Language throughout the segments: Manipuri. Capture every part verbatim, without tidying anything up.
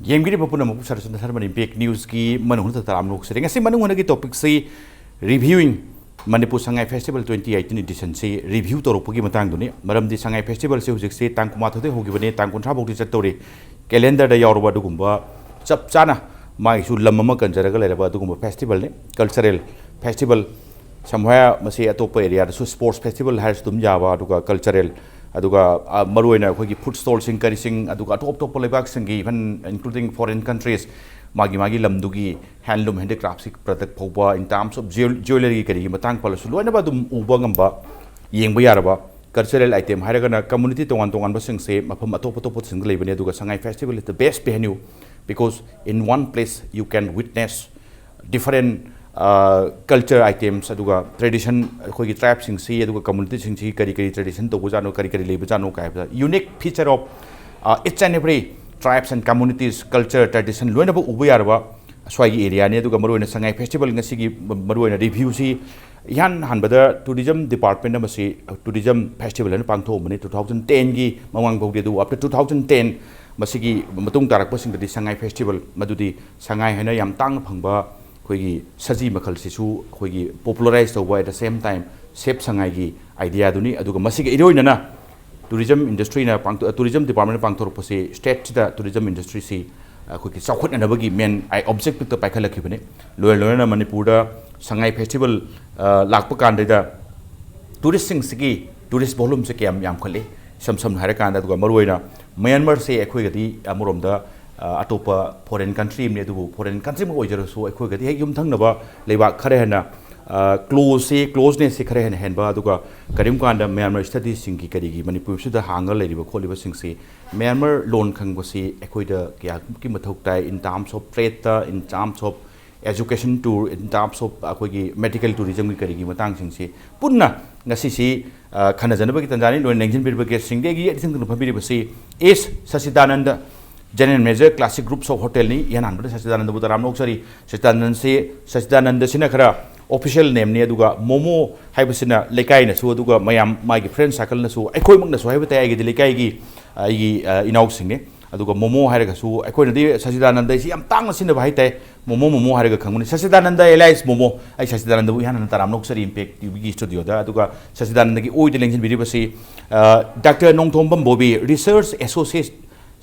ꯌꯦꯡꯕꯤꯔꯤꯕ ꯄꯨꯝꯅꯃꯛꯄꯨ ꯁꯔꯆꯟꯗ ꯊꯔꯃꯟ ꯏꯝꯄꯦꯛ ꯅ꯭ꯌꯨꯁꯀꯤ ꯃꯅꯨꯡ ꯍꯨꯠꯅ ꯇꯔꯥꯝꯅ ꯑꯣꯛꯆꯔꯤ꯫ ꯉꯁꯤ ꯃꯅꯨꯡ ꯍꯨꯠꯅꯒꯤ ꯇꯣꯄꯤꯛꯁꯤ ꯔꯤꯚ꯭ꯌꯨꯋꯤꯡ Manipur Sangai festival twenty eighteen ꯏꯗꯤꯁꯟꯁꯤ review ꯇꯧꯔꯛꯄꯒꯤ ꯃꯇꯥꯡꯗꯨꯅꯤ꯫ ꯃꯔꯝꯗꯤ ꯁꯉꯥꯏ ꯐꯦꯁꯇꯤꯚꯦꯜꯁꯤ ꯍꯧꯖꯤꯛꯁꯤ ꯇꯥꯡ ꯀꯨꯟꯃꯥꯊꯣꯏꯗꯒꯤ ꯍꯧꯈꯤꯕꯅꯤ, ꯇꯥꯡ ꯀꯨꯟꯊ꯭ꯔꯥ ꯐꯥꯎꯗꯤ ꯆꯠꯇꯧꯔꯤ꯫ ꯀꯦꯂꯦꯟꯗꯔꯗ ꯌꯥꯎꯔꯕ ꯑꯗꯨꯒꯨꯝꯕ ꯆꯞ ꯆꯥꯅ ꯃꯥꯒꯤꯁꯨ ꯂꯝ ꯑꯃ ꯀꯟꯖꯔꯒ ꯂꯩꯔꯕ ꯑꯗꯨꯒꯨꯝꯕ ꯐꯦꯁꯇꯤꯚꯦꯜꯅꯤ꯫ ꯀꯜꯆꯔꯦꯜ ꯐꯦꯁꯇꯤꯚꯦꯜ, ꯁꯝꯍꯥꯏ ꯃꯁꯤ ꯑꯇꯣꯞꯄ ꯑꯦꯔꯤꯌꯥꯗꯁꯨ ꯁ꯭ꯄꯣꯔꯠꯁ ꯐꯦꯁꯇꯤꯚꯦꯜ ꯍꯥꯏꯔꯁꯨ ꯑꯗꯨꯝ ꯌꯥꯕ, ꯑꯗꯨꯒ ꯀꯜꯆꯔꯦꯜ, ꯑꯗꯨꯒ, ꯑ, ꯃꯔꯨꯑꯣꯏꯅ ꯑꯩꯈꯣꯏꯒꯤ ꯐꯨꯗ ꯁ꯭ꯇꯣꯜꯁꯤꯡ ꯀꯔꯤꯁꯤꯡ, ꯑꯗꯨꯒ ꯑꯇꯣꯞ ꯑꯇꯣꯞꯄ ꯂꯩꯕꯥꯛꯁꯤꯡꯒꯤ, even including foreign countries, ꯃꯥꯒꯤ ꯃꯥꯒꯤ ꯂꯝꯗꯨꯒꯤ ꯍꯦꯟꯂꯨꯝ ꯍꯦꯟꯗꯤꯀ꯭ꯔꯥꯐꯁꯤ ꯄ꯭ꯔꯗꯛ ꯐꯥꯎꯕ, in terms of jewel-, jewellery ꯀꯔꯤꯒꯤ ꯃꯇꯥꯡ ꯐꯔꯁꯨ ꯂꯣꯏꯅꯃꯛ ꯑꯗꯨꯝ ꯎꯕ ꯉꯝꯕ, ꯌꯦꯡꯕ ꯌꯥꯔꯕ ꯀꯜꯆꯔꯦꯜ ꯑꯥꯏꯇꯦꯝ ꯍꯥꯏꯔꯒꯅ ꯀꯝꯃꯨꯅꯤꯇꯤ ꯇꯣꯉꯥꯟ ꯇꯣꯉꯥꯟꯕꯁꯤꯡꯁꯦ ꯃꯐꯝ ꯑꯇꯣꯞ ꯑꯇꯣꯞꯄꯁꯤꯡꯗ ꯂꯩꯕꯅꯤ꯫ ꯑꯗꯨꯒ ꯁꯉꯥꯏ festival is the best venue, because in one place you can witness different, uh, culture items, ꯑꯗꯨꯒ ꯇ꯭ꯔꯦꯗꯤꯁꯟ, ꯑꯩꯈꯣꯏꯒꯤ ꯇ꯭ꯔꯥꯏꯕꯁꯤꯡꯁꯤ ꯑꯗꯨꯒ ꯀꯝꯃꯨꯅꯤꯇꯤꯁꯤꯡꯁꯤ ꯀꯔꯤ ꯀꯔꯤ ꯇ꯭ꯔꯦꯗꯤꯁꯟ ꯇꯧꯕꯖꯥꯠꯅꯣ, ꯀꯔꯤ ꯀꯔꯤ ꯂꯩꯕꯖꯥꯠꯅꯣ ꯀꯥꯏꯕꯗ, unique feature of, uh, each and every tribes and communities, culture, tradition ꯂꯣꯏꯅꯃꯛ ꯎꯕ ꯌꯥꯔꯕ ꯁ꯭ꯋꯥꯏꯒꯤ ꯑꯦꯔꯤꯌꯥꯅꯤ꯫ ꯑꯗꯨꯒ ꯃꯔꯨꯑꯣꯏꯅ ꯁꯉꯥꯏ ꯐꯦꯁꯇꯤꯚꯦꯜ ꯉꯁꯤꯒꯤ ꯃ-, ꯃꯔꯨꯑꯣꯏꯅ ꯔꯤꯚ꯭ꯌꯨꯁꯤ ꯏꯍꯥꯟ ꯍꯥꯟꯕꯗ ꯇꯨꯔꯤꯖꯝ ꯗꯤꯄꯥꯔꯠꯃꯦꯟ ꯑꯃꯁꯤ ꯇꯨꯔꯤꯖꯝ ꯐꯦꯁꯇꯤꯚꯦꯜ ꯍꯥꯏꯅ ꯄꯥꯡꯊꯣꯛꯑꯝꯕꯅꯤ ꯇꯨ ꯊꯥꯎꯖꯟ ꯇꯦꯟꯒꯤ ꯃꯃꯥꯡ ꯐꯥꯎꯗꯤ꯫ ꯑꯗꯨꯕꯨ after two thousand ten, ꯃꯁꯤꯒꯤ ꯃꯇꯨꯡ ꯇꯥꯔꯛꯄꯁꯤꯡꯗꯗꯤ ꯁꯉꯥꯏ ꯐꯦꯁꯇꯤꯚꯦꯜ, ꯃꯗꯨꯗꯤ ꯁꯉꯥꯏ ꯍꯥꯏꯅ ꯌꯥꯝ ꯇꯥꯡꯅ ꯐꯪꯕ ꯑꯩꯈꯣꯏꯒꯤ ꯁꯖꯤ ꯃꯈꯜꯁꯤꯁꯨ ꯑꯩꯈꯣꯏꯒꯤ ꯄꯣꯄꯨꯂꯔꯥꯏꯁ ꯇꯧꯕ, at the same time Save ꯁꯉꯥꯏꯒꯤ ꯑꯥꯏꯗꯤꯌꯥꯗꯨꯅꯤ꯫ ꯑꯗꯨꯒ ꯃꯁꯤꯒ ꯏꯔꯣꯏꯅꯅ ꯇꯨꯔꯤꯖꯝ ꯏꯟꯗꯁꯇ꯭ꯔꯤꯅ ꯄꯥꯡꯊꯣꯛ-, ꯇꯨꯔꯤꯖꯝ ꯗꯤꯄꯥꯔꯠꯃꯦꯟꯅ ꯄꯥꯡꯊꯣꯔꯛꯄꯁꯤ ꯁ꯭ꯇꯦꯠꯁꯤꯗ ꯇꯨꯔꯤꯖꯝ ꯏꯟꯗꯁꯇ꯭ꯔꯤꯁꯤ ꯑꯩꯈꯣꯏꯒꯤ ꯆꯥꯎꯈꯠꯅꯅꯕꯒꯤ ꯃꯦꯟ ꯑꯣꯕꯖꯦꯛꯇꯤꯞꯇ ꯄꯥꯏꯈꯠꯂꯛꯈꯤꯕꯅꯤ꯫ ꯂꯣꯏꯅ ꯂꯣꯏꯅꯅ ꯃꯅꯤꯄꯨꯔꯗ ꯁꯉꯥꯏ ꯐꯦꯁꯇꯤꯚꯦꯜ, ꯑ, ꯂꯥꯛꯄ ꯀꯥꯟꯗ ꯇꯨꯔꯤꯁꯁꯤꯡꯁꯤꯒꯤ, ꯇꯨꯔꯤꯁ ꯚꯣꯂꯨꯝꯁꯦ ꯀꯌꯥꯝ ꯌꯥꯝꯈꯠꯂꯤ? ꯏꯁꯝ ꯁꯝꯅ ꯍꯥꯏꯔꯀꯥꯟꯗ, ꯑꯗꯨꯒ ꯃꯔꯨꯑꯣꯏꯅ ꯃ꯭ꯌꯥꯟꯃꯥꯔꯁꯦ ꯑꯩꯈꯣꯏꯒꯗꯤ ꯑꯃꯔꯣꯝꯗ, ꯑ, ꯑꯇꯣꯞꯄ ꯐꯣꯔꯦꯟ ꯀꯟꯇ꯭ꯔꯤ ꯑꯃꯅꯤ, ꯑꯗꯨꯕꯨ ꯐꯣꯔꯦꯟ ꯀꯟꯇ꯭ꯔꯤ ꯑꯃ ꯑꯣꯏꯖꯔꯁꯨ ꯑꯩꯈꯣꯏꯒꯗꯤ ꯍꯦꯛ ꯌꯨꯝꯊꯪꯅꯕ ꯂꯩꯕꯥꯛ ꯈꯔ ꯍꯦꯟꯅ, ꯑ, ꯀ꯭ꯂꯣꯖꯁꯤ, ꯀ꯭ꯂꯣꯖꯅꯦꯁꯁꯤ ꯈꯔ ꯍꯦꯟꯅ ꯍꯦꯟꯕ, ꯑꯗꯨꯒ ꯀꯔꯤꯒꯨꯝꯕ ꯀꯥꯟꯗ ꯃ꯭ꯌꯥꯟꯃꯥꯔ ꯁ꯭ꯇꯗꯤꯁꯁꯤꯡꯒꯤ ꯀꯔꯤꯒꯤ ꯃꯅꯤꯄꯨꯔꯁꯤꯗ ꯍꯥꯡꯉ ꯂꯩꯔꯤꯕ ꯈꯣꯠꯂꯤꯕꯁꯤꯡꯁꯤ ꯃ꯭ꯌꯥꯟꯃꯥꯔ ꯂꯣꯟ ꯈꯪꯕꯁꯤ ꯑꯩꯈꯣꯏꯗ ꯀꯌꯥꯃꯨꯛꯀꯤ ꯃꯊꯧ ꯇꯥꯏ, in terms of trade-ꯇ, in terms of education tour, in terms of ꯑꯩꯈꯣꯏꯒꯤ ꯃꯦꯗꯤꯀꯦꯜ ꯇꯨꯔꯤꯖꯝꯒꯤ ꯀꯔꯤꯒꯤ ꯃꯇꯥꯡꯁꯤꯡꯁꯤ ꯄꯨꯟꯅ ꯉꯁꯤꯁꯤ, ꯑ, ꯈꯟꯅꯖꯅꯕꯒꯤ ꯇꯥꯟꯖꯥꯅꯤ꯫ ꯂꯣꯏꯅ ꯂꯦꯡꯁꯤꯟꯕꯤꯔꯤꯕ ꯒꯦꯁꯁꯤꯡꯗꯒꯤ ꯑꯩ ꯏꯊꯪ ꯊꯪꯅ ꯐꯝꯕꯤꯔꯤꯕꯁꯤ S Sachidananda general manager classic groups of ꯍꯣꯇꯦꯜꯅꯤ꯫ ꯏꯍꯥꯟ ꯍꯥꯟꯕꯗ ꯁꯆꯤꯗꯥꯅꯟꯗꯕꯨ ꯇꯔꯥꯝꯅ ꯑꯣꯛꯆꯔꯤ꯫ ꯁꯆꯤꯗꯥꯅꯟꯗꯁꯤ, ꯁꯆꯤꯗꯥꯅꯟꯗꯁꯤꯅ ꯈꯔ ꯑꯣꯐꯤꯁꯤꯌꯦꯜ ꯅꯦꯝꯅꯤ, ꯑꯗꯨꯒ ꯃꯣꯃꯣ ꯍꯥꯏꯕꯁꯤꯅ ꯂꯩꯀꯥꯏꯅꯁꯨ, ꯑꯗꯨꯒ ꯃꯌꯥꯝ ꯃꯥꯒꯤ ꯐ꯭ꯔꯦꯟ ꯁꯥꯔꯀꯜꯅꯁꯨ, ꯑꯩꯈꯣꯏꯃꯛꯅꯁꯨ ꯍꯥꯏꯕ ꯇꯥꯏ, ꯑꯩꯒꯤꯗꯤ ꯂꯩꯀꯥꯏꯒꯤ, ꯑ, ꯑꯩꯒꯤ, ꯑ, ꯏꯅꯥꯎꯁꯤꯡꯅꯤ꯫ ꯑꯗꯨꯒ ꯃꯣꯃꯣ ꯍꯥꯏꯔꯒꯁꯨ ꯑꯩꯈꯣꯏꯅꯗꯤ ꯁꯆꯤꯗꯥꯅꯟꯗ ꯑꯩꯁꯤ ꯌꯥꯝ ꯇꯥꯡꯅ ꯁꯤꯖꯤꯟꯅꯕ ꯍꯥꯏꯇꯥꯔꯦ, ꯃꯣꯃꯣ ꯃꯣꯃꯣ ꯍꯥꯏꯔꯒ ꯈꯪꯕꯅꯤ꯫ ꯁꯆꯤꯗꯥꯅꯟꯗ alias ꯃꯣꯃꯣ, ꯑꯩ ꯁꯆꯤꯗꯥꯅꯟꯗꯕꯨ ꯏꯍꯥꯟ ꯍꯥꯟꯅ ꯇꯔꯥꯝꯅ ꯑꯣꯛꯆꯔꯤ ꯏꯝꯄꯦꯛ ꯇꯤꯚꯤꯒꯤ ꯁ꯭ꯇꯨꯗꯤꯑꯣꯗ꯫ ꯑꯗꯨꯒ ꯁꯆꯤꯗꯥꯅꯟꯗꯒꯤ ꯑꯣꯏꯗ ꯂꯦꯡꯁꯤꯟꯕꯤꯔꯤꯕꯁꯤ doctor Nongthombam Bobby, research associate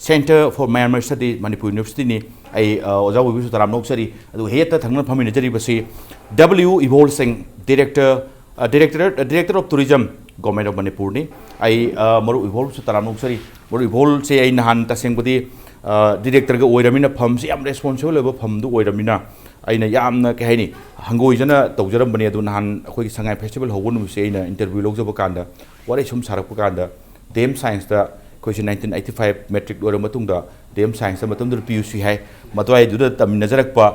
Center for Myanmar Study, Manipur ꯌꯨꯅꯤꯚꯔꯁꯤꯇꯤꯅꯤ꯫ ꯑꯩ ꯑ, ꯑꯣꯖꯥ ꯑꯣꯏꯕꯁꯨ ꯇꯔꯥꯝꯅ ꯑꯣꯛꯆꯔꯤ꯫ ꯑꯗꯨꯒ ꯍꯦꯠꯇ ꯊꯪꯅꯅ ꯐꯝꯃꯤꯟꯅꯖꯔꯤꯕꯁꯤ ꯗꯕ꯭ꯂꯤꯎ ꯏꯕꯣꯜ ꯁꯤꯡ, ꯗꯤꯔꯦꯛꯇꯔ, ꯑ, director, director of tourism, government of ꯃꯅꯤꯄꯨꯔꯅꯤ꯫ ꯑꯩ ꯑ, ꯃꯔꯨꯞ ꯏꯕꯣꯜꯁꯨ ꯇꯔꯥꯝꯅ ꯑꯣꯛꯆꯔꯤ꯫ ꯃꯔꯨꯞ ꯏꯕꯣꯜꯁꯦ ꯑꯩ ꯅꯍꯥꯟ ꯇꯁꯦꯡꯕꯗꯤ ꯑ, ꯗꯤꯔꯦꯛꯇꯔꯒ ꯑꯣꯏꯔꯃꯤꯅ, ꯐꯝꯁꯤ ꯌꯥꯝ ꯔꯦꯁꯄꯣꯟꯁꯤꯕꯜ ꯑꯣꯏꯕ ꯐꯝꯗꯨ ꯑꯣꯏꯔꯃꯤꯅ, ꯑꯩꯅ ꯌꯥꯝꯅ, ꯀꯩ ꯍꯥꯏꯅꯤ, ꯍꯪꯒꯣꯏꯖꯅ ꯇꯧꯖꯔꯝꯕꯅꯦ꯫ ꯑꯗꯨ ꯅꯍꯥꯟ ꯑꯩꯈꯣꯏꯒꯤ ꯁꯉꯥꯏ ꯐꯦꯁꯇꯤꯚꯦꯜ ꯍꯧꯕ ꯅꯨꯃꯤꯠꯁꯦ ꯑꯩꯅ ꯏꯟꯇꯔꯚ꯭ꯌꯨ ꯂꯧꯖꯕ ꯀꯥꯟꯗ, ꯋꯥꯔꯤ ꯁꯨꯝ ꯁꯥꯔꯛꯄ ꯀꯥꯟꯗ, ꯗꯤ ꯑꯦꯝ ꯁꯥꯏꯟꯁꯇ ꯑꯩꯈꯣꯏꯁꯦ ꯅꯥꯏꯟꯇꯤꯟ ꯑꯩꯠꯇꯤ ꯐꯥꯏꯚ ꯃꯦꯇ꯭ꯔꯤꯛ ꯂꯣꯏꯔꯕ ꯃꯇꯨꯡꯗ ꯗꯤ ꯑꯦꯝ ꯁꯥꯏꯟꯁꯇ ꯃꯇꯝꯗꯨꯗ ꯄꯤ ꯌꯨ ꯁꯤ ꯍꯥꯏ, ꯃꯗꯨꯋꯥꯏꯗꯨꯗ ꯇꯝꯃꯤꯟꯅꯖꯔꯛꯄ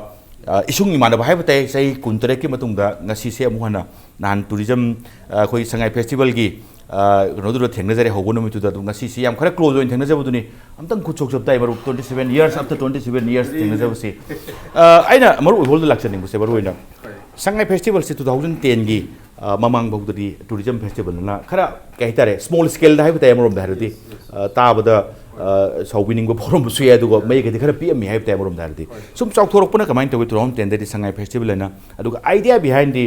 ꯑ, ꯏꯁꯨꯡ ꯏꯃꯥꯟꯅꯕ ꯍꯥꯏꯕ ꯇꯥꯏ, ꯆꯍꯤ ꯀꯨꯟꯇꯔꯦꯠꯀꯤ ꯃꯇꯨꯡꯗ ꯉꯁꯤꯁꯦ ꯑꯃꯨꯛ ꯍꯟꯅ ꯅꯍꯥꯟ ꯇꯨꯔꯤꯖꯝ, ꯑ, ꯑꯩꯈꯣꯏ ꯁꯉꯥꯏ ꯐꯦꯁꯇꯤꯚꯦꯜꯒꯤ, ꯑ, ꯀꯩꯅꯣꯗꯨꯗ ꯊꯦꯡꯅꯖꯔꯦ, ꯍꯧꯕ ꯅꯨꯃꯤꯠꯇꯨꯗ꯫ ꯑꯗꯨꯝ ꯉꯁꯤꯁꯤ ꯌꯥꯝ ꯈꯔ ꯀ꯭ꯂꯣꯖ ꯑꯣꯏꯅ ꯊꯦꯡꯅꯖꯕꯗꯨꯅꯤ꯫ ꯑꯝꯇꯪ ꯈꯨꯠ ꯁꯣꯛꯆꯕ ꯇꯥꯏ, ꯃꯔꯨꯞ, twenty seven years, after twenty seven years ꯊꯦꯡꯅꯖꯕꯁꯤ꯫ ꯑ, ꯑꯩꯅ ꯃꯔꯨꯞ ꯍꯣꯜꯗ ꯂꯥꯛꯆꯅꯤꯡꯕꯁꯦ ꯃꯔꯨ ꯑꯣꯏꯅ ꯁꯉꯥꯏ ꯐꯦꯁꯇꯤꯚꯦꯜꯁꯤ two thousand ten ꯒꯤ, ꯑ, ꯃꯃꯥꯡꯐꯥꯎꯗꯗꯤ ꯇꯨꯔꯤꯖꯝ ꯐꯦꯁꯇꯤꯚꯦꯜꯅ ꯈꯔ, ꯀꯩ ꯍꯥꯏꯇꯥꯔꯦ, ꯁ꯭ꯃꯣꯜ ꯁ꯭ꯀꯦꯜꯗ ꯍꯥꯏꯕ ꯇꯥꯏ ꯑꯃꯔꯣꯝꯗ ꯍꯥꯏꯔꯗꯤ꯫ ꯑ, ꯇꯥꯕꯗ, ꯑ, ꯁꯥꯎꯕꯤꯅꯤꯡꯕ ꯐꯥꯎꯔꯝꯕꯁꯨ ꯌꯥꯏ, ꯑꯗꯨꯒ ꯃꯌꯦꯛꯀꯗꯤ ꯈꯔ ꯄꯤꯛꯑꯝꯃꯤ ꯍꯥꯏꯕ ꯇꯥꯏ ꯑꯃꯔꯣꯝꯗ ꯍꯥꯏꯔꯗꯤ꯫ ꯁꯨꯝ ꯆꯥꯎꯊꯣꯔꯛꯄꯅ ꯀꯃꯥꯏꯅ ꯇꯧꯋꯤ two thousand ten ꯗꯗꯤ ꯁꯉꯥꯏ ꯐꯦꯁꯇꯤꯚꯦꯜ ꯍꯥꯏꯅ? ꯑꯗꯨꯒ idea behind the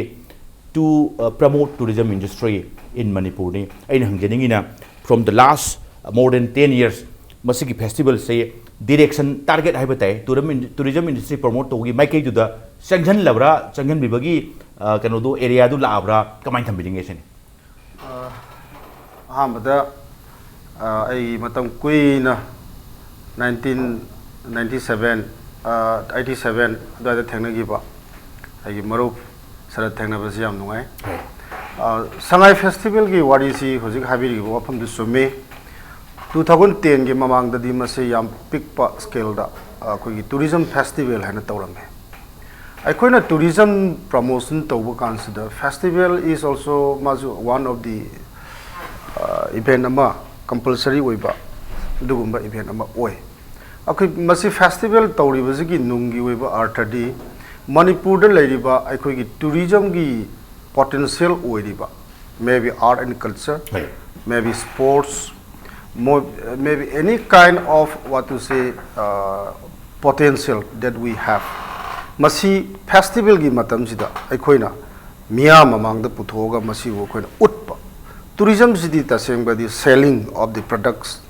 to, uh, promote tourism industry in ꯃꯅꯤꯄꯨꯔꯅꯤ꯫ ꯑꯩꯅ ꯍꯪꯖꯅꯤꯡꯉꯤꯅ, from the last, uh, more than ten years, ꯃꯁꯤꯒꯤ ꯐꯦꯁꯇꯤꯚꯦꯜꯁꯦ ꯗꯤꯔꯦꯛꯁꯟ, ꯇꯥꯔꯒꯦꯠ ꯍꯥꯏꯕ ꯇꯥꯏ, ꯇꯨꯔꯝ-, ꯇꯨꯔꯤꯖꯝ ꯏꯟꯗꯁꯇ꯭ꯔꯤ ꯄ꯭ꯔꯃꯣꯠ ꯇꯧꯕꯒꯤ ꯃꯥꯏꯀꯩꯗꯨꯗ ꯆꯪꯁꯤꯟꯂꯕ꯭ꯔꯥ, ꯆꯪꯁꯤꯟꯕꯤꯕꯒꯤ, ꯑ, ꯀꯩꯅꯣꯗꯣ, ꯑꯦꯔꯤꯌꯥꯗꯨ ꯂꯥꯛꯑꯕ꯭ꯔꯥ, ꯀꯃꯥꯏꯅ ꯊꯝꯕꯤꯅꯤꯡꯉꯦ ꯁꯤꯅꯤ? ꯑ, ꯑꯍꯥꯟꯕꯗ, ꯑ, ꯑꯩ ꯃꯇꯝ ꯀꯨꯏꯅ nineteen ninety seven, ꯑ, eighty seven ꯑꯗꯨꯋꯥꯏꯗ ꯊꯦꯡꯅꯈꯤꯕ ꯑꯩꯒꯤ ꯃꯔꯨꯞ ꯁꯔꯠ ꯊꯦꯡꯅꯕꯁꯤ ꯌꯥꯝ ꯅꯨꯡꯉꯥꯏ꯫ ꯑ, ꯁꯉꯥꯏ ꯐꯦꯁꯇꯤꯚꯦꯜꯒꯤ ꯋꯥꯔꯤꯁꯤ ꯍꯧꯖꯤꯛ ꯍꯥꯏꯕꯤꯔꯤꯕ ꯋꯥꯐꯝꯗꯨ ꯆꯨꯝꯃꯤ꯫ Two thousand ten ꯒꯤ ꯃꯃꯥꯡꯗꯗꯤ ꯃꯁꯤ ꯌꯥꯝ ꯄꯤꯛꯄ ꯁ꯭ꯀꯦꯜꯗ, ꯑ, ꯑꯩꯈꯣꯏꯒꯤ ꯇꯨꯔꯤꯖꯝ ꯐꯦꯁꯇꯤꯚꯦꯜ ꯍꯥꯏꯅ ꯇꯧꯔꯝꯃꯤ꯫ ꯑꯩꯈꯣꯏꯅ ꯇꯨꯔꯤꯖꯝ ꯄ꯭ꯔꯃꯣꯁꯟ ꯇꯧꯕ ꯀꯥꯟꯁꯤꯗ, ꯐꯦꯁꯇꯤꯚꯦꯜ is also ꯃꯥꯁꯨ one of the, ꯑ, event ꯑꯃ, ꯀꯝꯄꯜꯁꯔꯤ ꯑꯣꯏꯕ ꯑꯗꯨꯒꯨꯝꯕ ꯏꯚꯦꯟ ꯑꯃ ꯑꯣꯏ꯫ ꯑꯩꯈꯣꯏ ꯃꯁꯤ ꯐꯦꯁꯇꯤꯚꯦꯜ ꯇꯧꯔꯤꯕꯁꯤꯒꯤ ꯅꯨꯡꯒꯤ ꯑꯣꯏꯕ ꯑꯥꯔꯊꯗꯤ, ꯃꯅꯤꯄꯨꯔꯗ ꯂꯩꯔꯤꯕ ꯑꯩꯈꯣꯏꯒꯤ ꯇꯨꯔꯤꯖꯝꯒꯤ ꯄꯣꯇꯦꯟꯁꯤꯌꯦꯜ ꯑꯣꯏꯔꯤꯕ, maybe art and culture, ꯍꯣꯏ꯫ Maybe sports, More, maybe any kind of what to say, uh, potential that we have. ꯃꯁꯤ ꯐꯦꯁꯇꯤꯚꯦꯜꯒꯤ ꯃꯇꯝꯁꯤꯗ ꯑꯩꯈꯣꯏꯅ ꯃꯤꯌꯥꯝ ꯃꯃꯥꯡꯗ ꯄꯨꯊꯣꯛꯑꯒ ꯃꯁꯤꯕꯨ ꯑꯩꯈꯣꯏꯅ ꯎꯠꯄ꯫ ꯇꯨꯔꯤꯖꯝꯁꯤꯗꯤ ꯇꯁꯦꯡꯕꯗꯤ selling of the products,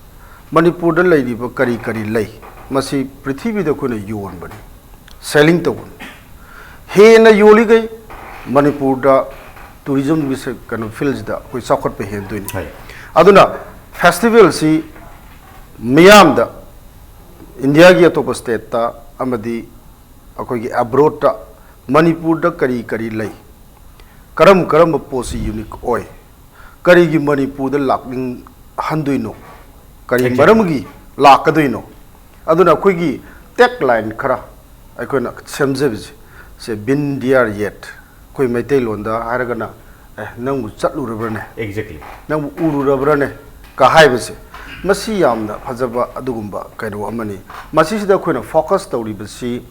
ꯃꯅꯤꯄꯨꯔꯗ ꯂꯩꯔꯤꯕ ꯀꯔꯤ ꯀꯔꯤ ꯂꯩ, ꯃꯁꯤ ꯄ꯭ꯔꯤꯊꯤꯕꯤꯗ ꯑꯩꯈꯣꯏꯅ ꯌꯣꯟꯕꯅꯤ, selling ꯇꯧꯕꯅꯤ꯫ ꯍꯦꯟꯅ ꯌꯣꯜꯂꯤꯈꯩ ꯃꯅꯤꯄꯨꯔꯗ ꯇꯨꯔꯤꯖꯝꯒꯤ ꯁꯦ-, ꯀꯩꯅꯣ, ꯐꯤꯜꯁꯤꯗ ꯑꯩꯈꯣꯏ ꯆꯥꯎꯈꯠꯄ ꯍꯦꯟꯗꯣꯏꯅꯤ꯫ ꯑꯗꯨꯅ ꯐꯦꯁꯇꯤꯚꯦꯜꯁꯤ ꯃꯤꯌꯥꯝꯗ, ꯏꯟꯗꯤꯌꯥꯒꯤ ꯑꯇꯣꯞꯄ ꯁ꯭ꯇꯦꯠꯇ ꯑꯃꯗꯤ ꯑꯩꯈꯣꯏꯒꯤ ꯑꯦꯕ꯭ꯔꯣꯗꯇ ꯃꯅꯤꯄꯨꯔꯗ ꯀꯔꯤ ꯀꯔꯤ ꯂꯩ, ꯀꯔꯝ ꯀꯔꯝꯕ ꯄꯣꯠꯁꯤ ꯌꯨꯅꯤꯛ ꯑꯣꯏ, ꯀꯔꯤꯒꯤ ꯃꯅꯤꯄꯨꯔꯗ ꯂꯥꯛꯅꯤꯡꯍꯟꯗꯣꯏꯅꯣ, ꯀꯔꯤ ꯃꯔꯝꯒꯤ ꯂꯥꯛꯀꯗꯣꯏꯅꯣ? ꯑꯗꯨꯅ ꯑꯩꯈꯣꯏꯒꯤ ꯇꯦꯒꯂꯥꯏꯟ ꯈꯔ ꯑꯩꯈꯣꯏꯅ ꯁꯦꯝꯖꯕꯁꯦ, ꯁꯦ "Been there yet", ꯑꯩꯈꯣꯏ ꯃꯩꯇꯩꯂꯣꯟꯗ ꯍꯥꯏꯔꯒꯅ, "ꯑꯦ, ꯅꯪꯕꯨ ꯆꯠꯂꯨꯔꯕ꯭ꯔꯅꯦ? Exactly. ꯅꯪꯕꯨ ꯎꯔꯨꯔꯕ꯭ꯔꯅꯦ?" ꯀ ꯍꯥꯏꯕꯁꯦ, ꯃꯁꯤ ꯌꯥꯝꯅ ꯐꯖꯕ ꯑꯗꯨꯒꯨꯝꯕ ꯀꯩꯅꯣ ꯑꯃꯅꯤ꯫ ꯃꯁꯤꯁꯤꯗ ꯑꯩꯈꯣꯏꯅ ꯐꯣꯀꯁ ꯇꯧꯔꯤꯕꯁꯤ,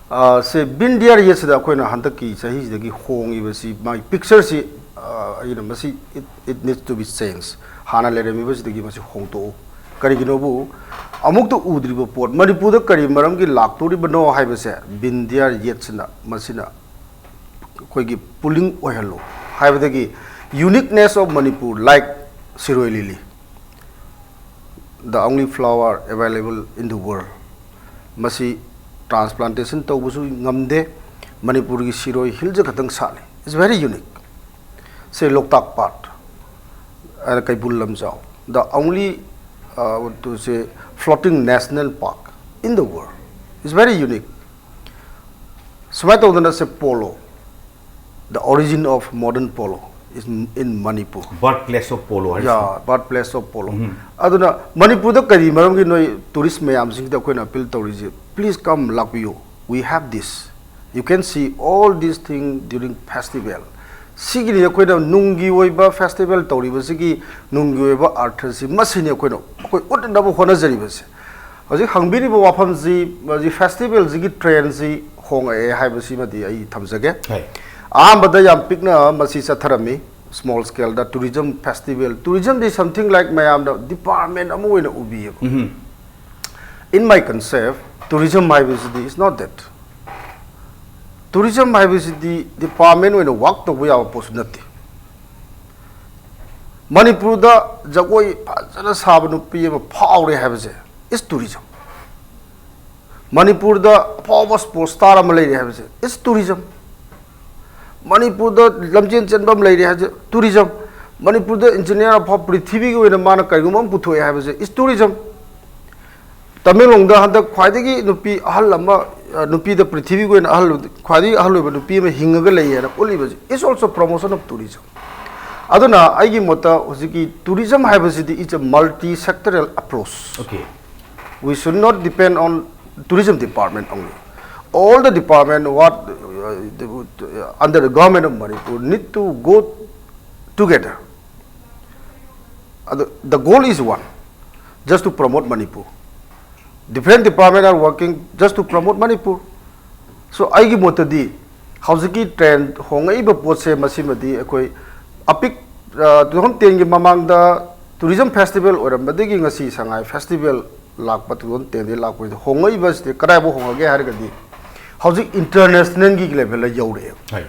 ꯑ, ꯁꯦ "Been there yet" ꯁꯤꯗ ꯑꯩꯈꯣꯏꯅ ꯍꯟꯗꯛꯀꯤ ꯆꯍꯤꯁꯤꯗꯒꯤ ꯍꯣꯡꯉꯤꯕꯁꯤ, ꯃꯥꯒꯤ ꯄꯤꯛꯆꯔꯁꯤ, ꯑ, ꯑꯩꯅ ꯃꯁꯤ, "It, it needs to be changed", ꯍꯥꯟꯅ ꯂꯩꯔꯝꯃꯤꯕꯁꯤꯗꯒꯤ ꯃꯁꯤ ꯍꯣꯡꯗꯣꯛꯎ꯫ ꯀꯔꯤꯒꯤꯅꯣꯕꯨ, ꯑꯃꯨꯛꯇ ꯎꯗ꯭ꯔꯤꯕ ꯄꯣꯠ, ꯃꯅꯤꯄꯨꯔꯗ ꯀꯔꯤ ꯃꯔꯝꯒꯤ ꯂꯥꯛꯇꯣꯔꯤꯕꯅꯣ ꯍꯥꯏꯕꯁꯦ "Been there yet" ꯁꯤꯅ, ꯃꯁꯤꯅ ꯑꯩꯈꯣꯏꯒꯤ ꯄꯨꯂꯤꯡ ꯑꯣꯏꯍꯜꯂꯨ ꯍꯥꯏꯕꯗꯒꯤ, "Uniqueness of Manipur, like Shirui lily, the only flower available in the world", ꯃꯁꯤ ꯇ꯭ꯔꯥꯟꯁꯄ꯭ꯂꯥꯟꯇꯦꯁꯟ ꯇꯧꯕꯁꯨ ꯉꯝꯗꯦ, ꯃꯅꯤꯄꯨꯔꯒꯤ ꯁꯤꯔꯣꯏ ꯍꯤꯜꯁ ꯈꯛꯇꯪ ꯁꯥꯠꯂꯤ꯫ It's very unique. ꯁꯦ ꯂꯣꯛꯇꯥꯛ ꯄꯥꯠ, ꯑ, Keibul Lamjao, the only, uh, to say, floating national park in the world. It's very unique. ꯁꯨꯃꯥꯏꯅ ꯇꯧꯗꯅ ꯁꯦ polo, the origin of modern polo is in Manipur. Birthplace of polo ꯍꯥꯏꯔꯤꯁꯦ꯫ Yeah, birthplace of polo. ꯎꯝ꯫ ꯑꯗꯨꯅ ꯃꯅꯤꯄꯨꯔꯗ ꯀꯔꯤ ꯃꯔꯝꯒꯤ ꯅꯣꯏ ꯇꯨꯔꯤꯁ ꯃꯌꯥꯝꯁꯤꯡꯁꯤꯗ ꯑꯩꯈꯣꯏꯅ ꯑꯄꯤꯜ ꯇꯧꯔꯤꯁꯦ, "Please come, ꯂꯥꯛꯄꯤꯌꯨ, we have this, you can see all these things during festival." ꯁꯤꯒꯤꯅꯤ ꯑꯩꯈꯣꯏꯅ ꯅꯨꯡꯒꯤ ꯑꯣꯏꯕ ꯐꯦꯁꯇꯤꯚꯦꯜ ꯇꯧꯔꯤꯕꯁꯤꯒꯤ ꯅꯨꯡꯒꯤ ꯑꯣꯏꯕ ꯑꯔꯊꯁꯤ ꯃꯁꯤꯅꯤ ꯑꯩꯈꯣꯏꯅ, ꯑꯩꯈꯣꯏ ꯎꯠꯅꯅꯕ ꯍꯣꯠꯅꯖꯔꯤꯕꯁꯤ꯫ ꯍꯧꯖꯤꯛ ꯍꯪꯕꯤꯔꯤꯕ ꯋꯥꯐꯝꯁꯤ, ꯃꯁꯤ ꯐꯦꯁꯇꯤꯚꯦꯜꯁꯤꯒꯤ ꯇ꯭ꯔꯦꯟꯁꯤ ꯍꯣꯡꯉꯛꯑꯦ ꯍꯥꯏꯕꯁꯤꯃꯗꯤ ꯑꯩ ꯊꯝꯖꯒꯦ꯫ ꯍꯣꯏ꯫ ꯑꯍꯥꯟꯕꯗ ꯌꯥꯝ ꯄꯤꯛꯅ ꯃꯁꯤ ꯆꯠꯊꯔꯝꯃꯤ, small scale ꯗ tourism festival, tourism ꯗꯤ something like ꯃꯌꯥꯝꯅ department ꯑꯃ ꯑꯣꯏꯅ ꯎꯕꯤꯌꯦꯕ꯫ In my concept, tourism ꯍꯥꯏꯕꯁꯤꯗꯤ is not that. Tourism ꯍꯥꯏꯕꯁꯤꯗꯤ department ꯑꯣꯏꯅ work ꯇꯧꯕ ꯌꯥꯕ ꯄꯣꯠꯁꯨ ꯅꯠꯇꯦ꯫ ꯃꯅꯤꯄꯨꯔꯗ ꯖꯒꯣꯏ ꯐꯖꯅ ꯁꯥꯕ ꯅꯨꯄꯤ ꯑꯃ ꯐꯥꯎꯔꯦ ꯍꯥꯏꯕꯁꯦ is tourism. ꯃꯅꯤꯄꯨꯔꯗ ꯑꯐꯥꯎꯕ sports star ꯑꯃ ꯂꯩꯔꯦ ꯍꯥꯏꯕꯁꯦ is tourism. ꯃꯅꯤꯄꯨꯔꯗ ꯂꯝꯖꯦꯟ ꯆꯦꯟꯕ ꯑꯃ ꯂꯩꯔꯦ ꯍꯥꯏꯕꯁꯦ tourism. ꯃꯅꯤꯄꯨꯔꯗ engineer ꯑꯐꯥꯎ ꯄ꯭ꯔꯤꯊꯤꯕꯤꯒꯤ ꯑꯣꯏꯅ ꯃꯥꯅ ꯀꯔꯤꯒꯨꯝꯕ ꯑꯃ ꯄꯨꯊꯣꯛꯑꯦ ꯍꯥꯏꯕꯁꯦ is tourism. ꯇꯃꯦꯡꯂꯣꯡꯗ ꯍꯟꯗꯛ ꯈ꯭ꯋꯥꯏꯗꯒꯤ ꯅꯨꯄꯤ ꯑꯍꯜ ꯑꯃ, ꯑ, ꯅꯨꯄꯤꯗ ꯄ꯭ꯔꯤꯊꯤꯕꯤꯒꯤ ꯑꯣꯏꯅ ꯑꯍꯜ, ꯈ꯭ꯋꯥꯏꯗꯒꯤ ꯑꯍꯜ ꯑꯣꯏꯕ ꯅꯨꯄꯤ ꯑꯃ ꯍꯤꯡꯉꯒ ꯂꯩ ꯍꯥꯏꯅ ꯎꯠꯂꯤꯕꯁꯦ is also promotion of tourism. ꯑꯗꯨꯅ ꯑꯩꯒꯤ ꯃꯣꯠꯇ ꯍꯧꯖꯤꯛꯀꯤ tourism ꯍꯥꯏꯕꯁꯤꯗꯤ it's a multi sectoral approach. Okay. We should not depend on tourism department only. All the department what, uh, the, uh, under the government of Manipur need to go together. Uh, the, the goal is one, just to promote Manipur. Different department are working just to promote Manipur. So ꯑꯩꯒꯤ ꯃꯣꯠꯇꯗꯤ ꯍꯧꯖꯤꯛꯀꯤ trend ꯍꯣꯡꯉꯛꯏꯕ ꯄꯣꯠꯁꯦ ꯃꯁꯤꯃꯗꯤ ꯑꯩꯈꯣꯏ ꯑꯄꯤꯛ, ꯑ, two thousand ten ꯒꯤ ꯃꯃꯥꯡꯗ tourism festival ꯑꯣꯏꯔꯝꯕꯗꯒꯤ ꯉꯁꯤ ꯁꯉꯥꯏ festival ꯂꯥꯛꯄ two thousand ten ꯗꯒꯤ ꯂꯥꯛꯄꯁꯤꯗ ꯍꯣꯡꯉꯛꯏꯕꯁꯤꯗꯤ ꯀꯗꯥꯏꯐꯥꯎ ꯍꯣꯡꯉꯒꯦ ꯍꯥꯏꯔꯒꯗꯤ ꯍꯧꯖꯤꯛ international ꯒꯤ level ꯗ ꯌꯧꯔꯛꯑꯦꯕ꯫ ꯍꯣꯏ.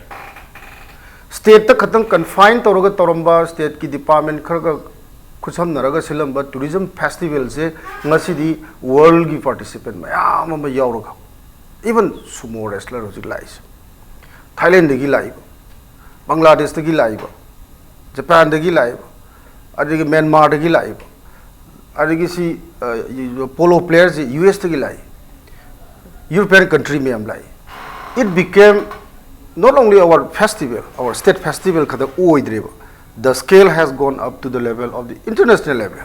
State ꯇ ꯈꯛꯇꯪ confine ꯇꯧꯔꯒ ꯇꯧꯔꯝꯕ state ꯀꯤ department ꯈꯔꯒ ꯈꯨꯠꯁꯝꯅꯔꯒ ꯁꯤꯜꯂꯝꯕ tourism festival ꯁꯦ ꯉꯁꯤꯗꯤ world ꯒꯤ participant ꯃꯌꯥꯝ ꯑꯃ ꯌꯥꯎꯔꯒ, even sumo wrestler ꯍꯧꯖꯤꯛ ꯂꯥꯛꯏꯁꯦ ꯊꯥꯏꯂꯦꯟꯗꯒꯤ ꯂꯥꯛꯏꯕ, ꯕꯪꯒ꯭ꯂꯥꯗꯦꯁꯇꯒꯤ ꯂꯥꯛꯏꯕ, ꯖꯄꯥꯟꯗꯒꯤ ꯂꯥꯛꯏꯕ, ꯑꯗꯒꯤ ꯃ꯭ꯌꯥꯟꯃꯥꯔꯗꯒꯤ ꯂꯥꯛꯏꯕ, ꯑꯗꯒꯤ ꯁꯤ, ꯑ, polo player ꯁꯤ ꯌꯨ ꯑꯦꯁꯇꯒꯤ ꯂꯥꯛꯏ, European country ꯃꯌꯥꯝ ꯂꯥꯛꯏ꯫ It became not only our festival, our state festival ꯈꯛꯇ ꯑꯣꯏꯗ꯭ꯔꯦꯕ, the scale has gone up to the level of the international level.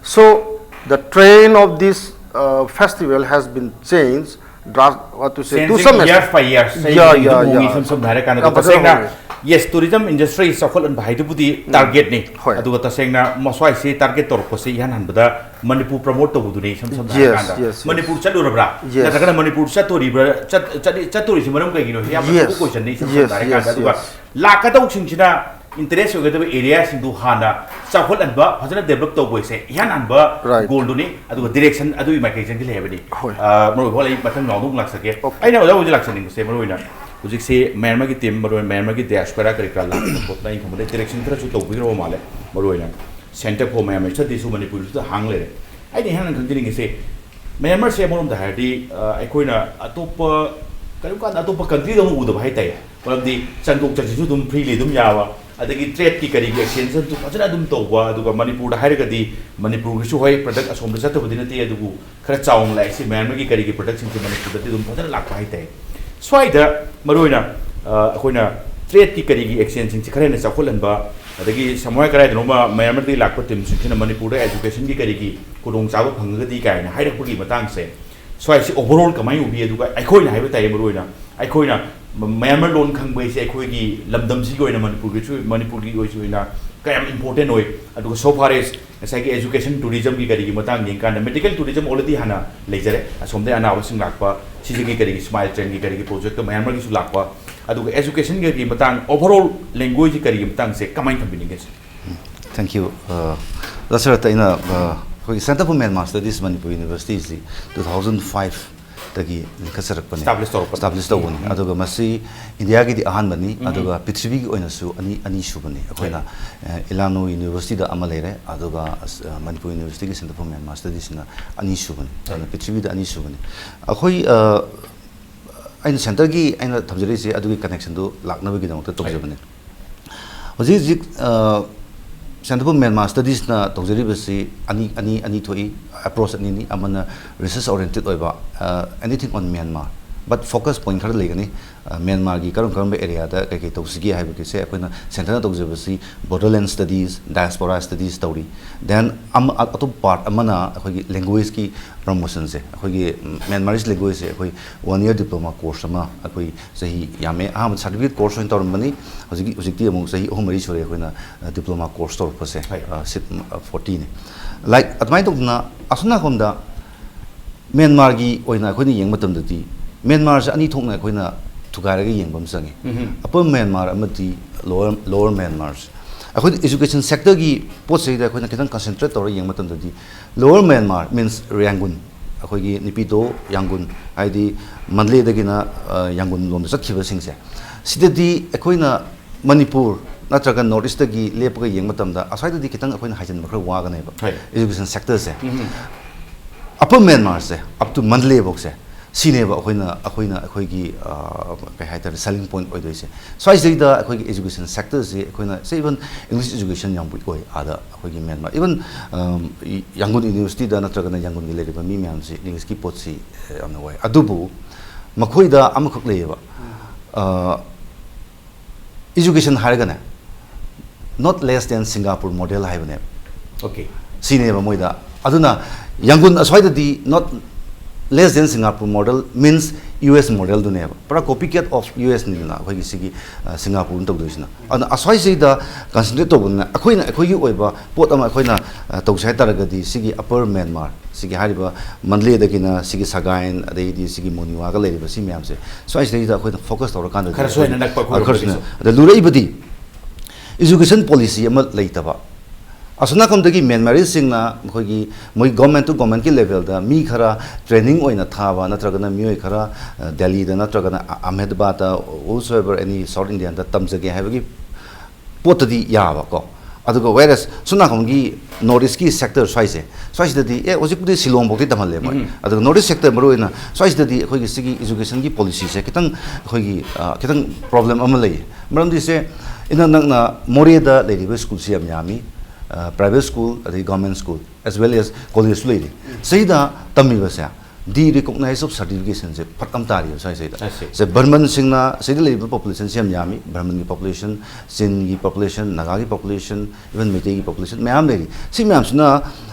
So the trend of this, uh, festival has been changed dras-, what to say, to some Years extent. By years. Yeah, yeah, yeah. ꯁꯝ ꯁꯝꯅ ꯍꯥꯏꯔꯀꯥꯟꯗ ꯌꯥꯝ ꯐꯖꯅ ꯇꯁꯦꯡꯅ ꯍꯧꯔꯦ꯫ Yes, tourism industry ꯆꯥꯎꯈꯠꯍꯟꯕ ꯍꯥꯏꯗꯨꯕꯨꯗꯤ target ꯅꯤ꯫ ꯍꯣꯏ꯫ ꯑꯗꯨꯒ ꯇꯁꯦꯡꯅ ꯃꯁ꯭ꯋꯥꯏꯁꯦ target ꯇꯧꯔꯛꯄꯁꯦ ꯏꯍꯥꯟ ꯍꯥꯟꯕꯗ ꯃꯅꯤꯄꯨꯔ promote ꯇꯧꯕꯗꯨꯅꯤ꯫ ꯏꯁꯝ ꯁꯝꯅ Yes, ꯍꯥꯏꯔꯀꯥꯟꯗ yes, yes. ꯃꯅꯤꯄꯨꯔ ꯆꯠꯂꯨꯔꯕ꯭ꯔꯥ? Yes. ꯅꯠꯇ꯭ꯔꯒꯅ ꯃꯅꯤꯄꯨꯔ ꯆꯠꯇꯣꯔꯤꯕ꯭ꯔꯥ? ꯆꯠ-, ꯆꯠꯂꯤ-, ꯆꯠꯇꯣꯔꯤꯁꯤ ꯃꯔꯝ ꯀꯩꯒꯤꯅꯣ? ꯌꯥꯝꯅ Yes. ꯂꯨꯕ question ꯅꯤ ꯏꯁꯝ Yes, ꯁꯝꯅ ꯍꯥꯏꯔꯀꯥꯟꯗ꯫ yes, ꯑꯗꯨꯒ yes. ꯂꯥꯛꯀꯗꯧꯁꯤꯡꯁꯤꯅ ꯏꯟꯇꯔꯦꯁ ꯑꯣꯏꯒꯗꯕ ꯑꯦꯔꯤꯌꯥꯁꯤꯡꯗꯨ ꯍꯥꯟꯅ ꯆꯥꯎꯈꯠꯍꯟꯕ, ꯐꯖꯅ ꯗꯦꯕꯂꯞ ꯇꯧꯕ ꯍꯥꯏꯁꯦ ꯏꯍꯥꯟ ꯍꯥꯟꯕ Right. ꯒꯣꯜꯗꯨꯅꯤ꯫ ꯑꯗꯨꯒ ꯗꯤꯔꯦꯛꯁꯟ ꯑꯗꯨꯒꯤ ꯃꯥꯏꯀꯩ ꯆꯪꯁꯤꯜꯂꯦ ꯍꯥꯏꯕꯅꯤ꯫ ꯍꯣꯏ꯫ ꯑ, ꯃꯔꯨꯞ ꯍꯣꯏ, ꯑꯩ ꯃꯊꯪ ꯔꯥꯎꯟꯗ ꯑꯃꯨꯛ ꯂꯥꯛꯆꯒꯦ꯫ Okay. ꯑꯩꯅ ꯑꯣꯖꯥ ꯍꯣꯏꯗ ꯂꯥꯛꯆꯅꯤꯡꯕꯁꯦ ꯃꯔꯨ ꯑꯣꯏꯅ ꯍꯧꯖꯤꯛꯁꯤ ꯃꯌꯥꯟꯃꯥꯔꯒꯤ ꯇꯤꯝ, ꯃꯔꯨ ꯑꯣꯏꯅ ꯃꯌꯥꯟꯃꯥꯔꯒꯤ ꯗꯤꯌꯥꯁꯄꯣꯔꯥ ꯀꯔꯤ ꯀꯔꯥ ꯂꯥꯛꯄ ꯈꯣꯠꯄꯅ ꯑꯩꯅ ꯈꯟꯕꯗ ꯗꯤꯔꯦꯛꯁꯟ ꯈꯔꯁꯨ ꯇꯧꯕꯤꯈ꯭ꯔꯕ ꯃꯥꯜꯂꯦ꯫ ꯃꯔꯨ ꯑꯣꯏꯅ ꯁꯦꯟꯇꯔ ꯐꯣꯔ ꯃꯌꯥꯝ ꯁꯇꯗꯤꯁꯨ ꯃꯅꯤꯄꯨꯔꯁꯤꯗ ꯍꯥꯡ ꯂꯩꯔꯦ꯫ ꯑꯩꯅ ꯏꯍꯥꯟ ꯍꯥꯟꯅ ꯈꯪꯖꯅꯤꯡꯉꯤꯁꯦ, ꯃꯌꯥꯟꯃꯥꯔꯁꯦ ꯑꯃꯔꯣꯝꯗ ꯍꯥꯏꯔꯗꯤ, ꯑ, ꯑꯩꯈꯣꯏꯅ ꯑꯇꯣꯞꯄ, ꯀꯔꯤꯒꯨꯝꯕ ꯀꯥꯟꯗ ꯑꯇꯣꯞꯄ ꯀꯟꯇ꯭ꯔꯤꯗ ꯑꯃꯨꯛ ꯎꯗꯕ ꯍꯥꯏꯇꯥꯔꯦ꯫ ꯃꯔꯝꯗꯤ ꯆꯪꯊꯣꯛ ꯆꯪꯁꯤꯟꯁꯨ ꯑꯗꯨꯝ ꯐ꯭ꯔꯤꯂꯤ ꯑꯗꯨꯝ ꯌꯥꯕ, ꯑꯗꯒꯤ ꯇ꯭ꯔꯦꯗꯀꯤ ꯀꯔꯤꯒꯤ ꯑꯦꯛꯁꯆꯦꯟꯖꯁꯨ ꯐꯖꯅ ꯑꯗꯨꯝ ꯇꯧꯕ, ꯑꯗꯨꯒ ꯃꯅꯤꯄꯨꯔꯗ ꯍꯥꯏꯔꯒꯗꯤ ꯃꯅꯤꯄꯨꯔꯒꯤꯁꯨ ꯍꯣꯏ ꯄ꯭ꯔꯗꯛ ꯑꯁꯣꯝꯗ ꯆꯠꯇꯕꯗꯤ ꯅꯠꯇꯦ, ꯑꯗꯨꯕꯨ ꯈꯔ ꯆꯥꯎꯅ ꯂꯥꯛꯏꯁꯤ ꯃꯌꯥꯟꯃꯥꯔꯒꯤ ꯀꯔꯤꯒꯤ ꯄ꯭ꯔꯗꯛꯁꯤꯡꯁꯦ ꯃꯅꯤꯄꯨꯔꯗꯗꯤ ꯑꯗꯨꯝ ꯐꯖꯅ ꯂꯥꯛꯄ ꯍꯥꯏꯇꯥꯔꯦ꯫ ꯁ꯭ꯋꯥꯏꯗ ꯃꯔꯨꯑꯣꯏꯅ, ꯑ, ꯑꯩꯈꯣꯏꯅ ꯇ꯭ꯔꯦꯗꯀꯤ ꯀꯔꯤꯒꯤ ꯑꯦꯛꯁꯆꯦꯟꯖꯁꯤꯡꯁꯦ ꯈꯔ ꯍꯦꯟꯅ ꯆꯥꯎꯈꯠꯍꯟꯕ, ꯑꯗꯒꯤ ꯁꯃꯨꯔꯥꯏ ꯀꯗꯥꯏꯗꯅꯣꯃ ꯃꯌꯥꯟꯃꯥꯔꯗꯒꯤ ꯂꯥꯛꯄ ꯇꯤꯝꯁꯤꯡꯁꯤꯅ ꯃꯅꯤꯄꯨꯔꯗ ꯑꯦꯖꯨꯀꯦꯁꯟꯒꯤ ꯀꯔꯤꯒꯤ ꯈꯨꯗꯣꯡꯆꯥꯕ ꯐꯪꯉꯒꯗꯤ ꯀꯥꯏꯅ ꯍꯥꯏꯔꯛꯄꯒꯤ ꯃꯇꯥꯡꯁꯦ, ꯁ꯭ꯋꯥꯏꯁꯤ ꯑꯣꯚꯔꯑꯣꯜ ꯀꯃꯥꯏꯅ ꯎꯕꯤ? ꯑꯗꯨꯒ ꯑꯩꯈꯣꯏꯅ ꯍꯥꯏꯕ ꯇꯥꯏꯌꯦ, ꯃꯔꯨꯑꯣꯏꯅ ꯑꯩꯈꯣꯏꯅ ꯃ-, ꯃꯌꯥꯟꯃꯥꯔ ꯂꯣꯟ ꯈꯪꯕ ꯍꯥꯏꯁꯦ ꯑꯩꯈꯣꯏꯒꯤ ꯂꯝꯗꯝꯁꯤꯒꯤ ꯑꯣꯏꯅ ꯃꯅꯤꯄꯨꯔꯒꯤꯁꯨ, ꯃꯅꯤꯄꯨꯔꯒꯤ ꯑꯣꯏꯁꯨ ꯑꯣꯏꯅ ꯀꯌꯥꯝ ꯏꯝꯄꯣꯔꯇꯦꯟ ꯑꯣꯏ? ꯑꯗꯨꯒ so far as ꯉꯁꯥꯏꯒꯤ ꯑꯦꯖꯨꯀꯦꯁꯟ ꯇꯨꯔꯤꯖꯝꯒꯤ ꯀꯔꯤꯒꯤ ꯃꯇꯥꯡ ꯌꯦꯡꯀꯥꯟꯗ medical tourism already ꯍꯥꯟꯅ ꯂꯩꯖꯔꯦ, ꯑꯁꯣꯝꯗꯒꯤ ꯑꯅꯥꯕꯁꯤꯡ ꯂꯥꯛꯄ, ꯁꯤꯖꯒꯤ ꯀꯔꯤꯒꯤ ꯁ꯭ꯃꯥꯏꯜ ꯇ꯭ꯔꯦꯟꯒꯤ ꯀꯔꯤꯒꯤ ꯄ꯭ꯔꯣꯖꯦꯛꯇ ꯃꯌꯥꯟꯃꯥꯔꯒꯤꯁꯨ ꯂꯥꯛꯄ, ꯑꯗꯨꯒ ꯑꯦꯖꯨꯀꯦꯁꯟꯒꯤ ꯀꯔꯤꯒꯤ ꯃꯇꯥꯡ, ꯑꯣꯚꯔꯑꯣꯜ ꯂꯦꯡꯒ꯭ꯋꯦꯖꯀꯤ ꯀꯔꯤꯒꯤ ꯃꯇꯥꯡꯁꯦ ꯀꯃꯥꯏꯅ ꯊꯝꯕꯤꯅꯤꯡꯒꯦ ꯁꯤꯔ? Thank you. ꯑ, ꯗꯥ ꯁꯔꯠꯇ ꯑꯩꯅ, ꯑ, ꯑꯩꯈꯣꯏꯒꯤ Center for Myanmar Studies Manipur ꯌꯨꯅꯤꯚꯔꯁꯤꯇꯤꯁꯤ two thousand five ꯇꯒꯤ ꯂꯤꯡꯈꯠꯆꯔꯛꯄꯅꯤ꯫ Establish ꯇꯧꯔꯛꯄꯅꯤ꯫ Establish ꯇꯧꯕꯅꯤ꯫ ꯑꯗꯨꯒ ꯃꯁꯤ ꯏꯟꯗꯤꯌꯥꯒꯤꯗꯤ ꯑꯍꯥꯟꯕꯅꯤ, ꯑꯗꯨꯒ ꯄ꯭ꯔꯤꯊꯤꯕꯤꯒꯤ ꯑꯣꯏꯅꯁꯨ ꯑꯅꯤ, ꯑꯅꯤꯁꯨꯕꯅꯤ꯫ ꯑꯩꯈꯣꯏꯅ, ꯑ, ꯏꯂꯥꯅꯨ ꯌꯨꯅꯤꯚꯔꯁꯤꯇꯤꯗ ꯑꯃ ꯂꯩꯔꯦ, ꯑꯗꯨꯒ ꯑꯁ, ꯑ, ꯃꯅꯤꯄꯨꯔ ꯌꯨꯅꯤꯚꯔꯁꯤꯇꯤꯒꯤ Center for Myanmar Studiesꯅ ꯑꯅꯤꯁꯨꯕꯅꯤ꯫ ꯑꯗꯨꯅ ꯄ꯭ꯔꯤꯊꯤꯕꯤꯗ ꯑꯅꯤꯁꯨꯕꯅꯤ꯫ ꯑꯩꯈꯣꯏ, ꯑ, ꯑꯩꯅ ꯁꯦꯟꯇꯔꯒꯤ ꯑꯩꯅ ꯊꯝꯖꯔꯤꯁꯦ ꯑꯗꯨꯒꯤ ꯀꯅꯦꯛꯁꯟꯗꯨ ꯂꯥꯛꯅꯕꯒꯤꯗꯃꯛꯇ ꯇꯧꯖꯕꯅꯤ꯫ ꯍꯧꯖꯤꯛ ꯍꯧꯖꯤꯛ, ꯑ, Center for Myanmar Studiesꯅ ꯇꯧꯖꯔꯤꯕꯁꯤ ꯑꯅꯤ, ꯑꯅꯤ, ꯑꯅꯤ ꯊꯣꯛꯏ, ꯑꯦꯄ꯭ꯔꯣꯆ ꯑꯅꯤꯅꯤ꯫ ꯑꯃꯅ research oriented ꯑꯣꯏꯕ, ꯑ, anything on Myanmar, but focus point ꯈꯔ ꯂꯩꯒꯅꯤ꯫ ꯑ, ꯃ꯭ꯌꯥꯟꯃꯥꯔꯒꯤ ꯀꯔꯝ ꯀꯔꯝꯕ ꯑꯦꯔꯤꯌꯥꯗ ꯀꯩ ꯀꯩ ꯇꯧꯁꯤꯒꯦ ꯍꯥꯏꯕꯒꯤꯁꯦ ꯑꯩꯈꯣꯏꯅ ꯁꯦꯟꯇꯔꯅ ꯇꯧꯖꯕꯁꯤ borderland studies, diaspora studies ꯇꯧꯔꯤ꯫ Then ꯑꯃ, ꯑ-, ꯑꯇꯣꯞꯄ ꯄꯥꯔꯠ ꯑꯃꯅ ꯑꯩꯈꯣꯏꯒꯤ ꯂꯦꯡꯒ꯭ꯋꯦꯖꯀꯤ ꯄ꯭ꯔꯃꯣꯁꯟꯁꯦ, ꯑꯩꯈꯣꯏꯒꯤ, ꯎꯝ, ꯃ꯭ꯌꯥꯟꯃꯥꯔꯤꯁ ꯂꯦꯡꯒ꯭ꯋꯦꯖꯁꯦ ꯑꯩꯈꯣꯏ one year diploma course ꯑꯃ ꯑꯩꯈꯣꯏ ꯆꯍꯤ ꯌꯥꯝꯃꯦ꯫ ꯑꯍꯥꯟꯕ ꯁꯥꯔꯇꯤꯐꯤꯀꯦꯠ ꯀꯣꯔꯁ ꯑꯣꯏꯅ ꯇꯧꯔꯝꯕꯅꯤ꯫ ꯍꯧꯖꯤꯛꯀꯤ, ꯍꯧꯖꯤꯛꯇꯤ ꯑꯃꯨꯛ ꯆꯍꯤ ꯑꯍꯨꯝ ꯃꯔꯤ ꯁꯨꯔꯦ ꯑꯩꯈꯣꯏꯅ, ꯑ, ꯗꯤꯄ꯭ꯂꯣꯃꯥ ꯀꯣꯔꯁ ꯇꯧꯔꯛꯄꯁꯦ꯫ ꯍꯣꯏ꯫ ꯑ, ꯁꯤꯠ, ꯎꯝ, ꯑ, fortyꯅꯤ꯫ Like, ꯑꯗꯨꯃꯥꯏꯅ ꯇꯧꯗꯅ ꯑꯁꯣꯝ ꯅꯥꯀꯣꯡꯗ ꯃ꯭ꯌꯥꯟꯃꯥꯔꯒꯤ ꯑꯣꯏꯅ ꯑꯩꯈꯣꯏꯅ ꯌꯦꯡꯕ ꯃꯇꯝꯗꯗꯤ ꯃ꯭ꯌꯥꯟꯃꯥꯔꯁꯦ ꯑꯅꯤ ꯊꯣꯛꯅ ꯑꯩꯈꯣꯏꯅ ꯊꯨꯒꯥꯏꯔꯒ ꯌꯦꯡꯕ ꯑꯃ ꯆꯪꯉꯤ꯫ Upper Myanmar ꯑꯃꯗꯤ Lower Lower Myanmar꯫ ꯑꯩꯈꯣꯏꯅ education sector ꯒꯤ ꯄꯣꯠꯁꯤꯗ ꯑꯩꯈꯣꯏꯅ ꯈꯤꯇꯪ concentrate ꯇꯧꯔꯒ ꯌꯦꯡꯕ ꯃꯇꯝꯗꯗꯤ, Lower Myanmar means Yangon, ꯑꯩꯈꯣꯏꯒꯤ ꯅꯦꯄꯤꯗꯣ, ꯌꯥꯡꯒꯨꯟ, ꯍꯥꯏꯗꯤ ꯃꯟꯗꯂꯦꯗꯒꯤꯅ, ꯑ, ꯌꯥꯡꯒꯨꯟ ꯂꯣꯝꯗ ꯆꯠꯈꯤꯕꯁꯤꯡꯁꯦ, ꯁꯤꯗꯗꯤ ꯑꯩꯈꯣꯏꯅ ꯃꯅꯤꯄꯨꯔ ꯅꯠꯇ꯭ꯔꯒ North East ꯇꯒꯤ ꯂꯦꯞꯄꯒ ꯌꯦꯡꯕ ꯃꯇꯝꯗ, ꯑꯁ꯭ꯋꯥꯏꯗꯗꯤ ꯈꯤꯇꯪ ꯑꯩꯈꯣꯏꯅ ꯍꯥꯏꯖꯤꯟꯕ ꯈꯔ ꯋꯥꯒꯅꯦꯕ꯫ ꯍꯣꯏ꯫ Education sector say. Upper Myanmar say, up to Mandalay ꯐꯥꯎꯁꯦ, ꯁꯤꯅꯦꯕ ꯑꯩꯈꯣꯏꯅ, ꯑꯩꯈꯣꯏꯅ ꯑꯩꯈꯣꯏꯒꯤ, ꯑ, ꯀꯩ ꯍꯥꯏꯇꯥꯔꯦ, selling point ꯑꯣꯏꯗꯣꯏꯁꯦ꯫ ꯁ꯭ꯋꯥꯏꯁꯤꯗꯩꯗ ꯑꯩꯈꯣꯏꯒꯤ education sector ꯁꯤ ꯑꯩꯈꯣꯏꯅ, say, even English education ꯌꯥꯝ weak ꯑꯣꯏ ꯑꯥꯗ, ꯑꯩꯈꯣꯏꯒꯤ ꯃ꯭ꯌꯥꯟꯃꯥꯔ, even, ꯑꯝ, ꯏ-, ꯌꯥꯡꯒꯨꯟ University ꯗ ꯅꯠꯇ꯭ꯔꯒꯅ ꯌꯥꯡꯒꯨꯟꯒꯤ ꯂꯩꯔꯤꯕ ꯃꯤ ꯃꯌꯥꯝꯁꯤ English ꯀꯤ ꯄꯣꯠꯁꯤ, ꯑ, ꯌꯥꯝꯅ ꯋꯥꯏ꯫ ꯑꯗꯨꯕꯨ ꯃꯈꯣꯏꯗ ꯑꯃꯈꯛ ꯂꯩꯌꯦꯕ, ꯑ, education ꯍꯥꯏꯔꯒꯅꯦ, not less than Singapore model ꯍꯥꯏꯕꯅꯦꯕ꯫ Okay꯫ ꯁꯤꯅꯦꯕ ꯃꯣꯏꯗ꯫ ꯑꯗꯨꯅ ꯌꯥꯡꯒꯨꯟ ꯑꯁ꯭ꯋꯥꯏꯗꯗꯤ not less than Singapore model means U S model ꯗꯨꯅꯦꯕ꯫ ꯄꯨꯔꯥ copycat of U S ꯅꯤꯗꯅ ꯑꯩꯈꯣꯏꯒꯤ ꯁꯤꯒꯤ, ꯑ, ꯁꯤꯡꯒꯥꯄꯨꯔꯅ ꯇꯧꯗꯣꯏꯁꯤꯅ꯫ ꯑꯗꯨꯅ ꯑꯁ꯭ꯋꯥꯏꯁꯤꯗ concentrate ꯇꯧꯕꯅꯤꯅ, ꯑꯩꯈꯣꯏꯅ ꯑꯩꯈꯣꯏꯒꯤ ꯑꯣꯏꯕ ꯄꯣꯠ ꯑꯃ ꯑꯩꯈꯣꯏꯅ, ꯑ, ꯇꯧꯁꯦ ꯍꯥꯏ ꯇꯥꯔꯒꯗꯤ, ꯁꯤꯒꯤ Upper Myanmar, ꯁꯤꯒꯤ ꯍꯥꯏꯔꯤꯕ ꯃꯟꯗꯂꯦꯗꯒꯤꯅ ꯁꯤꯒꯤ ꯁꯒꯥꯏꯟ, ꯑꯗꯩꯗꯤ ꯁꯤꯒꯤ ꯃꯣꯅꯤꯋꯥꯒ ꯂꯩꯔꯤꯕ ꯁꯤ ꯃꯌꯥꯝꯁꯦ, ꯁ꯭ꯋꯥꯏꯁꯤꯗꯩꯗ ꯑꯩꯈꯣꯏꯅ focus ꯇꯧꯔꯀꯥꯟꯗꯗꯤ ꯈꯔꯁꯨ ꯍꯦꯟꯅ ꯅꯛꯄ ꯑ, ꯈꯔꯁꯨ ꯑꯩꯈꯣꯏꯔꯣꯝꯗꯒꯤꯁꯨ꯫ ꯑꯗ ꯂꯨꯔꯛꯏꯕꯗꯤ education policy ꯑꯃ ꯂꯩꯇꯕ꯫ ꯑꯁꯣꯝ ꯅꯥꯀꯟꯗꯒꯤ ꯃ꯭ꯌꯥꯟꯃꯥꯔꯤꯁꯤꯡꯅ ꯃꯈꯣꯏꯒꯤ, ꯃꯣꯏ government to government ꯀꯤ level ꯗ ꯃꯤ ꯈꯔ training ꯑꯣꯏꯅ ꯊꯥꯕ, ꯅꯠꯇ꯭ꯔꯒꯅ ꯃꯤꯑꯣꯏ ꯈꯔ, ꯑ, ꯗꯦꯜꯂꯤꯗ ꯅꯠꯇ꯭ꯔꯒꯅ ꯑ-, Ahmedabad, whosoever, any South Indian ꯗ ꯇꯝꯖꯒꯦ ꯍꯥꯏꯕꯒꯤ ꯄꯣꯠꯇꯗꯤ ꯌꯥꯕ ꯀꯣ꯫ ꯑꯗꯨꯒ whereas ꯁꯣꯝ ꯅꯥꯀꯟꯒꯤ North East ꯀꯤ sector ꯁ꯭ꯋꯥꯏꯁꯦ, ꯁ꯭ꯋꯥꯏꯁꯤꯗꯗꯤ, ꯑꯦ, ꯍꯧꯖꯤꯛꯄꯨꯗꯤ ꯁꯤꯂꯣꯡ ꯐꯥꯎꯗꯤ ꯇꯝꯍꯜꯂꯦ ꯃꯣꯏ꯫ ꯑꯗꯨꯒ North East sector ꯃꯔꯨꯑꯣꯏꯅ ꯁ꯭ꯋꯥꯏꯁꯤꯗꯗꯤ ꯑꯩꯈꯣꯏꯒꯤ ꯁꯤꯒꯤ education ꯒꯤ policy ꯁꯦ ꯈꯤꯇꯪ ꯑꯩꯈꯣꯏꯒꯤ, ꯑ, ꯈꯤꯇꯪ problem ꯑꯃ ꯂꯩꯌꯦ꯫ ꯃꯔꯝꯗꯤ ꯁꯦ, ꯏꯅꯛ ꯅꯛꯅ ꯃꯣꯔꯦꯗ ꯂꯩꯔꯤꯕ ꯁ꯭ꯀꯨꯜꯁꯤ ꯌꯥꯝ ꯌꯥꯝꯃꯤ, ꯑ, private school, ꯑꯗꯩ government school, as well as college ꯁꯨ ꯂꯩꯔꯤ꯫ ꯁꯤꯗ ꯇꯝꯃꯤꯕꯁꯦ, de-recognize of certification ꯁꯦ ꯐꯔꯛ ꯑꯃ ꯇꯥꯔꯤꯕ ꯁ꯭ꯋꯥꯏꯁꯤꯗ꯫ I see꯫ ꯁꯦ, ꯕꯔꯃꯟꯁꯤꯡꯅ, ꯁꯤꯗ ꯂꯩꯔꯤꯕ population ꯁꯦ ꯌꯥꯝ ꯌꯥꯝꯃꯤ, ꯕꯔꯃꯟꯒꯤ population, ꯆꯤꯟꯒꯤ population, ꯅꯥꯒꯥꯒꯤ population, even ꯃꯩꯇꯩꯒꯤ population ꯃꯌꯥꯝ ꯂꯩꯔꯤ꯫ ꯁꯤ ꯃꯌꯥꯝꯁꯤꯅ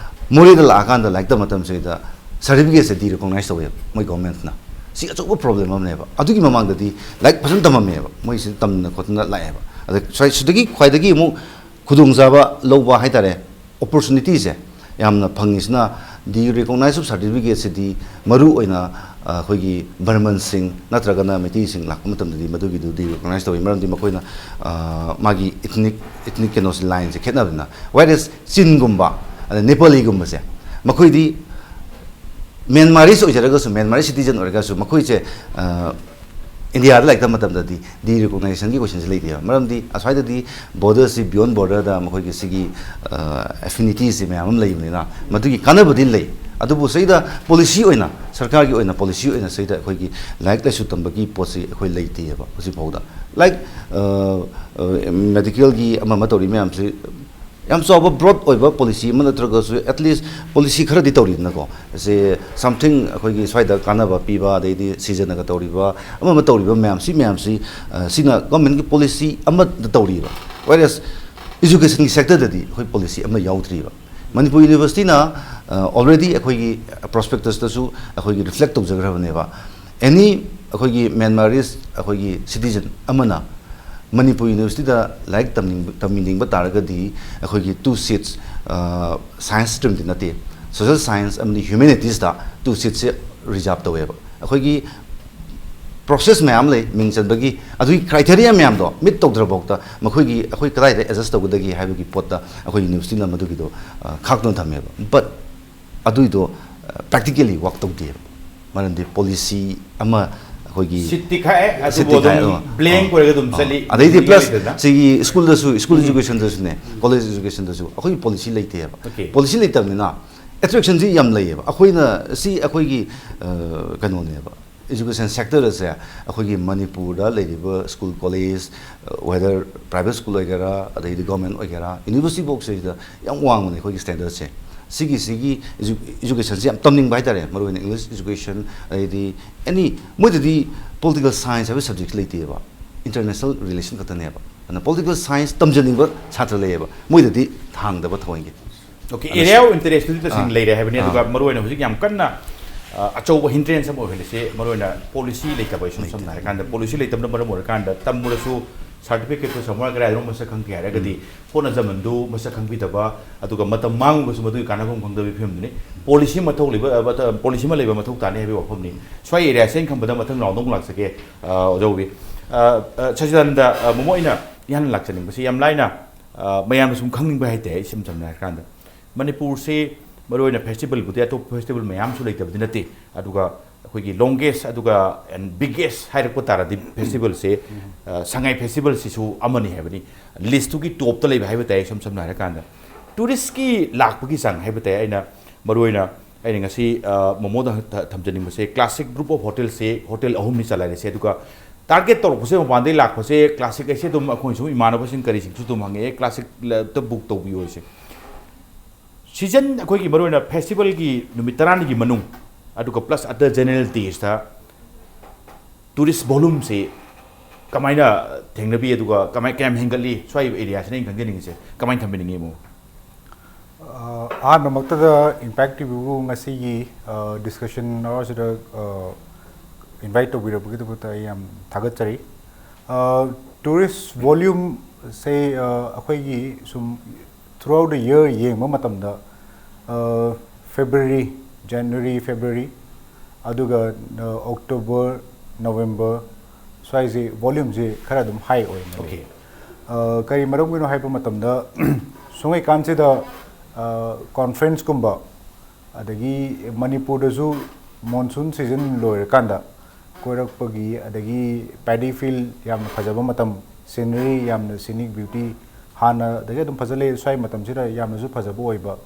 ꯃꯣꯔꯦꯗ ꯂꯥꯛꯑꯀꯥꯟꯗ ꯂꯥꯏꯔꯤꯛ ꯇꯝꯕ ꯃꯇꯝꯁꯤꯗ certificate ꯁꯦ de-recognize ꯇꯧꯋꯦꯕ ꯃꯣꯏ government ꯅ꯫ ꯁꯤ ꯑꯆꯧꯕ problem ꯑꯃꯅꯦꯕ꯫ ꯑꯗꯨꯒꯤ ꯃꯃꯥꯡꯗꯗꯤ ꯂꯥꯏꯔꯤꯛ ꯐꯖꯅ ꯇꯝꯃꯝꯃꯦꯕ, ꯃꯣꯏ ꯁꯤꯗ ꯇꯝꯗꯅ ꯈꯣꯠꯇꯅ ꯂꯥꯛꯑꯦꯕ꯫ ꯑꯗ ꯁ꯭ꯋꯥꯏ-, ꯁꯤꯗꯒꯤ ꯈ꯭ꯋꯥꯏꯗꯒꯤ ꯑꯃꯨꯛ ꯈꯨꯗꯣꯡꯆꯥꯕ ꯂꯧꯕ ꯍꯥꯏꯇꯥꯔꯦ, opportunity ꯁꯦ ꯌꯥꯝꯅ ꯐꯪꯉꯤꯁꯤꯅ, de-recognize of certificate ꯁꯤꯗꯤ ꯃꯔꯨ ꯑꯣꯏꯅ ꯑꯩꯈꯣꯏꯒꯤ ꯕꯔꯃꯟꯁꯤꯡ ꯅꯠꯇ꯭ꯔꯒꯅ ꯃꯩꯇꯩꯁꯤꯡ ꯂꯥꯛꯄ ꯃꯇꯝꯗꯗꯤ ꯃꯗꯨꯒꯤꯗꯨꯗꯤ ꯔꯤꯀꯣꯛꯅꯥꯏꯁ ꯇꯧꯋꯤ꯫ ꯃꯔꯝꯗꯤ ꯃꯈꯣꯏꯅ ꯃꯥꯒꯤ ꯏꯊꯅꯤꯛ ꯏꯊꯅꯤꯛ ꯀꯩꯅꯣꯁꯤ, ꯂꯥꯏꯟꯁꯦ ꯈꯦꯠꯅꯕꯅꯤꯅ꯫ ꯋꯦꯔꯦꯁ ꯆꯤꯟꯒꯨꯝꯕ, ꯑꯗ ꯅꯦꯄꯥꯂꯤꯒꯨꯝꯕꯁꯦ, ꯃꯈꯣꯏꯗꯤ ꯃ꯭ꯌꯥꯟꯃꯥꯔꯤꯁ ꯑꯣꯏꯖꯔꯒꯁꯨ, ꯃ꯭ꯌꯥꯟꯃꯥꯔꯤ ꯁꯤꯇꯤꯖꯟ ꯑꯣꯏꯔꯒꯁꯨ, ꯃꯈꯣꯏꯁꯦ ꯏꯟꯗꯤꯌꯥꯗ ꯂꯥꯛꯄ ꯃꯇꯝꯗꯗꯤ ꯗꯤ ꯔꯤꯀꯣꯛꯅꯥꯏꯖꯦꯁꯟꯒꯤ ꯀꯣꯏꯁꯟꯁꯤ ꯂꯩꯇꯦꯕ꯫ ꯃꯔꯝꯗꯤ ꯑꯁ꯭ꯋꯥꯏꯗꯗꯤ ꯕꯣꯔꯗꯔꯁꯤ, ꯕꯤꯌꯣꯟ ꯕꯣꯔꯗꯔꯗ ꯃꯈꯣꯏꯒꯤ ꯁꯤꯒꯤ ꯑꯦꯐꯤꯅꯤꯇꯤꯁꯤ ꯃꯌꯥꯝ ꯑꯃ ꯂꯩꯕꯅꯤꯅ ꯃꯗꯨꯒꯤ ꯀꯥꯟꯅꯕꯗꯤ ꯂꯩ꯫ ꯑꯗꯨꯕꯨ ꯁꯤꯗ ꯄꯣꯂꯤꯁꯤ ꯑꯣꯏꯅ, ꯁꯔꯀꯥꯔꯒꯤ ꯑꯣꯏꯅ ꯄꯣꯂꯤꯁꯤ ꯑꯣꯏꯅ ꯁꯤꯗ ꯑꯩꯈꯣꯏꯒꯤ ꯂꯥꯏꯔꯤꯛ ꯂꯥꯏꯁꯨ ꯇꯝꯕꯒꯤ ꯄꯣꯠꯁꯤ ꯑꯩꯈꯣꯏ ꯂꯩꯇꯦꯕ ꯍꯧꯖꯤꯛ ꯐꯥꯎꯗ꯫ ꯂꯥꯏꯛ ꯃꯦꯗꯤꯀꯦꯜꯒꯤ ꯑꯃ ꯑꯃ ꯇꯧꯔꯤ ꯃꯌꯥꯝꯁꯤ ꯌꯥꯝ ꯆꯥꯎꯕ ꯕ꯭ꯔꯣꯗ ꯑꯣꯏꯕ ꯄꯣꯂꯤꯁꯤ ꯑꯃ ꯅꯠꯇ꯭ꯔꯒꯁꯨ, ꯑꯦꯠꯂꯤꯁ ꯄꯣꯂꯤꯁꯤ ꯈꯔꯗꯤ ꯇꯧꯔꯤꯗꯅꯀꯣ꯫ ꯁꯦ ꯁꯝꯊꯤꯡ ꯑꯩꯈꯣꯏꯒꯤ ꯁ꯭ꯋꯥꯏꯗ ꯀꯥꯟꯅꯕ ꯄꯤꯕ, ꯑꯗꯩꯗꯤ ꯁꯤꯖꯟꯅꯒ ꯇꯧꯔꯤꯕ, ꯑꯃ ꯑꯃ ꯇꯧꯔꯤꯕ ꯃꯌꯥꯝꯁꯤ, ꯃꯌꯥꯝꯁꯤ ꯁꯤꯅ ꯒꯣꯔꯃꯦꯟꯒꯤ ꯄꯣꯂꯤꯁꯤ ꯑꯃꯗ ꯇꯧꯔꯤꯕ꯫ ꯋꯦꯔꯦꯁ ꯏꯖꯨꯀꯦꯁꯟꯒꯤ ꯁꯦꯛꯇꯔꯗꯗꯤ ꯑꯩꯈꯣꯏ ꯄꯣꯂꯤꯁꯤ ꯑꯃ ꯌꯥꯎꯗ꯭ꯔꯤꯕ꯫ ꯃꯅꯤꯄꯨꯔ ꯌꯨꯅꯤꯚꯔꯁꯤꯇꯤꯅ ꯑꯣꯜꯔꯦꯗꯤ ꯑꯩꯈꯣꯏꯒꯤ ꯄ꯭ꯔꯣꯁꯄꯦꯛꯇꯁꯇꯁꯨ ꯑꯩꯈꯣꯏꯒꯤ ꯔꯤꯐ꯭ꯂꯦꯛ ꯇꯧꯖꯈ꯭ꯔꯕꯅꯦꯕ꯫ ꯑꯦꯅꯤ ꯑꯩꯈꯣꯏꯒꯤ ꯃ꯭ꯌꯥꯟꯃꯥꯔꯤꯁ ꯑꯩꯈꯣꯏꯒꯤ ꯁꯤꯇꯤꯖꯟ ꯑꯃꯅ ꯃꯅꯤꯄꯨꯔ ꯌꯨꯅꯤꯚꯔꯁꯤꯇꯤꯗ ꯂꯥꯏꯔꯤꯛ ꯇꯝꯅꯤꯡꯕ, ꯇꯝꯃꯤꯅꯤꯡꯕ ꯇꯥꯔꯒꯗꯤ ꯑꯩꯈꯣꯏꯒꯤ ꯇꯨ ꯁꯤꯠꯁ, ꯁꯥꯏꯟꯁ ꯁ꯭ꯇ꯭ꯔꯤꯝꯗꯤ ꯅꯠꯇꯦ, ꯁꯣꯁꯦꯜ ꯁꯥꯏꯟꯁ ꯑꯃꯗꯤ ꯍ꯭ꯌꯨꯃꯦꯅꯤꯇꯤꯁꯇ ꯇꯨ ꯁꯤꯠꯁꯦ ꯔꯤꯖꯥꯔꯕ ꯇꯧꯋꯦꯕ꯫ ꯑꯩꯈꯣꯏꯒꯤ ꯄ꯭ꯔꯣꯁꯦꯁ ꯃꯌꯥꯝ ꯂꯩ ꯃꯤꯡ ꯆꯟꯕꯒꯤ, ꯑꯗꯨꯒꯤ ꯀ꯭ꯔꯥꯏꯇꯦꯔꯤꯌꯥ ꯃꯌꯥꯝꯗꯣ ꯃꯤꯠ ꯇꯧꯗ꯭ꯔꯐꯥꯎꯗ ꯃꯈꯣꯏꯒꯤ, ꯑꯩꯈꯣꯏ ꯀꯗꯥꯏꯗ ꯑꯦꯗꯖꯁ ꯇꯧꯒꯗꯒꯦ ꯍꯥꯏꯕꯒꯤ ꯄꯣꯠꯇ ꯑꯩꯈꯣꯏ ꯌꯨꯅꯤꯚꯔꯁꯤꯇꯤꯅ ꯃꯗꯨꯒꯤꯗꯣ ꯈꯥꯛꯇꯨꯅ ꯊꯝꯃꯦꯕ꯫ ꯕꯠ ꯑꯗꯨꯏꯗꯣ ꯄ꯭ꯔꯦꯛꯇꯤꯀꯦꯜꯂꯤ ꯋꯥꯛ ꯇꯧꯗꯦꯕ꯫ ꯃꯔꯝꯗꯤ ꯄꯣꯂꯤꯁꯤ ꯑꯃ ꯑꯩꯈꯣꯏꯒꯤ ꯁꯤꯠꯇꯤ ꯈꯥꯛꯑꯦ, ꯑꯗꯨꯕꯨ ꯁꯤꯠꯇꯤ ꯑꯗꯨꯝ ꯈꯥꯛꯑꯦ, ꯑꯥ, ꯕ꯭ꯂꯦꯡ ꯑꯥ꯫ ꯑꯣꯏꯔꯒ ꯑꯗꯨꯝ ꯑꯥ꯫ ꯆꯠꯂꯤ, ꯑꯗꯩꯗꯤ ꯂꯩꯇꯦꯗꯅ? ꯄ꯭ꯂꯁ ꯁꯤꯒꯤ ꯁ꯭ꯀꯨꯜꯗꯁꯨ, ꯁ꯭ꯀꯨꯜ ꯎꯝ꯫ ꯏꯖꯨꯀꯦꯁꯟꯗꯁꯨꯅꯦ, ꯀꯣꯂꯦꯖ ꯏꯖꯨꯀꯦꯁꯟꯗꯁꯨ ꯑꯩꯈꯣꯏꯒꯤ ꯄꯣꯂꯤꯁꯤ ꯂꯩꯇꯦꯕ꯫ ꯑꯣꯀꯦ꯫ ꯄꯣꯂꯤꯁꯤ ꯂꯩꯇꯕꯅꯤꯅ ꯑꯦꯇ꯭ꯔꯦꯛꯁꯟꯁꯤ ꯌꯥꯝ ꯂꯩꯌꯦꯕ꯫ ꯑꯩꯈꯣꯏꯅ ꯁꯤ ꯑꯩꯈꯣꯏꯒꯤ, ꯑ, ꯀꯩꯅꯣꯅꯦꯕ, ꯏꯖꯨꯀꯦꯁꯟ ꯁꯦꯛꯇꯔ ꯑꯁꯦ ꯑꯩꯈꯣꯏꯒꯤ ꯃꯅꯤꯄꯨꯔꯗ ꯂꯩꯔꯤꯕ school, college, weather private school ꯑꯣꯏꯒꯦꯔꯥ, ꯑꯗꯩꯗꯤ ꯒꯣꯔꯃꯦꯟ ꯑꯣꯏꯒꯦꯔꯥ, ꯌꯨꯅꯤꯚꯔꯁꯤꯇꯤꯐꯥꯎ ꯁꯤꯗ ꯌꯥꯝ ꯋꯥꯡꯕꯅꯦ ꯑꯩꯈꯣꯏꯒꯤ ꯁ꯭ꯇꯦꯟꯗꯔꯠꯁꯦ꯫ ꯁꯤꯒꯤ, ꯁꯤꯒꯤ ꯏꯖꯨ-, ꯏꯖꯨꯀꯦꯁꯟꯁꯦ ꯌꯥꯝ ꯇꯝꯅꯤꯡꯕ ꯍꯥꯏꯇꯥꯔꯦ, ꯃꯔꯨꯑꯣꯏꯅ ꯏꯪꯂꯤꯁ ꯏꯖꯨꯀꯦꯁꯟ, ꯑꯗꯩꯗꯤ ꯑꯦꯅꯤ, ꯃꯣꯏꯗꯗꯤ ꯄꯣꯂꯤꯇꯤꯀꯦꯜ ꯁꯥꯏꯟꯁ ꯍꯥꯏꯕ ꯁꯕꯖꯦꯛꯁꯦ ꯂꯩꯇꯦꯕ, ꯏꯟꯇꯔꯅꯦꯁꯅꯦꯜ ꯔꯤꯂꯦꯁꯟ ꯈꯛꯇꯅꯦꯕ꯫ ꯑꯗꯨꯅ ꯄꯣꯂꯤꯇꯤꯀꯦꯜ ꯁꯥꯏꯟꯁ ꯇꯝꯖꯅꯤꯡꯕ ꯁꯥꯇ꯭ꯔ ꯂꯩꯌꯦꯕ, ꯃꯣꯏꯗꯗꯤ ꯊꯥꯡꯗꯕ ꯊꯑꯣꯏꯒꯤ꯫ ꯑꯣꯀꯦ, ꯑꯗꯨ ꯑꯦꯔꯤꯌꯥ ꯑꯣꯐ ꯏꯟꯇꯔꯦꯁꯇꯨꯗꯤ ꯇꯁꯦꯡꯅ ꯑꯥ꯫ ꯂꯩꯔꯦ ꯍꯥꯏꯕꯅꯤ, ꯑꯥ꯫ ꯑꯗꯨꯒ ꯃꯔꯨꯑꯣꯏꯅ ꯍꯧꯖꯤꯛ ꯌꯥꯝ ꯀꯟꯅ, ꯑ, ꯑꯆꯧꯕ ꯍꯤꯟꯗ꯭ꯔꯦꯟꯁ ꯑꯃ ꯑꯣꯏꯍꯜꯂꯤꯁꯦ ꯃꯔꯨꯑꯣꯏꯅ ꯄꯣꯂꯤꯁꯤ ꯂꯩꯇꯕ, ꯏꯁꯝ ꯁꯝꯅ ꯂꯩꯇꯕ꯫ ꯍꯥꯏꯔꯀꯥꯟꯗ ꯄꯣꯂꯤꯁꯤ ꯂꯩꯇꯕꯅ ꯃꯔꯝ ꯑꯣꯏꯔꯀꯥꯟꯗ ꯇꯝꯕꯗꯁꯨ ꯁꯥꯔꯇꯤꯐꯤꯀꯦꯠꯇꯣ ꯁꯃꯨꯔꯥꯏ ꯀꯗꯥꯏꯗꯅꯣ ꯃꯁꯛ ꯈꯪꯗꯦ ꯍꯥꯏꯔꯒꯗꯤ, ꯍꯣꯠꯅꯖꯃꯟꯗꯨ ꯃꯁꯛ ꯈꯪꯕꯤꯗꯕ, ꯑꯗꯨꯒ ꯃꯇꯝ ꯃꯥꯡꯉꯒꯁꯨ ꯃꯗꯨꯒꯤ ꯀꯥꯟꯅꯐꯝ ꯈꯪꯗꯕꯒꯤ ꯐꯤꯕꯝꯗꯨꯅꯤ꯫ ꯄꯣꯂꯤꯁꯤ ꯃꯊꯧ ꯂꯩꯕ, ꯑ, ꯃꯊ-, ꯄꯣꯂꯤꯁꯤ ꯑꯃ ꯂꯩꯕ ꯃꯊꯧ ꯇꯥꯅꯤ ꯍꯥꯏꯕꯒꯤ ꯋꯥꯐꯝꯅꯤ꯫ ꯁ꯭ꯋꯥꯏ ꯑꯦꯔꯤꯌꯥꯁꯦ ꯑꯩꯅ ꯈꯟꯕꯗ ꯃꯊꯪ ꯔꯥꯎꯟꯗ ꯑꯃꯨꯛ ꯂꯥꯛꯆꯒꯦ, ꯑ, ꯑꯣꯖꯥ ꯎꯕꯤ꯫ ꯑ, ꯑ, ꯁꯆꯤꯗꯥꯅꯟꯗ, ꯑ, ꯃꯣꯃꯣ, ꯑꯩꯅ ꯏꯍꯥꯟ ꯂꯥꯛꯆꯅꯤꯡꯕꯁꯤ ꯌꯥꯝ ꯂꯥꯏꯅ, ꯑ, ꯃꯌꯥꯝꯅ ꯁꯨꯝ ꯈꯪꯅꯤꯡꯕ ꯍꯥꯏꯇꯥꯔꯦ, ꯏꯁꯝ ꯁꯝꯅ ꯍꯥꯏꯔꯀꯥꯟꯗ, ꯃꯅꯤꯄꯨꯔꯁꯤ ꯃꯔꯨꯑꯣꯏꯅ ꯐꯦꯁꯇꯤꯚꯦꯜꯕꯨꯗꯤ ꯑꯇꯣꯞꯄ ꯐꯦꯁꯇꯤꯚꯦꯜ ꯃꯌꯥꯝꯁꯨ ꯂꯩꯇꯕꯗꯤ ꯅꯠꯇꯦ, ꯑꯗꯨꯒ ꯑꯩꯈꯣꯏꯒꯤ ꯂꯣꯡꯒꯦꯁ ꯑꯗꯨꯒ ꯑꯦꯟ ꯕꯤꯒꯦꯁ ꯍꯥꯏꯔꯛꯄ ꯇꯥꯔꯗꯤ ꯐꯦꯁꯇꯤꯚꯦꯜꯁꯦ, ꯑ, ꯁꯉꯥꯏ ꯐꯦꯁꯇꯤꯚꯦꯜꯁꯤꯁꯨ ꯑꯃꯅꯤ ꯍꯥꯏꯕꯅꯤ꯫ ꯂꯤꯁꯇꯨꯒꯤ ꯇꯣꯞꯇ ꯂꯩꯕ ꯍꯥꯏꯕ ꯇꯥꯏ, ꯏꯁꯝ ꯁꯝꯅ ꯍꯥꯏꯔꯀꯥꯟꯗ꯫ ꯇꯨꯔꯤꯁꯀꯤ ꯂꯥꯛꯄꯒꯤ ꯆꯥꯡ ꯍꯥꯏꯕ ꯇꯥꯏ꯫ ꯑꯩꯅ ꯃꯔꯨꯑꯣꯏꯅ ꯑꯩꯅ ꯉꯁꯤ, ꯑ, ꯃꯣꯃꯣꯗ ꯊ-, ꯊꯝꯖꯅꯤꯡꯕꯁꯦ, ꯀ꯭ꯂꯥꯁꯤꯛ ꯒ꯭ꯔꯨꯞ ꯑꯣꯐ ꯍꯣꯇꯦꯜꯁꯦ ꯍꯣꯇꯦꯜ ꯑꯍꯨꯝꯅꯤ ꯆꯂꯥꯏꯔꯤꯁꯦ, ꯑꯗꯨꯒ ꯇꯥꯔꯒꯦꯠ ꯇꯧꯔꯛꯄꯁꯦ ꯃꯄꯥꯟꯗꯩ ꯂꯥꯛꯄꯁꯦ ꯀ꯭ꯂꯥꯁꯤꯛ ꯍꯥꯏꯁꯦ ꯑꯗꯨꯝ ꯑꯩꯈꯣꯏ ꯁꯨꯝ ꯏꯃꯥꯟꯅꯕꯁꯤꯡ ꯀꯔꯤꯁꯤꯡꯁꯨ ꯑꯗꯨꯝ ꯍꯪꯉꯛꯑꯦ, ꯀ꯭ꯂꯥꯁꯤꯛꯇ ꯕꯨꯛ ꯇꯧꯕꯤꯌꯨ ꯍꯥꯏꯁꯦ꯫ ꯁꯤꯖꯟ ꯑꯩꯈꯣꯏꯒꯤ ꯃꯔꯨꯑꯣꯏꯅ ꯐꯦꯁꯇꯤꯚꯦꯜꯒꯤ ꯅꯨꯃꯤꯠ ꯇꯔꯥꯅꯤꯒꯤ ꯃꯅꯨꯡ, ꯑꯗꯨꯒ ꯄ꯭ꯂꯁ ꯑꯗꯔ ꯖꯦꯅꯔꯦꯜ ꯗꯦꯁꯇ ꯇꯨꯔꯤꯁ ꯚꯣꯂꯨꯝꯁꯤ ꯀꯃꯥꯏꯅ ꯊꯦꯡꯅꯕꯤ, ꯑꯗꯨꯒ ꯀꯃꯥꯏ-, ꯀꯌꯥꯝ ꯍꯦꯟꯒꯠꯂꯤ? ꯁ꯭ꯋꯥꯏ ꯑꯦꯔꯤꯌꯥꯁꯤꯅ ꯑꯩꯅ ꯈꯪꯖꯅꯤꯡꯉꯤꯁꯦ, ꯀꯃꯥꯏꯅ ꯊꯝꯕꯤꯅꯤꯡꯉꯤ ꯃꯣ? ꯑ, ꯑꯍꯥꯟꯕꯃꯛꯇꯗ Impact ꯇꯤꯚꯤꯕꯨ ꯉꯁꯤꯒꯤ, ꯑ, ꯗꯤꯁꯀꯁꯟ ꯑꯋꯥꯔꯁꯤꯗ, ꯑ, ꯏꯟꯚꯥꯏꯠ ꯇꯧꯕꯤꯔꯛꯄꯒꯤꯗꯃꯛꯇ ꯑꯩ ꯌꯥꯝ ꯊꯥꯒꯠꯆꯔꯤ꯫ ꯑ, ꯇꯨꯔꯤꯁ ꯚꯣꯂ꯭ꯌꯨꯝꯁꯦ, ꯑ, ꯑꯩꯈꯣꯏꯒꯤ ꯁꯨꯝ throughout the year ꯌꯦꯡꯕ ꯃꯇꯝꯗ, ꯑ, ꯐꯦꯕ꯭ꯔꯨꯋꯥꯔꯤ, ꯖꯅꯋꯥꯔꯤ, ꯐꯦꯕ꯭ꯔꯨꯋꯥꯔꯤ, ꯑꯗꯨꯒ, ꯑ, ꯑꯣꯛꯇꯣꯕꯔ, ꯅꯣꯕꯦꯝꯕꯔ ꯁ꯭ꯋꯥꯏꯁꯤ ꯚꯣꯂ꯭ꯌꯨꯝꯁꯤ ꯈꯔ ꯑꯗꯨꯝ ꯍꯥꯏ ꯑꯣꯏꯅ ꯂꯩ꯫ ꯑꯣꯀꯦ꯫ ꯑ, ꯀꯔꯤ ꯃꯔꯝꯒꯤꯅꯣ ꯍꯥꯏꯕ ꯃꯇꯝꯗ, ꯁꯨꯡꯉꯩꯀꯥꯟꯁꯤꯗ, ꯑ, ꯀꯣꯟꯐ꯭ꯔꯦꯟꯁꯀꯨꯝꯕ, ꯑꯗꯒꯤ ꯃꯅꯤꯄꯨꯔꯗꯁꯨ ꯃꯣꯟꯁꯨꯟ ꯁꯤꯖꯟ ꯂꯣꯏꯔꯀꯥꯟꯗ ꯀꯣꯏꯔꯛꯄꯒꯤ, ꯑꯗꯒꯤ ꯄꯦꯗꯤ ꯐꯤꯜ ꯌꯥꯝꯅ ꯐꯖꯕ ꯃꯇꯝ, ꯁꯤꯅꯔꯤ ꯌꯥꯝꯅ ꯁꯤꯅꯤꯛ ꯕ꯭ꯌꯨꯇꯤ ꯍꯥꯟꯅꯗꯒꯤ ꯑꯗꯨꯝ ꯐꯖ ꯂꯩ, ꯁ꯭ꯋꯥꯏ ꯃꯇꯝꯁꯤꯗ ꯌꯥꯝꯅꯁꯨ ꯐꯖꯕ ꯑꯣꯏꯕ,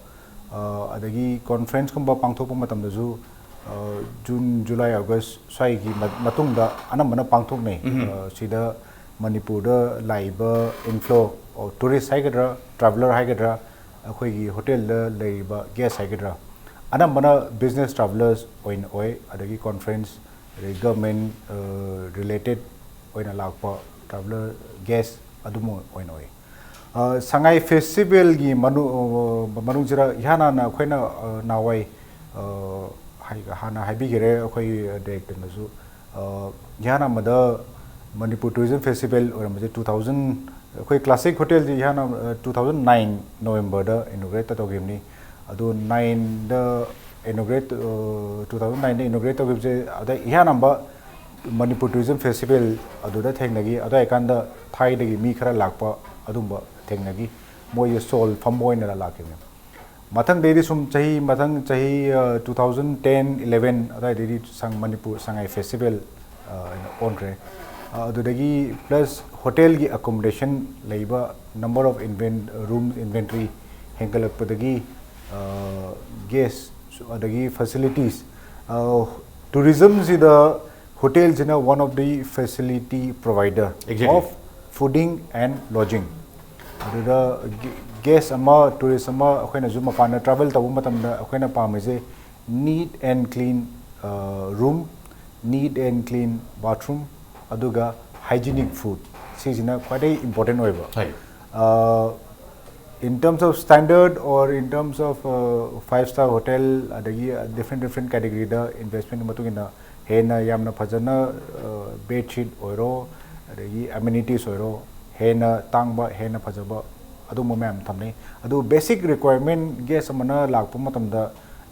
ꯑ, ꯑꯗꯒꯤ ꯀꯣꯟꯐ꯭ꯔꯦꯟꯁꯀꯨꯝꯕ ꯄꯥꯡꯊꯣꯛꯄ ꯃꯇꯝꯗꯁꯨ, ꯑ, ꯖꯨꯟ, ꯖꯨꯂꯥꯏ, ꯑꯣꯒꯁ ꯁ꯭ꯋꯥꯏꯒꯤ ꯃ-, ꯃꯇꯨꯡꯗ ꯑꯅꯝꯕꯅ ꯄꯥꯡꯊꯣꯛꯅꯩ꯫ ꯎꯝꯍꯨꯝ꯫ ꯑ, ꯁꯤꯗ ꯃꯅꯤꯄꯨꯔꯗ ꯂꯥꯛꯏꯕ ꯏꯟꯐ꯭ꯂꯣ, ꯑꯣ, ꯇꯨꯔꯤꯁ ꯍꯥꯏꯒꯗ꯭ꯔꯥ, ꯇ꯭ꯔꯥꯚꯦꯂꯔ ꯍꯥꯏꯒꯗ꯭ꯔꯥ, ꯑꯩꯈꯣꯏꯒꯤ ꯍꯣꯇꯦꯜꯗ ꯂꯩꯔꯤꯕ ꯒꯦꯁ ꯍꯥꯏꯒꯗ꯭ꯔꯥ, ꯑꯅꯝꯕꯅ ꯕꯤꯖꯤꯅꯦꯁ ꯇ꯭ꯔꯥꯚꯦꯂꯔꯁ ꯑꯣꯏꯅ ꯑꯣꯏ, ꯑꯗꯒꯤ ꯀꯣꯟꯐ꯭ꯔꯦꯟꯁ, ꯑꯗꯒꯤ ꯒꯚꯔꯟꯃꯦꯟ, ꯑ, ꯔꯤꯂꯦꯇꯦꯠ ꯑꯣꯏꯅ ꯂꯥꯛꯄ ꯇ꯭ꯔꯥꯚꯦꯂꯔ ꯒꯦꯁ ꯑꯗꯨꯝ ꯑꯣꯏꯅ ꯑꯣꯏ꯫ ꯑ, ꯁꯉꯥꯏ ꯐꯦꯁꯇꯤꯚꯦꯜꯒꯤ ꯃꯅꯨ-, ꯑ, ꯃꯅꯨꯡꯁꯤꯗ ꯏꯍꯥꯟ ꯍꯥꯟꯅ ꯑꯩꯈꯣꯏꯅ, ꯑ, ꯅꯍꯥꯟꯋꯥꯏ, ꯑ, ꯍꯥꯏ-, ꯍꯥꯟꯅ ꯍꯥꯏꯕꯤꯈꯔꯦ ꯑꯩꯈꯣꯏꯒꯤ ꯗꯥꯏꯔꯦꯛꯇꯔꯅꯁꯨ, ꯑ, ꯏꯍꯥꯟ ꯍꯥꯟꯕꯗ ꯃꯅꯤꯄꯨꯔ ꯇꯨꯔꯤꯖꯝ ꯐꯦꯁꯇꯤꯚꯦꯜ ꯑꯣꯏꯔꯝꯕꯁꯦ ꯇꯨ ꯊꯥꯎꯖꯟ, ꯑꯩꯈꯣꯏ ꯀ꯭ꯂꯥꯁꯤꯛ ꯍꯣꯇꯦꯜꯁꯤ ꯏꯍꯥꯟ ꯇꯨ ꯊꯥꯎꯖꯟ ꯅꯥꯏꯟ ꯅꯣꯕꯦꯝꯕꯔꯗ ꯏꯅꯣꯒ꯭ꯔꯦꯠ ꯇꯧꯈꯤꯕꯅꯤ꯫ ꯑꯗꯨ ꯅꯥꯏꯟꯗ ꯏꯅꯣꯒ꯭ꯔꯦꯠ ꯇꯨ ꯊꯥꯎꯖꯟ ꯅꯥꯏꯟꯗ ꯏꯅꯣꯒ꯭ꯔꯦꯠ ꯇꯧꯈꯤꯕꯁꯦ, ꯑꯗ ꯏꯍꯥꯟ ꯍꯥꯟꯕ ꯃꯅꯤꯄꯨꯔ ꯇꯨꯔꯤꯖꯝ ꯐꯦꯁꯇꯤꯚꯦꯜ ꯑꯗꯨꯗ ꯊꯦꯡꯅꯈꯤ꯫ ꯑꯗꯨꯋꯥꯏ ꯀꯥꯟꯗ ꯊꯥꯏꯗꯒꯤ ꯃꯤ ꯈꯔ ꯂꯥꯛꯄ ꯑꯗꯨꯝꯕ ꯊꯦꯡꯅꯈꯤ꯫ ꯃꯣꯏꯁꯦ ꯁꯣꯜ ꯐꯝꯕ ꯑꯣꯏꯅ ꯂꯥꯛꯈꯤꯕꯅꯦ꯫ ꯃꯊꯪꯗꯩꯗꯤ ꯁꯨꯝ ꯆꯍꯤ, ꯃꯊꯪ ꯆꯍꯤ ꯇꯨ ꯊꯥꯎꯖꯟ ꯇꯦꯟ ꯏꯂꯦꯚꯦꯟ ꯑꯗꯨꯋꯥꯏꯗꯩꯗꯤ ꯁꯪ ꯃꯅꯤꯄꯨꯔ ꯁꯉꯥꯏ ꯐꯦꯁꯇꯤꯚꯦꯜ ꯑꯣꯏꯅ ꯑꯣꯟꯈ꯭ꯔꯦ꯫ ꯑꯗꯨꯗꯒꯤ ꯄ꯭ꯂꯁ ꯍꯣꯇꯦꯜꯒꯤ ꯑꯦꯀꯣꯃꯣꯗꯦꯁꯟ ꯂꯩꯕ, number of inven room inventory ꯍꯦꯟꯒꯠꯂꯛꯄꯗꯒꯤ ꯒꯦꯁ ꯑꯗꯒꯤ ꯐꯦꯁꯤꯂꯤꯇꯤꯁ, ꯇꯨꯔꯤꯖꯝꯁꯤꯗ ꯍꯣꯇꯦꯜꯁꯤꯅ one of the facility provider Exactly. of fooding and lodging꯫ ꯑꯗꯨꯗ ꯒꯦꯁ ꯑꯃ, ꯇꯨꯔꯤꯁ ꯑꯃ ꯑꯩꯈꯣꯏꯅꯁꯨ ꯃꯄꯥꯟꯗ ꯇ꯭ꯔꯥꯚꯦꯜ ꯇꯧꯕ ꯃꯇꯝꯗ ꯑꯩꯈꯣꯏꯅ ꯄꯥꯝꯃꯤꯁꯦ neat and clean room, neat and clean bathroom, ꯑꯗꯨꯒ hygienic food꯫ ꯁꯤꯁꯤꯅ ꯈ꯭ꯋꯥꯏꯗꯩ ꯏꯝꯄꯣꯔꯇꯦꯟ ꯑꯣꯏꯕ꯫ ꯍꯣꯏ꯫ In terms of standard or in terms of five star hotel, ꯑꯗꯒꯤ different different categoryꯗ investment ꯃꯇꯨꯡ ꯏꯟꯅ ꯍꯦꯟꯅ ꯌꯥꯝꯅ ꯐꯖꯅ, ꯕꯦꯗꯁꯤꯠ ꯑꯣꯏꯔꯣ, ꯑꯗꯒꯤ ꯑꯦꯃꯦꯅꯤꯇꯤꯁ ꯑꯣꯏꯔꯣ, ꯍꯦꯟꯅ ꯇꯥꯡꯕ, ꯍꯦꯟꯅ ꯐꯖꯕ, ꯑꯗꯨꯝꯕ ꯃꯌꯥꯝ ꯊꯝꯅꯩ꯫ ꯑꯗꯨ ꯕꯦꯁꯤꯛ ꯔꯤꯀ꯭ꯋꯥꯏꯔꯃꯦꯟ, ꯒꯦꯁ ꯑꯃꯅ ꯂꯥꯛꯄ ꯃꯇꯝꯗ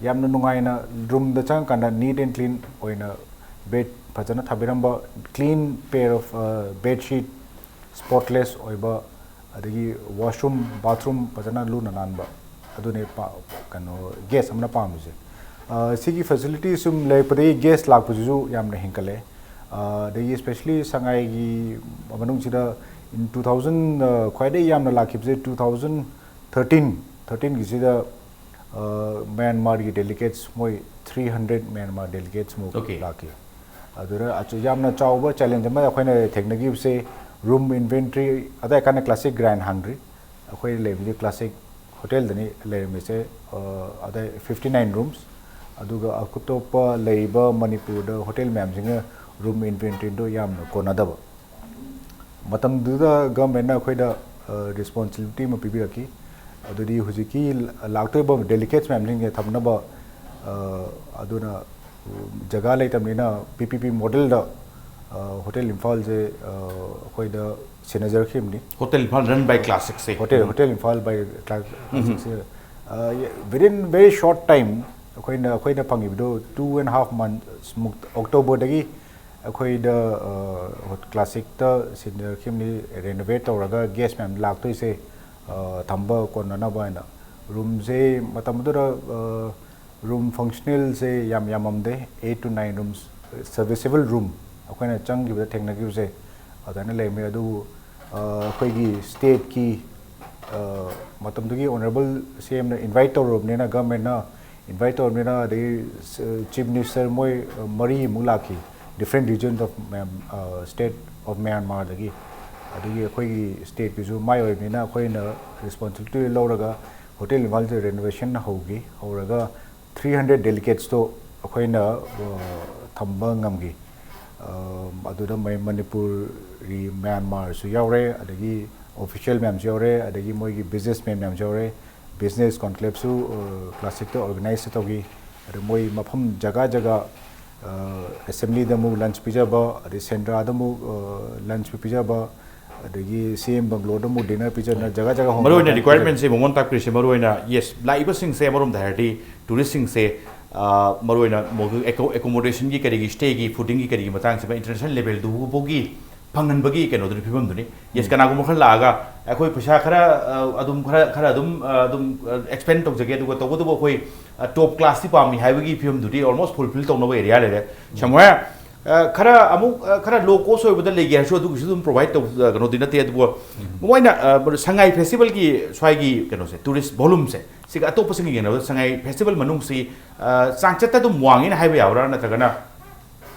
ꯌꯥꯝꯅ ꯅꯨꯡꯉꯥꯏꯅ ꯔꯨꯝꯗ ꯆꯪꯉꯀꯥꯟꯗ neat and clean ꯑꯣꯏꯅ ꯕꯦꯗ ꯐꯖꯅ ꯊꯥꯕꯤꯔꯝꯕ, clean pair of bedsheet, spotless ꯑꯣꯏꯕ, ꯑꯗꯒꯤ ꯋꯥꯁꯔꯨꯝ, ꯕꯥꯊꯔꯨꯝ ꯐꯖꯅ ꯂꯨꯅ ꯅꯥꯟꯕ, ꯑꯗꯨꯅꯦ ꯄꯥ-, ꯀꯩꯅꯣ, ꯒꯦꯁ ꯑꯃꯅ ꯄꯥꯝꯃꯤꯁꯦ꯫ ꯁꯤꯒꯤ ꯐꯦꯁꯤꯂꯤꯇꯤ ꯁꯨꯝ ꯂꯩꯔꯛꯄꯗꯒꯤ ꯒꯦꯁ ꯂꯥꯛꯄꯁꯤꯁꯨ ꯌꯥꯝꯅ ꯍꯦꯟꯒꯠꯂꯦ꯫ ꯑꯗꯒꯤ especially ꯁꯉꯥꯏꯒꯤ ꯃꯅꯨꯡꯁꯤꯗ in two thousand, ꯈ꯭ꯋꯥꯏꯗꯒꯤ ꯌꯥꯝꯅ ꯂꯥꯛꯈꯤꯕꯁꯦ two thousand thirteen, thirteenꯒꯤꯁꯤꯗ ꯃꯌꯥꯟꯃꯥꯔꯒꯤ ꯗꯦꯂꯤꯒꯦꯠꯁ ꯃꯣꯏ three hundred ꯃꯌꯥꯟꯃꯥꯔ ꯗꯦꯂꯤꯒꯦꯠꯁꯃꯨꯛ Okay. ꯂꯥꯛꯈꯤ꯫ ꯑꯗꯨꯗ ꯑꯆ-, ꯌꯥꯝꯅ ꯆꯥꯎꯕ ꯆꯦꯂꯦꯟꯖ ꯑꯃ ꯑꯩꯈꯣꯏꯅ ꯊꯦꯡꯅꯈꯤꯕꯁꯦ, ꯔꯨꯝ ꯏꯟꯚꯦꯟꯇ꯭ꯔꯤ ꯑꯗꯥꯏ ꯀꯥꯟꯗ ꯀ꯭ꯂꯥꯁꯤꯛ ꯒ꯭ꯔꯥꯟ ꯍꯥꯡꯗ꯭ꯔꯤ꯫ ꯑꯩꯈꯣꯏ ꯂꯩꯕꯗꯤ ꯀ꯭ꯂꯥꯁꯤꯛ ꯍꯣꯇꯦꯜꯗꯅꯤ ꯂꯩꯔꯝꯃꯤꯁꯦ꯫ ꯑꯗꯥꯏ fifty nine rooms, ꯑꯗꯨꯒ ꯑꯇꯣꯞꯄ ꯂꯩꯔꯤꯕ ꯃꯅꯤꯄꯨꯔꯗ ꯍꯣꯇꯦꯜ ꯃꯌꯥꯝꯁꯤꯡꯅ ꯔꯨꯝ ꯏꯟꯚꯦꯟꯇ꯭ꯔꯤꯗꯣ ꯌꯥꯝꯅ ꯀꯣꯟꯅꯗꯕ꯫ ꯃꯇꯝꯗꯨꯗ ꯒꯚꯔꯟꯃꯦꯟꯠꯅ ꯑꯩꯈꯣꯏꯗ ꯔꯦꯁꯄꯣꯟꯁꯤꯕꯤꯂꯤꯇꯤ ꯑꯃ ꯄꯤꯕꯤꯔꯛꯈꯤ꯫ ꯑꯗꯨꯗꯤ ꯍꯧꯖꯤꯛꯀꯤ ꯂꯥꯛꯇꯣꯏꯕ ꯗꯦꯂꯤꯒꯦꯠꯁ ꯃꯌꯥꯝꯁꯤꯡꯁꯦ ꯊꯝꯅꯕ, ꯑꯗꯨꯅ ꯖꯒꯥ ꯂꯩꯇꯕꯅꯤꯅ ꯄꯤ ꯄꯤ ꯄꯤ ꯃꯣꯗꯦꯜꯗ ꯍꯣꯇꯦꯜ ꯏꯝꯐꯥꯜꯁꯦ ꯑꯩꯈꯣꯏꯗ ꯁꯤꯟꯅꯖꯔꯛꯈꯤꯕꯅꯤ꯫ Hotel Imphal run by Classic say. Hotel Hotel Imphal by Classic say within very short time ꯑꯩꯈꯣꯏꯅ ꯑꯩꯈꯣꯏꯅ ꯐꯪꯉꯤꯕꯗꯣ two and half months ꯃꯨꯛ, ꯑꯣꯛꯇꯣꯕꯔꯗꯒꯤ ꯑꯩꯈꯣꯏꯗ ꯀ꯭ꯂꯥꯁꯤꯛꯇ ꯁꯤꯟꯅꯔꯛꯈꯤꯕꯅꯤ꯫ ꯔꯦꯅꯣꯚꯦꯠ ꯇꯧꯔꯒ ꯒꯦꯁ ꯃꯌꯥꯝ ꯂꯥꯛꯇꯣꯏꯁꯦ ꯊꯝꯕ ꯀꯣꯟꯅꯅꯕ ꯍꯥꯏꯅ꯫ ꯔꯨꯝꯁꯦ ꯃꯇꯝꯗꯨꯗ ꯔꯨꯝ ꯐꯪꯁꯅꯦꯜꯁꯦ ꯌꯥꯝ ꯌꯥꯝꯃꯝꯗꯦ, eight to nine rooms, serviceable room ꯑꯩꯈꯣꯏꯅ ꯆꯪꯈꯤꯕꯗ ꯊꯦꯡꯅꯈꯤꯕꯁꯦ ꯑꯗꯨꯃꯥꯏꯅ ꯂꯩꯔꯝꯃꯤ꯫ ꯑꯗꯨꯕꯨ ꯑꯩꯈꯣꯏꯒꯤ ꯁ꯭ꯇꯦꯠꯀꯤ ꯃꯇꯝꯗꯨꯒꯤ ꯑꯣꯅꯔꯦꯕꯜ ꯁꯤ ꯑꯦꯝꯅ ꯏꯟꯚꯥꯏꯠ ꯇꯧꯔꯨꯔꯕꯅꯤꯅ, ꯒꯚꯔꯟꯃꯦꯟꯠꯅ ꯏꯟꯚꯥꯏꯠ ꯇꯧꯔꯕꯅꯤꯅ, ꯑꯗꯒꯤ ꯆꯤꯐ ꯃꯤꯅꯤꯁꯇꯔ ꯃꯣꯏ ꯃꯔꯤꯃꯨꯛ ꯂꯥꯛꯈꯤ, different region of Myan- state of ꯃ꯭ꯌꯥꯟꯃꯥꯔꯗꯒꯤ꯫ ꯑꯗꯒꯤ ꯑꯩꯈꯣꯏꯒꯤ ꯁ꯭ꯇꯦꯠꯀꯤꯁꯨ ꯃꯥꯏ ꯑꯣꯏꯕꯅꯤꯅ ꯑꯩꯈꯣꯏꯅ ꯔꯦꯁꯄꯣꯟꯁꯤꯕꯤꯂꯤꯇꯤ ꯂꯧꯔꯒ ꯍꯣꯇꯦꯜ ꯏꯝꯐꯥꯜꯁꯦ ꯔꯦꯅꯣꯚꯦꯁꯟ ꯍꯧꯈꯤ꯫ ꯍꯧꯔꯒ three hundred delegatesꯇꯣ ꯑꯩꯈꯣꯏꯅ ꯊꯝꯕ ꯉꯝꯈꯤ꯫ ꯑꯗꯨꯗ ꯃꯅꯤꯄꯨꯔꯤ, ꯃ꯭ꯌꯥꯟꯃꯥꯔꯁꯨ ꯌꯥꯎꯔꯦ, ꯑꯗꯒꯤ ꯑꯣꯐꯤꯁꯤꯌꯦꯜ ꯃꯌꯥꯝꯁꯨ ꯌꯥꯎꯔꯦ, ꯑꯗꯒꯤ ꯃꯣꯏꯒꯤ ꯕꯤꯖꯤꯅꯦꯁꯃꯦꯟ ꯃꯌꯥꯝꯁꯨ ꯌꯥꯎꯔꯦ꯫ ꯕꯤꯖꯤꯅꯦꯁ ꯀꯣꯟꯀ꯭ꯂꯦꯞꯁꯨ ꯀ꯭ꯂꯥꯁꯤꯛꯇ ꯑꯣꯔꯒꯅꯥꯏꯖ ꯇꯧꯈꯤ꯫ ꯑꯗ ꯃꯣꯏ ꯃꯐꯝ ꯖꯒꯥ ꯖꯒꯥ ꯑꯦꯁꯦꯝꯕ꯭ꯂꯤꯗ ꯑꯃꯨꯛ ꯂꯟꯆ ꯄꯤꯖꯕ, ꯑꯗꯩ ꯁꯦꯟꯗ꯭ꯔꯥꯗ ꯑꯃꯨꯛ ꯂꯟꯆ ꯄꯤꯖꯕ, ꯑꯗꯒꯤ ꯁꯤ ꯑꯦꯝ ꯕꯪꯒ꯭ꯂꯣꯗ ꯑꯃꯨꯛ ꯗꯤꯅꯔ ꯄꯤꯖꯗꯅ ꯖꯒꯥ ꯖꯒꯥ ꯍꯣꯡꯗꯣꯛ ꯃꯔꯨꯑꯣꯏꯅ ꯍꯣꯡꯗꯣꯛ ꯔꯤꯀ꯭ꯋꯥꯏꯔꯃꯦꯟꯁꯦ ꯃꯉꯣꯟ ꯇꯥꯛꯄꯤꯔꯤꯁꯦ, ꯃꯔꯨꯑꯣꯏꯅ ꯌꯦꯁ, ꯂꯥꯛꯏꯕꯁꯤꯡꯁꯦ ꯑꯃꯔꯣꯝꯗ ꯍꯥꯏꯔꯗꯤ ꯇꯨꯔꯤꯁꯁꯤꯡꯁꯦ, ꯃꯔꯨꯑꯣꯏꯅ ꯑꯦꯀꯣꯃꯣꯗꯦꯁꯟꯒꯤ, ꯀꯔꯤꯒꯤ, ꯁ꯭ꯇꯦꯒꯤ, ꯐꯨꯗꯤꯡꯒꯤ, ꯀꯔꯤꯒꯤ ꯃꯇꯥꯡꯁꯤꯃ ꯏꯟꯇꯔꯅꯦꯁꯅꯦꯜ ꯂꯦꯚꯦꯜꯗꯨꯐꯥꯎꯒꯤ ꯐꯪꯍꯟꯕꯒꯤ ꯀꯩꯅꯣꯗꯨꯅꯤ, ꯐꯤꯕꯝꯗꯨꯅꯤ꯫ ꯌꯦꯁ, ꯀꯅꯥꯒꯨꯝꯕ ꯈꯔ ꯂꯥꯛꯑꯒ ꯑꯩꯈꯣꯏ ꯄꯩꯁꯥ ꯈꯔ ꯑꯗꯨꯝ ꯈꯔ ꯈꯔ ꯑꯗꯨꯝ ꯑꯗꯨꯝ ꯑꯦꯛꯁꯄꯦꯟ ꯇꯧꯖꯒꯦ, ꯑꯗꯨꯒ ꯇꯧꯕꯇꯕꯨ ꯑꯩꯈꯣꯏ ꯇꯣꯞ ꯀ꯭ꯂꯥꯁꯇꯤ ꯄꯥꯝꯃꯤ ꯍꯥꯏꯕꯒꯤ ꯐꯤꯕꯝꯗꯨꯗꯤ ꯑꯣꯜꯃꯣꯁ ꯐꯨꯜꯐꯤꯜ ꯇꯧꯅꯕ ꯑꯦꯔꯤꯌꯥ ꯂꯩꯔꯦ꯫ ꯁꯝꯋꯦꯌꯔ ꯈꯔ ꯑꯃꯨꯛ ꯈꯔ ꯂꯣ ꯀꯣꯁ ꯑꯣꯏꯕꯗ ꯂꯩꯒꯦ ꯍꯥꯏꯔꯁꯨ ꯑꯗꯨꯒꯤꯁꯨ ꯑꯗꯨꯝ ꯄ꯭ꯔꯣꯚꯥꯏꯗ ꯇꯧ, ꯀꯩꯅꯣꯗꯤ ꯅꯠꯇꯦ꯫ ꯑꯗꯨꯕꯨ ꯃꯣꯏꯅ ꯁꯉꯥꯏ ꯐꯦꯁꯇꯤꯚꯦꯜꯒꯤ ꯁ꯭ꯋꯥꯏꯒꯤ ꯀꯩꯅꯣꯁꯦ, ꯇꯨꯔꯤꯁ ꯚꯣꯂꯨꯝꯁꯦ, ꯁꯤꯒ ꯑꯇꯣꯞꯄꯁꯤꯡꯒ ꯌꯦꯡꯅꯕꯗ ꯁꯉꯥꯏ ꯐꯦꯁꯇꯤꯚꯦꯜ ꯃꯅꯨꯡꯁꯤ ꯆꯥꯡꯆꯠꯇ ꯑꯗꯨꯝ ꯋꯥꯡꯉꯦꯅ ꯍꯥꯏꯕ ꯌꯥꯕ꯭ꯔꯥ, ꯅꯠꯇ꯭ꯔꯒꯅ?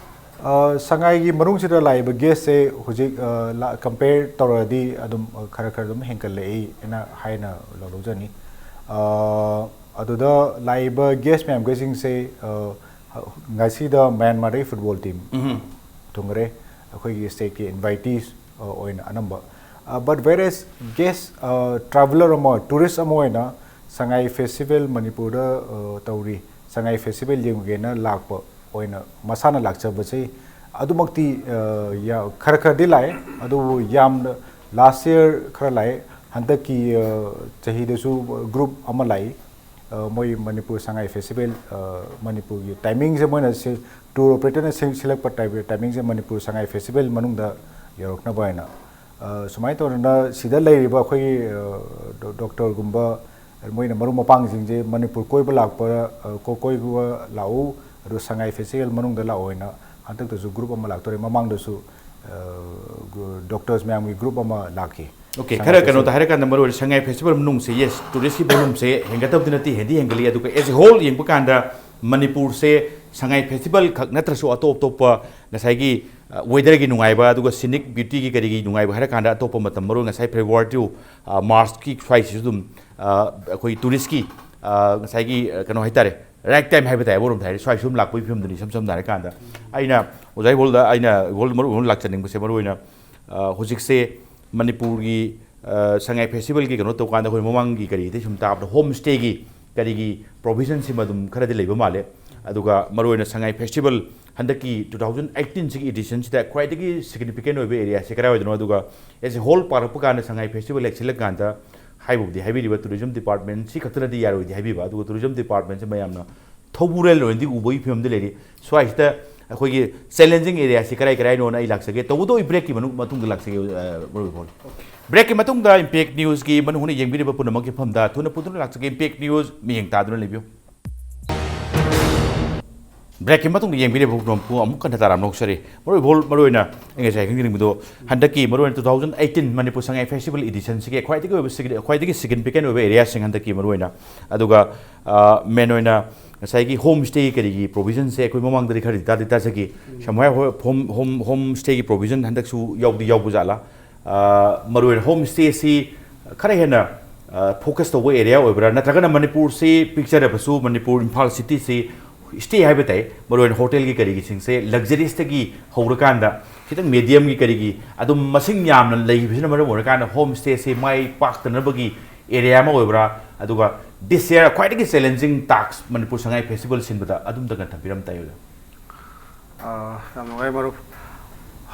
ꯁꯉꯥꯏꯒꯤ ꯃꯅꯨꯡꯁꯤꯗ ꯂꯥꯛꯏꯕ ꯒꯦꯁꯁꯦ ꯍꯧꯖꯤꯛ ꯀꯝꯄꯦꯌꯔ ꯇꯧꯔꯗꯤ ꯑꯗꯨꯝ ꯈꯔ ꯈꯔ ꯑꯗꯨꯝ ꯍꯦꯟꯒꯠꯂꯛꯏꯅ ꯍꯥꯏꯅ ꯂꯧꯖꯅꯤ꯫ ꯑꯗꯨꯗ ꯂꯥꯛꯏꯕ ꯒꯦꯁ ꯃꯌꯥꯝꯈꯩꯁꯤꯡꯁꯦ ꯉꯁꯤꯗ ꯃ꯭ꯌꯥꯟꯃꯥꯔꯗꯒꯤ ꯐꯨꯠꯕꯣꯜ ꯇꯤꯝ ꯊꯨꯡꯈ꯭ꯔꯦ, ꯑꯩꯈꯣꯏꯒꯤ ꯁ꯭ꯇꯦꯠꯀꯤ ꯏꯟꯚꯥꯏꯇꯤꯁ ꯑꯣꯏꯅ ꯑꯅꯝꯕ꯫ But whereas ꯒꯦꯁ ꯇ꯭ꯔꯥꯚꯦꯂꯔ ꯑꯃ, ꯇꯨꯔꯤꯁ ꯑꯃ ꯑꯣꯏꯅ ꯁꯉꯥꯏ ꯐꯦꯁꯇꯤꯚꯦꯜ ꯃꯅꯤꯄꯨꯔꯗ ꯇꯧꯔꯤ, ꯁꯉꯥꯏ ꯐꯦꯁꯇꯤꯚꯦꯜ ꯌꯦꯡꯉꯨꯒꯦꯅ ꯂꯥꯛꯄ ꯑꯣꯏꯅ ꯃꯁꯥꯅ ꯂꯥꯛꯆꯕꯁꯤ ꯑꯗꯨꯃꯛꯇꯤ ꯑ, ꯌꯥ- ꯈꯔ ꯈꯔꯗꯤ ꯂꯥꯛꯑꯦ, ꯑꯗꯨꯕꯨ ꯌꯥꯝꯅ, ꯂꯥꯁ ꯌꯔ ꯈꯔ ꯂꯥꯛꯑꯦ, ꯍꯟꯗꯛꯀꯤ ꯑ, ꯆꯍꯤꯗꯁꯨ ꯒ꯭ꯔꯨꯞ ꯑꯃ ꯂꯥꯛꯏ꯫ ꯑ, ꯃꯣꯏ ꯃꯅꯤꯄꯨꯔ ꯁꯉꯥꯏ ꯐꯦꯁꯇꯤꯚꯦꯜ, ꯑ, ꯃꯅꯤꯄꯨꯔꯒꯤ ꯇꯥꯏꯃꯤꯡꯁꯦ ꯃꯣꯏꯅ ꯁꯤ ꯇꯨꯔ ꯑꯣꯄꯔꯦꯇꯔꯅ ꯁꯤ- ꯁꯤꯜꯂꯛꯄ ꯇꯥꯏ- ꯇꯥꯏꯃꯤꯡꯁꯦ ꯃꯅꯤꯄꯨꯔ ꯁꯉꯥꯏ ꯐꯦꯁꯇꯤꯚꯦꯜ ꯃꯅꯨꯡꯗ ꯌꯧꯔꯛꯅꯕ ꯍꯥꯏꯅ꯫ ꯑ, ꯁꯨꯃꯥꯏꯅ ꯇꯧꯗꯅ ꯁꯤꯗ ꯂꯩꯔꯤꯕ ꯑꯩꯈꯣꯏꯒꯤ ꯑ, ꯗꯣ- ꯗꯣꯛꯇꯔꯒꯨꯝꯕ, ꯃꯣꯏꯅ ꯃꯔꯨꯞ ꯃꯄꯥꯡꯁꯤꯡꯁꯦ ꯃꯅꯤꯄꯨꯔ ꯀꯣꯏꯕ ꯂꯥꯛꯄ, ꯑ, ꯀꯣ- ꯀꯣꯏꯕ ꯂꯥꯛꯎ, ꯑꯗꯨ ꯁꯉꯥꯏ ꯐꯦꯁꯇꯤꯚꯦꯜ ꯃꯅꯨꯡꯗ ꯂꯥꯛꯑꯣ ꯍꯥꯏꯅ ꯍꯟꯗꯛꯇꯁꯨ ꯒ꯭ꯔꯨꯞ ꯑꯃ ꯂꯥꯛꯇꯣꯔꯦ꯫ ꯃꯃꯥꯡꯗꯁꯨ ꯑ, ꯒ꯭ꯔꯨ- ꯗꯣꯛꯇꯔꯁ ꯃꯌꯥꯝꯒꯤ ꯒ꯭ꯔꯨꯞ ꯑꯃ ꯂꯥꯛꯈꯤ꯫ ꯑꯣꯀꯦ, ꯁꯉꯥꯏ ꯈꯔ ꯀꯩꯅꯣꯗ ꯐꯦꯁꯇꯤꯚꯦꯜ꯫ ꯍꯥꯏꯔꯀꯥꯟꯗ, ꯃꯔꯨ ꯑꯣꯏꯅ ꯁꯉꯥꯏ ꯐꯦꯁꯇꯤꯚꯦꯜ ꯃꯅꯨꯡꯁꯦ, ꯌꯦꯁ, ꯇꯨꯔꯤꯁꯀꯤ ꯚꯣꯂꯨꯝꯁꯦ ꯍꯦꯟꯒꯠꯇꯕꯗꯤ ꯅꯠꯇꯦ, ꯍꯦꯟꯗꯤ ꯍꯦꯟꯒꯠꯂꯤ꯫ ꯑꯗꯨꯒ ꯑꯦꯁ ꯑꯦ ꯍꯣꯜ ꯌꯦꯡꯕ ꯀꯥꯟꯗ ꯃꯅꯤꯄꯨꯔꯁꯦ ꯁꯉꯥꯏ ꯐꯦꯁꯇꯤꯚꯦꯜ ꯈꯛ ꯅꯠꯇ꯭ꯔꯁꯨ ꯑꯇꯣꯞ ꯑꯇꯣꯞꯄ ꯉꯁꯥꯏꯒꯤ ꯋꯦꯗꯔꯒꯤ ꯅꯨꯡꯉꯥꯏꯕ, ꯑꯗꯨꯒ ꯁꯤꯅꯤꯛ ꯕ꯭ꯌꯨꯇꯤꯒꯤ ꯀꯔꯤꯒꯤ ꯅꯨꯡꯉꯥꯏꯕ ꯍꯥꯏꯔꯀꯥꯟꯗ ꯑꯇꯣꯞꯄ ꯃꯇꯝ, ꯃꯔꯨ ꯑꯣꯏꯅ ꯉꯁꯥꯏ ꯐꯦꯕ꯭ꯔꯨꯋꯥꯔꯤ ꯇꯨ ꯃꯥꯔꯆꯀꯤ ꯁ꯭ꯋꯥꯏꯁꯤꯁꯨ ꯑꯗꯨꯝ ꯑ, ꯑꯩꯈꯣꯏ ꯇꯨꯔꯤꯁꯀꯤ ꯑ, ꯉꯁꯥꯏꯒꯤ ꯑ, ꯀꯩꯅꯣ ꯍꯥꯏꯇꯥꯔꯦ, ꯔꯥꯏꯠ ꯇꯥꯏꯝ ꯍꯥꯏꯕ ꯇꯥꯏ, ꯑꯃꯔꯣꯝꯗ ꯍꯥꯏꯔꯗꯤ ꯁ꯭ꯋꯥꯏ ꯁꯨꯝ ꯂꯥꯛꯄꯒꯤ ꯐꯤꯕꯝꯗꯨꯅꯤ꯫ ꯏꯁꯝ ꯁꯝꯅ ꯍꯥꯏꯔꯀꯥꯟꯗ ꯑꯩꯅ ꯑꯣꯖꯥ ꯍꯣꯜꯗ ꯑꯩꯅ ꯍꯣꯜ ꯃꯔꯨ ꯑꯣꯏꯅ ꯂꯥꯛꯆꯅꯤꯡꯕꯁꯦ, ꯃꯔꯨ ꯑꯣꯏꯅ ꯑ, ꯍꯧꯖꯤꯛꯁꯦ ꯃꯅꯤꯄꯨꯔꯒꯤ ꯑ, ꯁꯉꯥꯏ ꯐꯦꯁꯇꯤꯚꯦꯜꯒꯤ ꯀꯩꯅꯣ ꯇꯧꯀꯥꯟꯗ ꯑꯩꯈꯣꯏ ꯃꯃꯥꯡꯒꯤ ꯀꯔꯤꯗꯩ ꯁꯨꯝ ꯇꯥꯕꯗ ꯍꯣꯝ ꯁ꯭ꯇꯦꯒꯤ ꯀꯔꯤꯒꯤ ꯄ꯭ꯔꯣꯚꯤꯖꯟꯁꯤꯃ ꯑꯗꯨꯝ ꯈꯔꯗꯤ ꯂꯩꯕ ꯃꯥꯜꯂꯦ꯫ ꯑꯗꯨꯒ ꯃꯔꯨ ꯑꯣꯏꯅ ꯁꯉꯥꯏ ꯐꯦꯁꯇꯤꯚꯦꯜ ꯍꯟꯗꯛꯀꯤ ꯇꯨ ꯊꯥꯎꯖꯟ ꯑꯩꯠꯇꯤꯟꯁꯤꯒꯤ ꯏꯗꯤꯁꯟꯁꯤꯗ ꯈ꯭ꯋꯥꯏꯗꯒꯤ ꯁꯤꯒꯅꯤꯐꯤꯀꯦꯟ ꯑꯣꯏꯕ ꯑꯦꯔꯤꯌꯥꯁꯦ ꯀꯗꯥꯏꯋꯥꯏꯗꯅꯣ, ꯑꯗꯨꯒ ꯑꯦꯁ ꯑꯦ ꯍꯣꯜ ꯄꯥꯔꯛꯄ ꯀꯥꯟꯗ ꯁꯉꯥꯏ ꯐꯦꯁꯇꯤꯚꯦꯜ ꯍꯦꯛ ꯁꯤꯜꯂꯛ ꯀꯥꯟꯗ ꯍꯥꯏꯕꯕꯨꯗꯤ ꯍꯥꯏꯕꯤꯔꯤꯕ ꯇꯨꯔꯤꯖꯝ ꯗꯤꯄꯥꯔꯠꯃꯦꯟꯁꯤ ꯈꯛꯇꯅꯗꯤ ꯌꯥꯔꯣꯏꯗꯤ ꯍꯥꯏꯕꯤꯕ, ꯑꯗꯨꯒ ꯇꯨꯔꯤꯖꯝ ꯗꯤꯄꯥꯔꯠꯃꯦꯟꯁꯤ ꯃꯌꯥꯝꯅ ꯊꯧꯕꯨꯔꯦꯜ ꯑꯣꯏꯅꯗꯤ ꯎꯕꯒꯤ ꯐꯤꯕꯝꯗ ꯂꯩꯔꯤ꯫ ꯁ꯭ꯋꯥꯏꯁꯤꯗ ꯑꯩꯈꯣꯏꯒꯤ ꯆꯦꯂꯦꯟꯖꯤꯡ ꯑꯦꯔꯤꯌꯥꯁꯤ ꯀꯔꯥꯏ ꯀꯔꯥꯏꯅꯣꯅ ꯑꯩ ꯂꯥꯛꯆꯒꯦ꯫ ꯇꯧꯕꯗꯣ ꯑꯩ ꯕ꯭ꯔꯦꯛꯀꯤ ꯃꯅꯨꯡ- ꯃꯇꯨꯡꯗ ꯂꯥꯛꯆꯒꯦ, ꯑ, ꯃꯔꯨꯞ ꯍꯣꯜ꯫ ꯕ꯭ꯔꯦꯛꯀꯤ ꯃꯇꯨꯡꯗ ꯏꯝꯄꯦꯛ ꯅ꯭ꯌꯨꯁꯀꯤ ꯃꯅꯨꯡ ꯍꯨꯠꯅ ꯌꯦꯡꯕꯤꯔꯤꯕ ꯄꯨꯝꯅꯃꯛꯀꯤ ꯃꯐꯝꯗ ꯊꯨꯅ ꯄꯨꯊꯨꯅ ꯂꯥꯛꯆꯒꯦ꯫ ꯏꯝꯄꯦꯛ ꯅ꯭ꯌꯨꯁ ꯃꯤꯠꯌꯦꯡ ꯇꯥꯗꯨꯅ ꯂꯩꯕꯤꯌꯨ꯫ ꯕ꯭ꯔꯦꯛꯀꯤ ꯃꯇꯨꯡꯗ ꯌꯦꯡꯕꯤꯔꯤꯕ ꯄꯨꯝꯅꯃꯛꯄꯨ ꯑꯃꯨꯛ ꯍꯟꯅ ꯇꯥꯔꯝꯅ ꯑꯣꯛꯆꯔꯤ꯫ ꯃꯔꯨ ꯑꯣꯏꯕ ꯍꯣꯜ, ꯃꯔꯨ ꯑꯣꯏꯅ ꯑꯩ ꯉꯁꯥꯏ ꯈꯪꯖꯅꯤꯡꯕꯗꯣ, ꯍꯟꯗꯛꯀꯤ ꯃꯔꯨ ꯑꯣꯏꯅ two thousand eighteen Manipur Sangai festival ꯏꯗꯤꯁꯟꯁꯤꯒꯤ ꯈ꯭ꯋꯥꯏꯗꯒꯤ ꯑꯣꯏꯕ ꯁꯤꯒ- ꯈ꯭ꯋꯥꯏꯗꯒꯤ ꯁꯤꯒꯅꯤꯐꯤꯀꯦꯟ ꯑꯣꯏꯕ ꯑꯦꯔꯤꯌꯥꯁꯤꯡ ꯍꯟꯗꯛꯀꯤ ꯃꯔꯨ ꯑꯣꯏꯅ, ꯑꯗꯨꯒ, ꯑ, ꯃꯦꯟ ꯑꯣꯏꯅ ꯉꯁꯥꯏꯒꯤ ꯍꯣꯝ ꯁ꯭ꯇꯦꯒꯤ ꯀꯔꯤꯒꯤ ꯄ꯭ꯔꯣꯚꯤꯖꯟꯁꯦ ꯑꯩꯈꯣꯏ ꯃꯃꯥꯡꯗꯗꯤ ꯈꯔꯗꯤ ꯇꯥꯗꯤ ꯇꯥꯖꯈꯤ꯫ ꯁꯝꯍꯥꯏ ꯍꯣ-, ꯍꯣꯝ, ꯍꯣꯝ, ꯍꯣꯝ ꯁ꯭ꯇꯦꯒꯤ ꯄ꯭ꯔꯣꯚꯤꯖꯟ ꯍꯟꯗꯛꯁꯨ ꯌꯥꯎꯗꯤ ꯌꯥꯎꯕ ꯖꯥꯠꯂꯥ? ꯑ, ꯃꯔꯨ ꯑꯣꯏꯅ ꯍꯣꯝ ꯁ꯭ꯇꯦꯁꯤ ꯈꯔ ꯍꯦꯟꯅ, ꯑ, ꯐꯣꯀꯁ ꯇꯧꯕ ꯑꯦꯔꯤꯌꯥ ꯑꯣꯏꯕ꯭ꯔꯥ, ꯅꯠꯇ꯭ꯔꯒꯅ ꯃꯅꯤꯄꯨꯔꯁꯤ ꯄꯤꯛꯆꯔꯕꯁꯨ, ꯃꯅꯤꯄꯨꯔ, ꯏꯝꯐꯥꯜ ꯁꯤꯇꯤꯁꯤ ꯁ꯭ꯇꯦ ꯍꯥꯏꯕ ꯇꯥꯏ, ꯃꯔꯨ ꯑꯣꯏꯅ ꯍꯣꯇꯦꯜꯒꯤ ꯀꯔꯤꯒꯤꯁꯤꯡꯁꯦ ꯂꯛꯖꯔꯤꯁꯇꯒꯤ ꯍꯧꯔꯀꯥꯟꯗ ꯈꯤꯇꯪ ꯃꯦꯗꯤꯌꯝꯒꯤ ꯀꯔꯤꯒꯤ ꯑꯗꯨꯝ ꯃꯁꯤꯡ ꯌꯥꯝꯅ ꯂꯩꯈꯤꯕꯁꯤꯅ ꯃꯔꯝ ꯑꯣꯏꯔꯀꯥꯟꯗ ꯍꯣꯝ ꯁ꯭ꯇꯦꯁꯤ ꯃꯥꯏ ꯄꯥꯛꯇꯅꯕꯒꯤ ꯑꯦꯔꯤꯌꯥ ꯑꯃ ꯑꯣꯏꯕ꯭ꯔꯥ? ꯑꯗꯨꯒ ꯗꯤꯁ ꯌꯔ ꯈ꯭ꯋꯥꯏꯗꯒꯤ ꯆꯦꯂꯦꯟꯖꯤꯡ ꯇꯥꯛꯁ ꯃꯅꯤꯄꯨꯔ ꯁꯉꯥꯏ ꯐꯦꯁꯇꯤꯚꯦꯜ ꯁꯤꯟꯕꯗ ꯑꯗꯨꯝꯇꯒ ꯊꯝꯕꯤꯔꯝ ꯇꯥꯏ, ꯑꯣꯖꯥ꯫ ꯑꯥ, ꯌꯥꯝ ꯅꯨꯡꯉꯥꯏ, ꯃꯔꯨꯞ꯫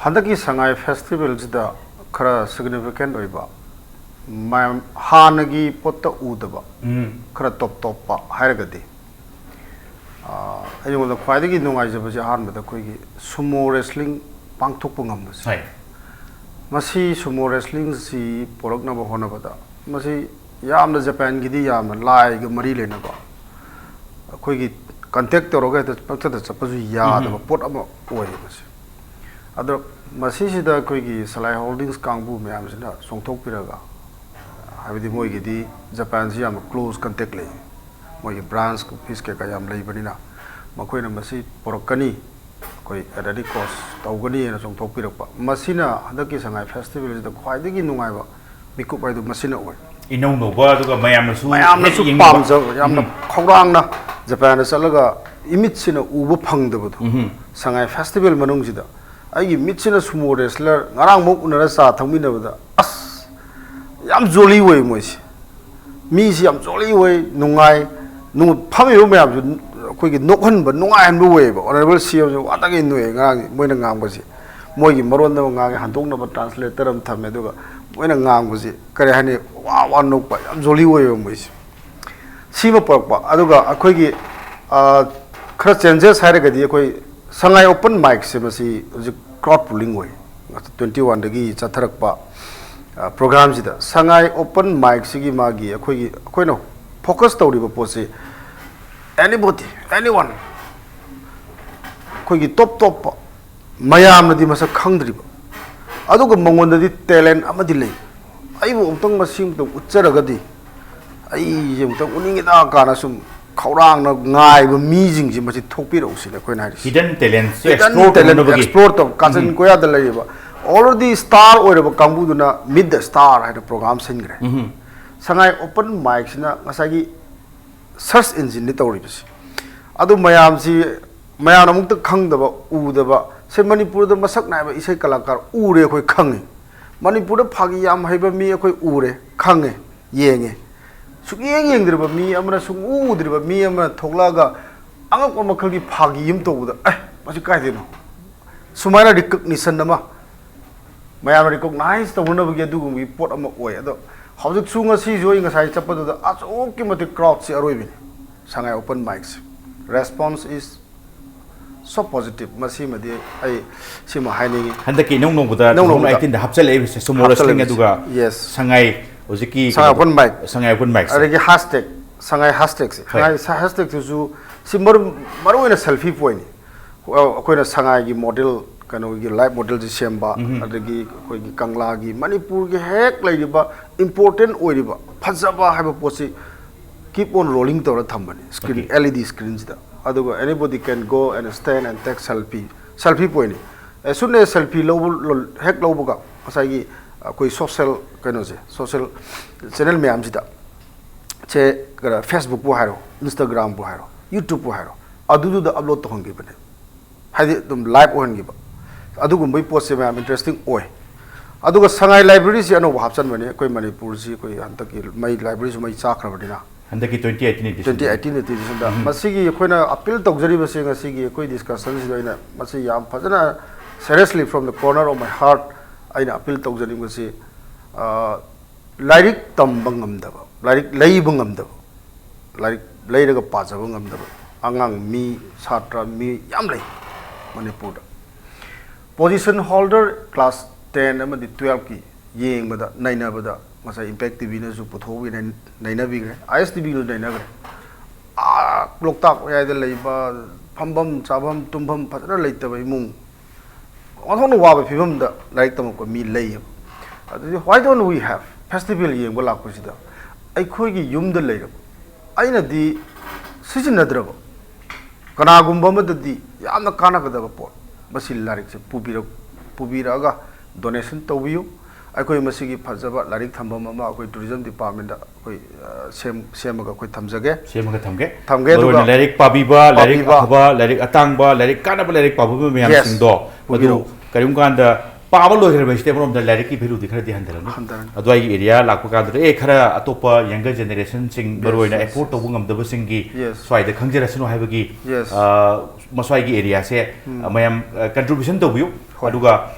ꯍꯟꯗꯛꯀꯤ ꯁꯉꯥꯏ ꯐꯦꯁꯇꯤꯚꯦꯜꯁꯤꯗ ꯈꯔ ꯁꯤꯒꯅꯤꯐꯤꯀꯦꯟ ꯑꯣꯏꯕ, ꯃꯌꯥꯝ ꯍꯥꯟꯅꯒꯤ ꯄꯣꯠꯇ ꯎꯗꯕ, ꯎꯝ꯫ ꯈꯔ ꯇꯣꯞ ꯇꯣꯞꯄ ꯍꯥꯏꯔꯒꯗꯤ, ꯑꯥ, ꯑꯩꯉꯣꯟꯗ ꯈ꯭ꯋꯥꯏꯗꯒꯤ ꯅꯨꯡꯉꯥꯏꯖꯕꯁꯦ ꯑꯍꯥꯟꯕꯗ ꯑꯩꯈꯣꯏꯒꯤ ꯁꯨꯃꯣ ꯔꯦꯁꯂꯤꯡ ꯄꯥꯡꯊꯣꯛꯄ ꯉꯝꯕꯁꯦ꯫ ꯍꯣꯏ꯫ ꯃꯁꯤ ꯁꯨꯃꯣ ꯔꯦꯁꯂꯤꯡꯁꯤ ꯄꯨꯔꯛꯅꯕ ꯍꯣꯠꯅꯕꯗ, ꯃꯁꯤ ꯌꯥꯝꯅ, ꯖꯄꯥꯟꯒꯤꯗꯤ ꯌꯥꯝꯅ ꯂꯥꯏꯒ ꯃꯔꯤ ꯂꯩꯅꯕ, ꯑꯩꯈꯣꯏꯒꯤ ꯀꯟꯇꯦꯛ ꯇꯧꯔꯒ ꯍꯦꯛꯇ ꯄꯪꯆꯠꯇ ꯆꯠꯄꯁꯨ ꯌꯥꯗꯕ ꯎꯝ꯫ ꯄꯣꯠ ꯑꯃ ꯑꯣꯏꯌꯦ ꯃꯁꯤ꯫ ꯑꯗꯣ ꯃꯁꯤꯁꯤꯗ ꯑꯩꯈꯣꯏꯒꯤ ꯁꯂꯥꯏ ꯍꯣꯜꯗꯤꯡꯁ ꯀꯥꯡꯕꯨ ꯃꯌꯥꯝꯁꯤꯅ ꯆꯣꯡꯊꯣꯛꯄꯤꯔꯒ, ꯍꯥꯏꯕꯗꯤ ꯃꯣꯏꯒꯤꯗꯤ ꯖꯄꯥꯟꯁꯤ ꯌꯥꯝꯅ ꯀ꯭ꯂꯣꯖ ꯀꯟꯇꯦꯛ ꯂꯩ, ꯃꯣꯏꯒꯤ ꯕ꯭ꯔꯥꯟꯁ ꯑꯣꯐꯤꯁ ꯀꯩꯀꯥ ꯌꯥꯝ ꯂꯩꯕꯅꯤꯅ, ꯃꯈꯣꯏꯅ ꯃꯁꯤ ꯄꯨꯔꯛꯀꯅꯤ, ꯑꯩꯈꯣꯏ at any cost ꯇꯧꯒꯅꯤꯅ ꯆꯣꯡꯊꯣꯛꯄꯤꯔꯛꯄ, ꯃꯁꯤꯅ ꯍꯟꯗꯛꯀꯤ ꯁꯉꯥꯏ ꯐꯦꯁꯇꯤꯚꯦꯜꯁꯤꯗ ꯈ꯭ꯋꯥꯏꯗꯒꯤ ꯅꯨꯡꯉꯥꯏꯕ ꯃꯤꯀꯨꯞ ꯍꯥꯏꯗꯨ ꯃꯁꯤꯅ ꯑꯣꯏ꯫ ꯏꯅꯧ ꯅꯧꯕ, ꯑꯗꯨꯒ ꯃꯌꯥꯝꯅꯁꯨ ꯃꯌꯥꯝꯅꯁꯨ ꯍꯦꯛ ꯌꯦꯡꯅꯤꯡꯕ꯫ ꯄꯥꯝꯖꯕ, ꯌꯥꯝꯅ ꯎꯝ꯫ ꯈꯧꯔꯥꯡꯅ ꯖꯄꯥꯟꯗ ꯆꯠꯂꯒ ꯏꯃꯤꯠꯁꯤꯅ ꯎꯕ ꯐꯪꯗꯕꯗꯣ, ꯎꯝ꯫ ꯁꯉꯥꯏ ꯐꯦꯁꯇꯤꯚꯦꯜ ꯃꯅꯨꯡꯁꯤꯗ ꯑꯩꯒꯤ ꯃꯤꯠꯁꯤꯅ ꯁꯨꯃꯣ ꯔꯦꯁꯂꯔ ꯉꯔꯥꯡꯃꯨꯛ ꯎꯅꯔ ꯆꯥ ꯊꯛꯃꯤꯟꯅꯕꯗ, ꯑꯁ, ꯌꯥꯝ ꯖꯣꯂꯤ ꯑꯣꯏ ꯃꯣꯏꯁꯦ꯫ ꯃꯤꯁꯤ ꯌꯥꯝ ꯖꯣꯂꯤ ꯑꯣꯏ, ꯅꯨꯡꯉꯥꯏ꯫ ꯅꯨꯡ-, ꯐꯝꯃꯤꯕ ꯃꯌꯥꯝꯁꯨ ꯑꯩꯈꯣꯏꯒꯤ ꯅꯣꯛꯍꯟꯕ, ꯅꯨꯡꯉꯥꯏꯍꯟꯕ ꯑꯣꯏꯌꯦꯕ꯫ ꯑꯣꯅꯔꯦꯕꯜ ꯁꯤ ꯑꯦꯝꯁꯨ ꯋꯥꯇꯒꯩ ꯅꯣꯛꯑꯦ ꯉꯔꯥꯡꯗꯤ ꯃꯣꯏꯅ ꯉꯥꯡꯕꯁꯦ꯫ ꯃꯣꯏꯒꯤ ꯃꯔꯣꯟꯗ ꯑꯃ ꯉꯥꯡꯉꯦ, ꯍꯟꯗꯣꯛꯅꯕ ꯇ꯭ꯔꯥꯟꯁꯂꯦꯇꯔ ꯑꯃ ꯊꯝꯃꯦ, ꯑꯗꯨꯒ ꯃꯣꯏꯅ ꯉꯥꯡꯕꯁꯤ ꯀꯔꯤ ꯍꯥꯏꯅꯤ, ꯋꯥ ꯋꯥ ꯅꯣꯛꯄ, ꯌꯥꯝ ꯖꯣꯂꯤ ꯑꯣꯏꯌꯦꯕ ꯃꯣꯏꯁꯦ꯫ ꯁꯤꯃ ꯄꯨꯔꯛꯄ꯫ ꯑꯗꯨꯒ ꯑꯩꯈꯣꯏꯒꯤ, ꯑ, ꯈꯔ ꯆꯦꯟꯖꯦꯁ ꯍꯥꯏꯔꯒꯗꯤ, ꯑꯩꯈꯣꯏ ꯁꯉꯥꯏ ꯑꯣꯄꯟ ꯃꯥꯏꯛꯁꯦ ꯃꯁꯤ ꯍꯧꯖꯤꯛ ꯀ꯭ꯔꯥꯎꯗ ꯄꯨꯂꯤꯡ ꯑꯣꯏ꯫ ꯇ꯭ꯋꯦꯟꯇꯤ ꯋꯥꯟꯗꯒꯤ ꯆꯠꯊꯔꯛꯄ, ꯑ, ꯄ꯭ꯔꯣꯒ꯭ꯔꯥꯝꯁꯤꯗ ꯁꯉꯥꯏ ꯑꯣꯄꯟ ꯃꯥꯏꯛꯁꯤꯒꯤ ꯃꯥꯒꯤ ꯑꯩꯈꯣꯏꯒꯤ, ꯑꯩꯈꯣꯏꯅ ꯐꯣꯀꯁ ꯇꯧꯔꯤꯕ ꯄꯣꯠꯁꯤ, anybody, anyone, ꯑꯩꯈꯣꯏꯒꯤ ꯇꯣꯞ ꯇꯣꯞꯄ, ꯃꯌꯥꯝꯅꯗꯤ ꯃꯁꯛ ꯈꯪꯗ꯭ꯔꯤꯕ, ꯑꯗꯨꯒ ꯃꯉꯣꯟꯗꯗꯤ ꯇꯦꯂꯦꯟ ꯑꯃꯗꯤ ꯂꯩ꯫ ꯑꯩꯕꯨ ꯑꯃꯨꯛꯇꯪ ꯃꯁꯤ ꯑꯃꯨꯛꯇꯪ ꯎꯠꯆꯔꯒꯗꯤ, ꯑꯩꯁꯦ ꯑꯃꯨꯛꯇꯪ ꯎꯠꯅꯤꯡꯉꯤꯗ ꯀꯥꯏꯅ ꯁꯨꯝ ꯈꯧꯔꯥꯡꯅ ꯉꯥꯏꯕ ꯃꯤꯁꯤꯡꯁꯦ ꯃꯁꯤ ꯊꯣꯛꯄꯤꯔꯛꯎ ꯁꯤꯅꯤ ꯑꯩꯈꯣꯏꯅ ꯍꯥꯏꯔꯤꯁꯦ꯫ Hidden talents ꯁꯨ hidden explore talent ꯇꯧꯅꯕꯒꯤ꯫ Explore ꯇꯧ-, ꯀꯥꯆꯤꯟ ꯎꯝ꯫ ꯀꯣꯌꯥꯗ ꯂꯩꯔꯤꯕ already star ꯑꯣꯏꯔꯕ ꯀꯥꯡꯕꯨꯗꯨꯅ Meet the Star ꯍꯥꯏꯅ ꯄ꯭ꯔꯣꯒ꯭ꯔꯥꯝ ꯁꯤꯟꯈ꯭ꯔꯦ꯫ ꯎꯝ꯫ ꯁꯉꯥꯏ ꯑꯣꯄꯟ ꯃꯥꯏꯛꯁꯤꯅ ꯉꯁꯥꯏꯒꯤ ꯁꯔꯁ ꯏꯟꯖꯤꯟꯅꯤ ꯇꯧꯔꯤꯕꯁꯤ꯫ ꯑꯗꯨ ꯃꯌꯥꯝꯁꯤ, ꯃꯌꯥꯝꯅ ꯑꯃꯨꯛꯇ ꯈꯪꯗꯕ, ꯎꯗꯕ, ꯁꯦ, ꯃꯅꯤꯄꯨꯔꯗ ꯃꯁꯛ ꯅꯥꯏꯕ ꯏꯁꯩ ꯀꯂꯥꯀꯥꯔ ꯎꯔꯦ, ꯑꯩꯈꯣꯏ ꯈꯪꯉꯤ꯫ ꯃꯅꯤꯄꯨꯔꯗ ꯐꯥꯒꯤ ꯌꯥꯝ ꯍꯩꯕ ꯃꯤ ꯑꯩꯈꯣꯏ ꯎꯔꯦ, ꯈꯪꯉꯦ, ꯌꯦꯡꯉꯦ꯫ ꯁꯨꯛꯌꯦꯡ ꯌꯦꯡꯗ꯭ꯔꯤꯕ ꯃꯤ ꯑꯃꯅ, ꯁꯨꯡꯎ ꯎꯗ꯭ꯔꯤꯕ ꯃꯤ ꯑꯃꯅ ꯊꯣꯛꯂꯛꯑꯒ ꯑꯉꯛꯄ ꯃꯈꯜꯒꯤ ꯐꯥꯒꯤ ꯑꯃ ꯇꯧꯕꯗ, "ꯑꯦ, ꯃꯁꯤ ꯀꯥꯏꯗꯩꯅꯣ? ꯁꯨꯃꯥꯏꯅ ꯔꯤꯀꯣꯛꯅꯤꯁꯟ ꯑꯃ, ꯃꯌꯥꯝꯅ ꯔꯤꯀꯣꯛꯅꯥꯏꯁ ꯇꯧꯅꯅꯕꯒꯤ ꯑꯗꯨꯒꯨꯝꯕꯒꯤ ꯄꯣꯠ ꯑꯃ ꯑꯣꯏ꯫ ꯑꯗꯣ ꯍꯧꯖꯤꯛꯁꯨ, ꯉꯁꯤꯁꯨ ꯑꯩ ꯉꯁꯥꯏ ꯆꯠꯄꯗꯨꯗ ꯑꯁꯨꯛꯀꯤ ꯃꯇꯤꯛ ꯀ꯭ꯔꯥꯎꯗꯁꯤ ꯑꯔꯣꯏꯕꯤꯅꯤ ꯁꯉꯥꯏ ꯑꯣꯄꯟ ꯃꯥꯏꯛꯁꯦ꯫ Response is so positive꯫ ꯃꯁꯤꯃꯗꯤ ꯑꯩ ꯁꯤꯃ ꯍꯥꯏꯅꯤꯡꯉꯤ꯫ ꯍꯟꯗꯛꯀꯤ ꯏꯅꯧ ꯅꯧꯕꯗ ꯏꯅꯧ ꯅꯧꯕꯗ two thousand eighteen ꯗ ꯍꯥꯞꯆꯤꯜꯂꯛꯏꯕꯁꯦ ꯁꯨꯃꯣ ꯔꯦꯁꯂꯤꯡ, ꯍꯥꯞꯆꯤꯜꯂꯛꯏꯕꯁꯦ꯫ ꯑꯗꯨꯒ Yes꯫ ꯁꯉꯥꯏ ꯍꯧꯖꯤꯛꯀꯤ Sangai open mike. Sangai open ꯃꯥꯏꯛꯁꯦ꯫ ꯑꯗꯒꯤ ꯍꯦꯁꯇꯦꯛ, ꯁꯉꯥꯏ ꯍꯦꯁꯇꯦꯛꯁꯦ꯫ ꯍꯣꯏ꯫ ꯁꯉꯥꯏ ꯍꯦꯁꯇꯦꯛꯁꯤꯁꯨ ꯁꯤ ꯃꯔꯨ ꯃꯔꯨ ꯑꯣꯏꯅ ꯁꯦꯜꯐꯤ ꯄꯣꯏꯟꯠꯅꯤ꯫ ꯑꯩꯈꯣꯏꯅ ꯁꯉꯥꯏꯒꯤ ꯃꯣꯗꯦꯜ, ꯀꯩꯅꯣꯒꯤ ꯂꯥꯏꯐ ꯃꯣꯗꯦꯜꯁꯤ ꯁꯦꯝꯕ, ꯑꯗꯒꯤ ꯑꯩꯈꯣꯏꯒꯤ ꯀꯪꯂꯥꯒꯤ, ꯃꯅꯤꯄꯨꯔꯒꯤ ꯍꯦꯛ ꯂꯩꯔꯤꯕ ꯏꯝꯄꯣꯔꯇꯦꯟ ꯑꯣꯏꯔꯤꯕ ꯐꯖꯕ ꯍꯥꯏꯕ ꯄꯣꯠꯁꯤ keep on rolling ꯇꯧꯔ ꯊꯝꯕꯅꯤ screen, Okay꯫ L E D ꯁ꯭ꯀ꯭ꯔꯤꯟꯁꯤꯗ꯫ ꯑꯗꯨꯒ anybody can go and stand and take selfie, selfie ꯄꯣꯏꯟꯠꯅꯤ꯫ As soon as ꯁꯦꯜꯐꯤ ꯂꯧꯕ ꯂꯣ- ꯍꯦꯛ ꯂꯧꯕꯒ ꯉꯁꯥꯏꯒꯤ ꯑꯩꯈꯣꯏ ꯁꯣꯁꯦꯜ ꯀꯩꯅꯣꯁꯦ, ꯁꯣꯁꯦꯜ ꯆꯦꯅꯦꯜ ꯃꯌꯥꯝꯁꯤꯗ, ꯁꯦ ꯀꯩꯅꯣ, ꯐꯦꯁꯕꯨꯛꯄꯨ ꯍꯥꯏꯔꯣ, ꯏꯟꯁꯇꯥꯒ꯭ꯔꯥꯝꯕꯨ ꯍꯥꯏꯔꯣ, ꯌꯨꯇ꯭ꯌꯨꯕꯄꯨ ꯍꯥꯏꯔꯣ, ꯑꯗꯨꯗꯨꯗ ꯑꯞꯂꯣꯗ ꯇꯧꯍꯟꯈꯤꯕꯅꯦ꯫ ꯍꯥꯏꯗꯤ ꯑꯗꯨꯝ ꯂꯥꯏꯚ ꯑꯣꯏꯍꯟꯈꯤꯕ꯫ ꯑꯗꯨꯒꯨꯝꯕꯒꯤ ꯄꯣꯠꯁꯦ ꯃꯌꯥꯝ ꯏꯟꯇꯔꯦꯁꯇꯤꯡ ꯑꯣꯏ꯫ ꯑꯗꯨꯒ ꯁꯉꯥꯏ ꯂꯥꯏꯕ꯭ꯔꯦꯔꯤꯁꯤ ꯑꯅꯧꯕ ꯍꯥꯞꯆꯤꯟꯕꯅꯦ ꯑꯩꯈꯣꯏ ꯃꯅꯤꯄꯨꯔꯁꯤ꯫ ꯑꯩꯈꯣꯏ ꯍꯟꯗꯛꯀꯤ ꯃꯩ, ꯂꯥꯏꯕ꯭ꯔꯦꯔꯤꯁꯨ ꯃꯩ ꯆꯥꯛꯈ꯭ꯔꯕꯅꯤꯅ, ꯍꯟꯗꯛꯀꯤ twenty eighteen edition꯫ twenty eighteen editionꯗ꯫ ꯃꯁꯤꯒꯤ ꯑꯩꯈꯣꯏꯅ ꯑꯄꯤꯜ ꯇꯧꯖꯔꯤꯕꯁꯦ, ꯉꯁꯤꯒꯤ ꯑꯩꯈꯣꯏ ꯗꯤꯁꯀꯁꯟꯁꯤꯗ ꯑꯩꯅ ꯃꯁꯤ ꯌꯥꯝ ꯐꯖꯅ, seriously, from the corner of my heart, ꯑꯩꯅ ꯑꯄꯤꯜ ꯇꯧꯖꯅꯤꯡꯕꯁꯤ, ꯑ, ꯂꯥꯏꯔꯤꯛ ꯇꯝꯕ ꯉꯝꯗꯕ, ꯂꯥꯏꯔꯤꯛ ꯂꯩꯕ ꯉꯝꯗꯕ, ꯂꯥꯏꯔꯤꯛ ꯂꯩꯔꯒ ꯄꯥꯖꯕ ꯉꯝꯗꯕ ꯑꯉꯥꯡ, ꯃꯤ, ꯁꯥꯇ꯭ꯔ, ꯃꯤ ꯌꯥꯝ ꯂꯩ ꯃꯅꯤꯄꯨꯔꯗ꯫ Position holder class ten ꯑꯃꯗꯤ twelveꯀꯤ ꯌꯦꯡꯕꯗ, ꯅꯩꯅꯕꯗ, ꯉꯁꯥꯏ Impact TVꯅꯁꯨ ꯄꯨꯊꯣꯛꯄꯒꯤ ꯅꯩ-, ꯅꯩꯅꯕꯤꯈ꯭ꯔꯦ, IS TVꯅꯁꯨ ꯅꯩꯅꯈ꯭ꯔꯦ꯫ ꯑꯥ, ꯂꯣꯛꯇꯥꯛ ꯃꯌꯥꯏꯗ ꯂꯩꯕ, ꯐꯝꯐꯝ ꯆꯥꯐꯝ ꯇꯨꯝꯐꯝ ꯐꯖꯅ ꯂꯩꯇꯕ ꯏꯃꯨꯡ, ꯑꯣꯟꯊꯣꯛꯅ ꯋꯥꯕ ꯐꯤꯕꯝꯗ ꯂꯥꯏꯔꯤꯛ ꯇꯝꯃꯛꯄ ꯃꯤ ꯂꯩꯌꯦꯕ꯫ ꯑꯗꯨꯗꯤ why don't we have festival ꯌꯦꯡꯕ ꯂꯥꯛꯄꯁꯤꯗ ꯑꯩꯈꯣꯏꯒꯤ ꯌꯨꯝꯗ ꯂꯩꯔꯕ, ꯑꯩꯅꯗꯤ ꯁꯤꯖꯤꯟꯅꯗ꯭ꯔꯕ, ꯀꯅꯥꯒꯨꯝꯕ ꯑꯃꯗꯗꯤ ꯌꯥꯝꯅ ꯀꯥꯟꯅꯒꯗꯕ ꯄꯣꯠ, ꯃꯁꯤ ꯂꯥꯏꯔꯤꯛꯁꯦ ꯄꯨꯕꯤꯔꯛ-, ꯄꯨꯕꯤꯔꯛꯑꯒ donation ꯇꯧꯕꯤꯌꯨ꯫ ꯑꯩꯈꯣꯏ ꯃꯁꯤꯒꯤ ꯐꯖꯕ ꯂꯥꯏꯔꯤꯛ ꯊꯝꯐꯝ ꯑꯃ ꯑꯩꯈꯣꯏ tourism departmentꯇ ꯑꯩꯈꯣꯏ, ꯑ, ꯁꯦꯝ-, ꯁꯦꯝꯃꯒ ꯑꯩꯈꯣꯏ ꯊꯝꯖꯒꯦ꯫ ꯁꯦꯝꯃꯒ ꯊꯝꯒꯦ꯫ ꯊꯝꯒꯦ꯫ ꯃꯔꯨ ꯑꯣꯏꯅ ꯑꯗꯨꯒ ꯂꯥꯏꯔꯤꯛ ꯄꯥꯕꯤꯕ, ꯂꯥꯏꯔꯤꯛ ꯄꯥꯕꯤꯕ꯫ ꯑꯐꯕ, ꯂꯥꯏꯔꯤꯛ ꯑꯇꯥꯡꯕ, ꯂꯥꯏꯔꯤꯛ ꯀꯥꯟꯅꯕ ꯂꯥꯏꯔꯤꯛ ꯄꯥꯕꯤꯕ ꯃꯌꯥꯝꯁꯤꯡꯗꯣ, Yes꯫ ꯃꯗꯨ ꯄꯨꯕꯤꯔꯛꯎ꯫ ꯀꯔꯤꯒꯨꯝꯕ ꯀꯥꯟꯗ ꯄꯥꯕ ꯂꯣꯏꯈ꯭ꯔꯕ ꯍꯥꯏꯁꯤꯗꯤ ꯑꯃꯔꯣꯝꯗ ꯂꯥꯏꯔꯤꯛꯀꯤ value ꯗꯤ ꯈꯔꯗꯤ ꯍꯟꯊꯔꯅꯤ꯫ ꯍꯟꯊꯔꯅꯤ꯫ ꯑꯗꯨꯋꯥꯏꯒꯤ area ꯂꯥꯛꯄ ꯀꯥꯟꯗꯨꯗ ꯑꯦ ꯈꯔ ꯑꯇꯣꯞꯄ younger generation ꯁꯤꯡ Yes, ꯃꯔꯨꯑꯣꯏꯅ yes, afford yes. ꯇꯧꯕ ꯉꯝꯗꯕꯁꯤꯡꯒꯤ Yes. ꯁ꯭ꯋꯥꯏꯗ ꯈꯪꯖꯔꯁꯅꯨ ꯍꯥꯏꯕꯒꯤ Yes. ꯑ, ꯃꯁ꯭ꯋꯥꯏꯒꯤ area ꯁꯦ ꯎꯝ꯫ ꯑ, ꯃꯌꯥꯝ ꯑ, contribution ꯇꯧꯕꯤꯌꯨ꯫ ꯍꯣꯏ꯫ ꯑꯗꯨꯒ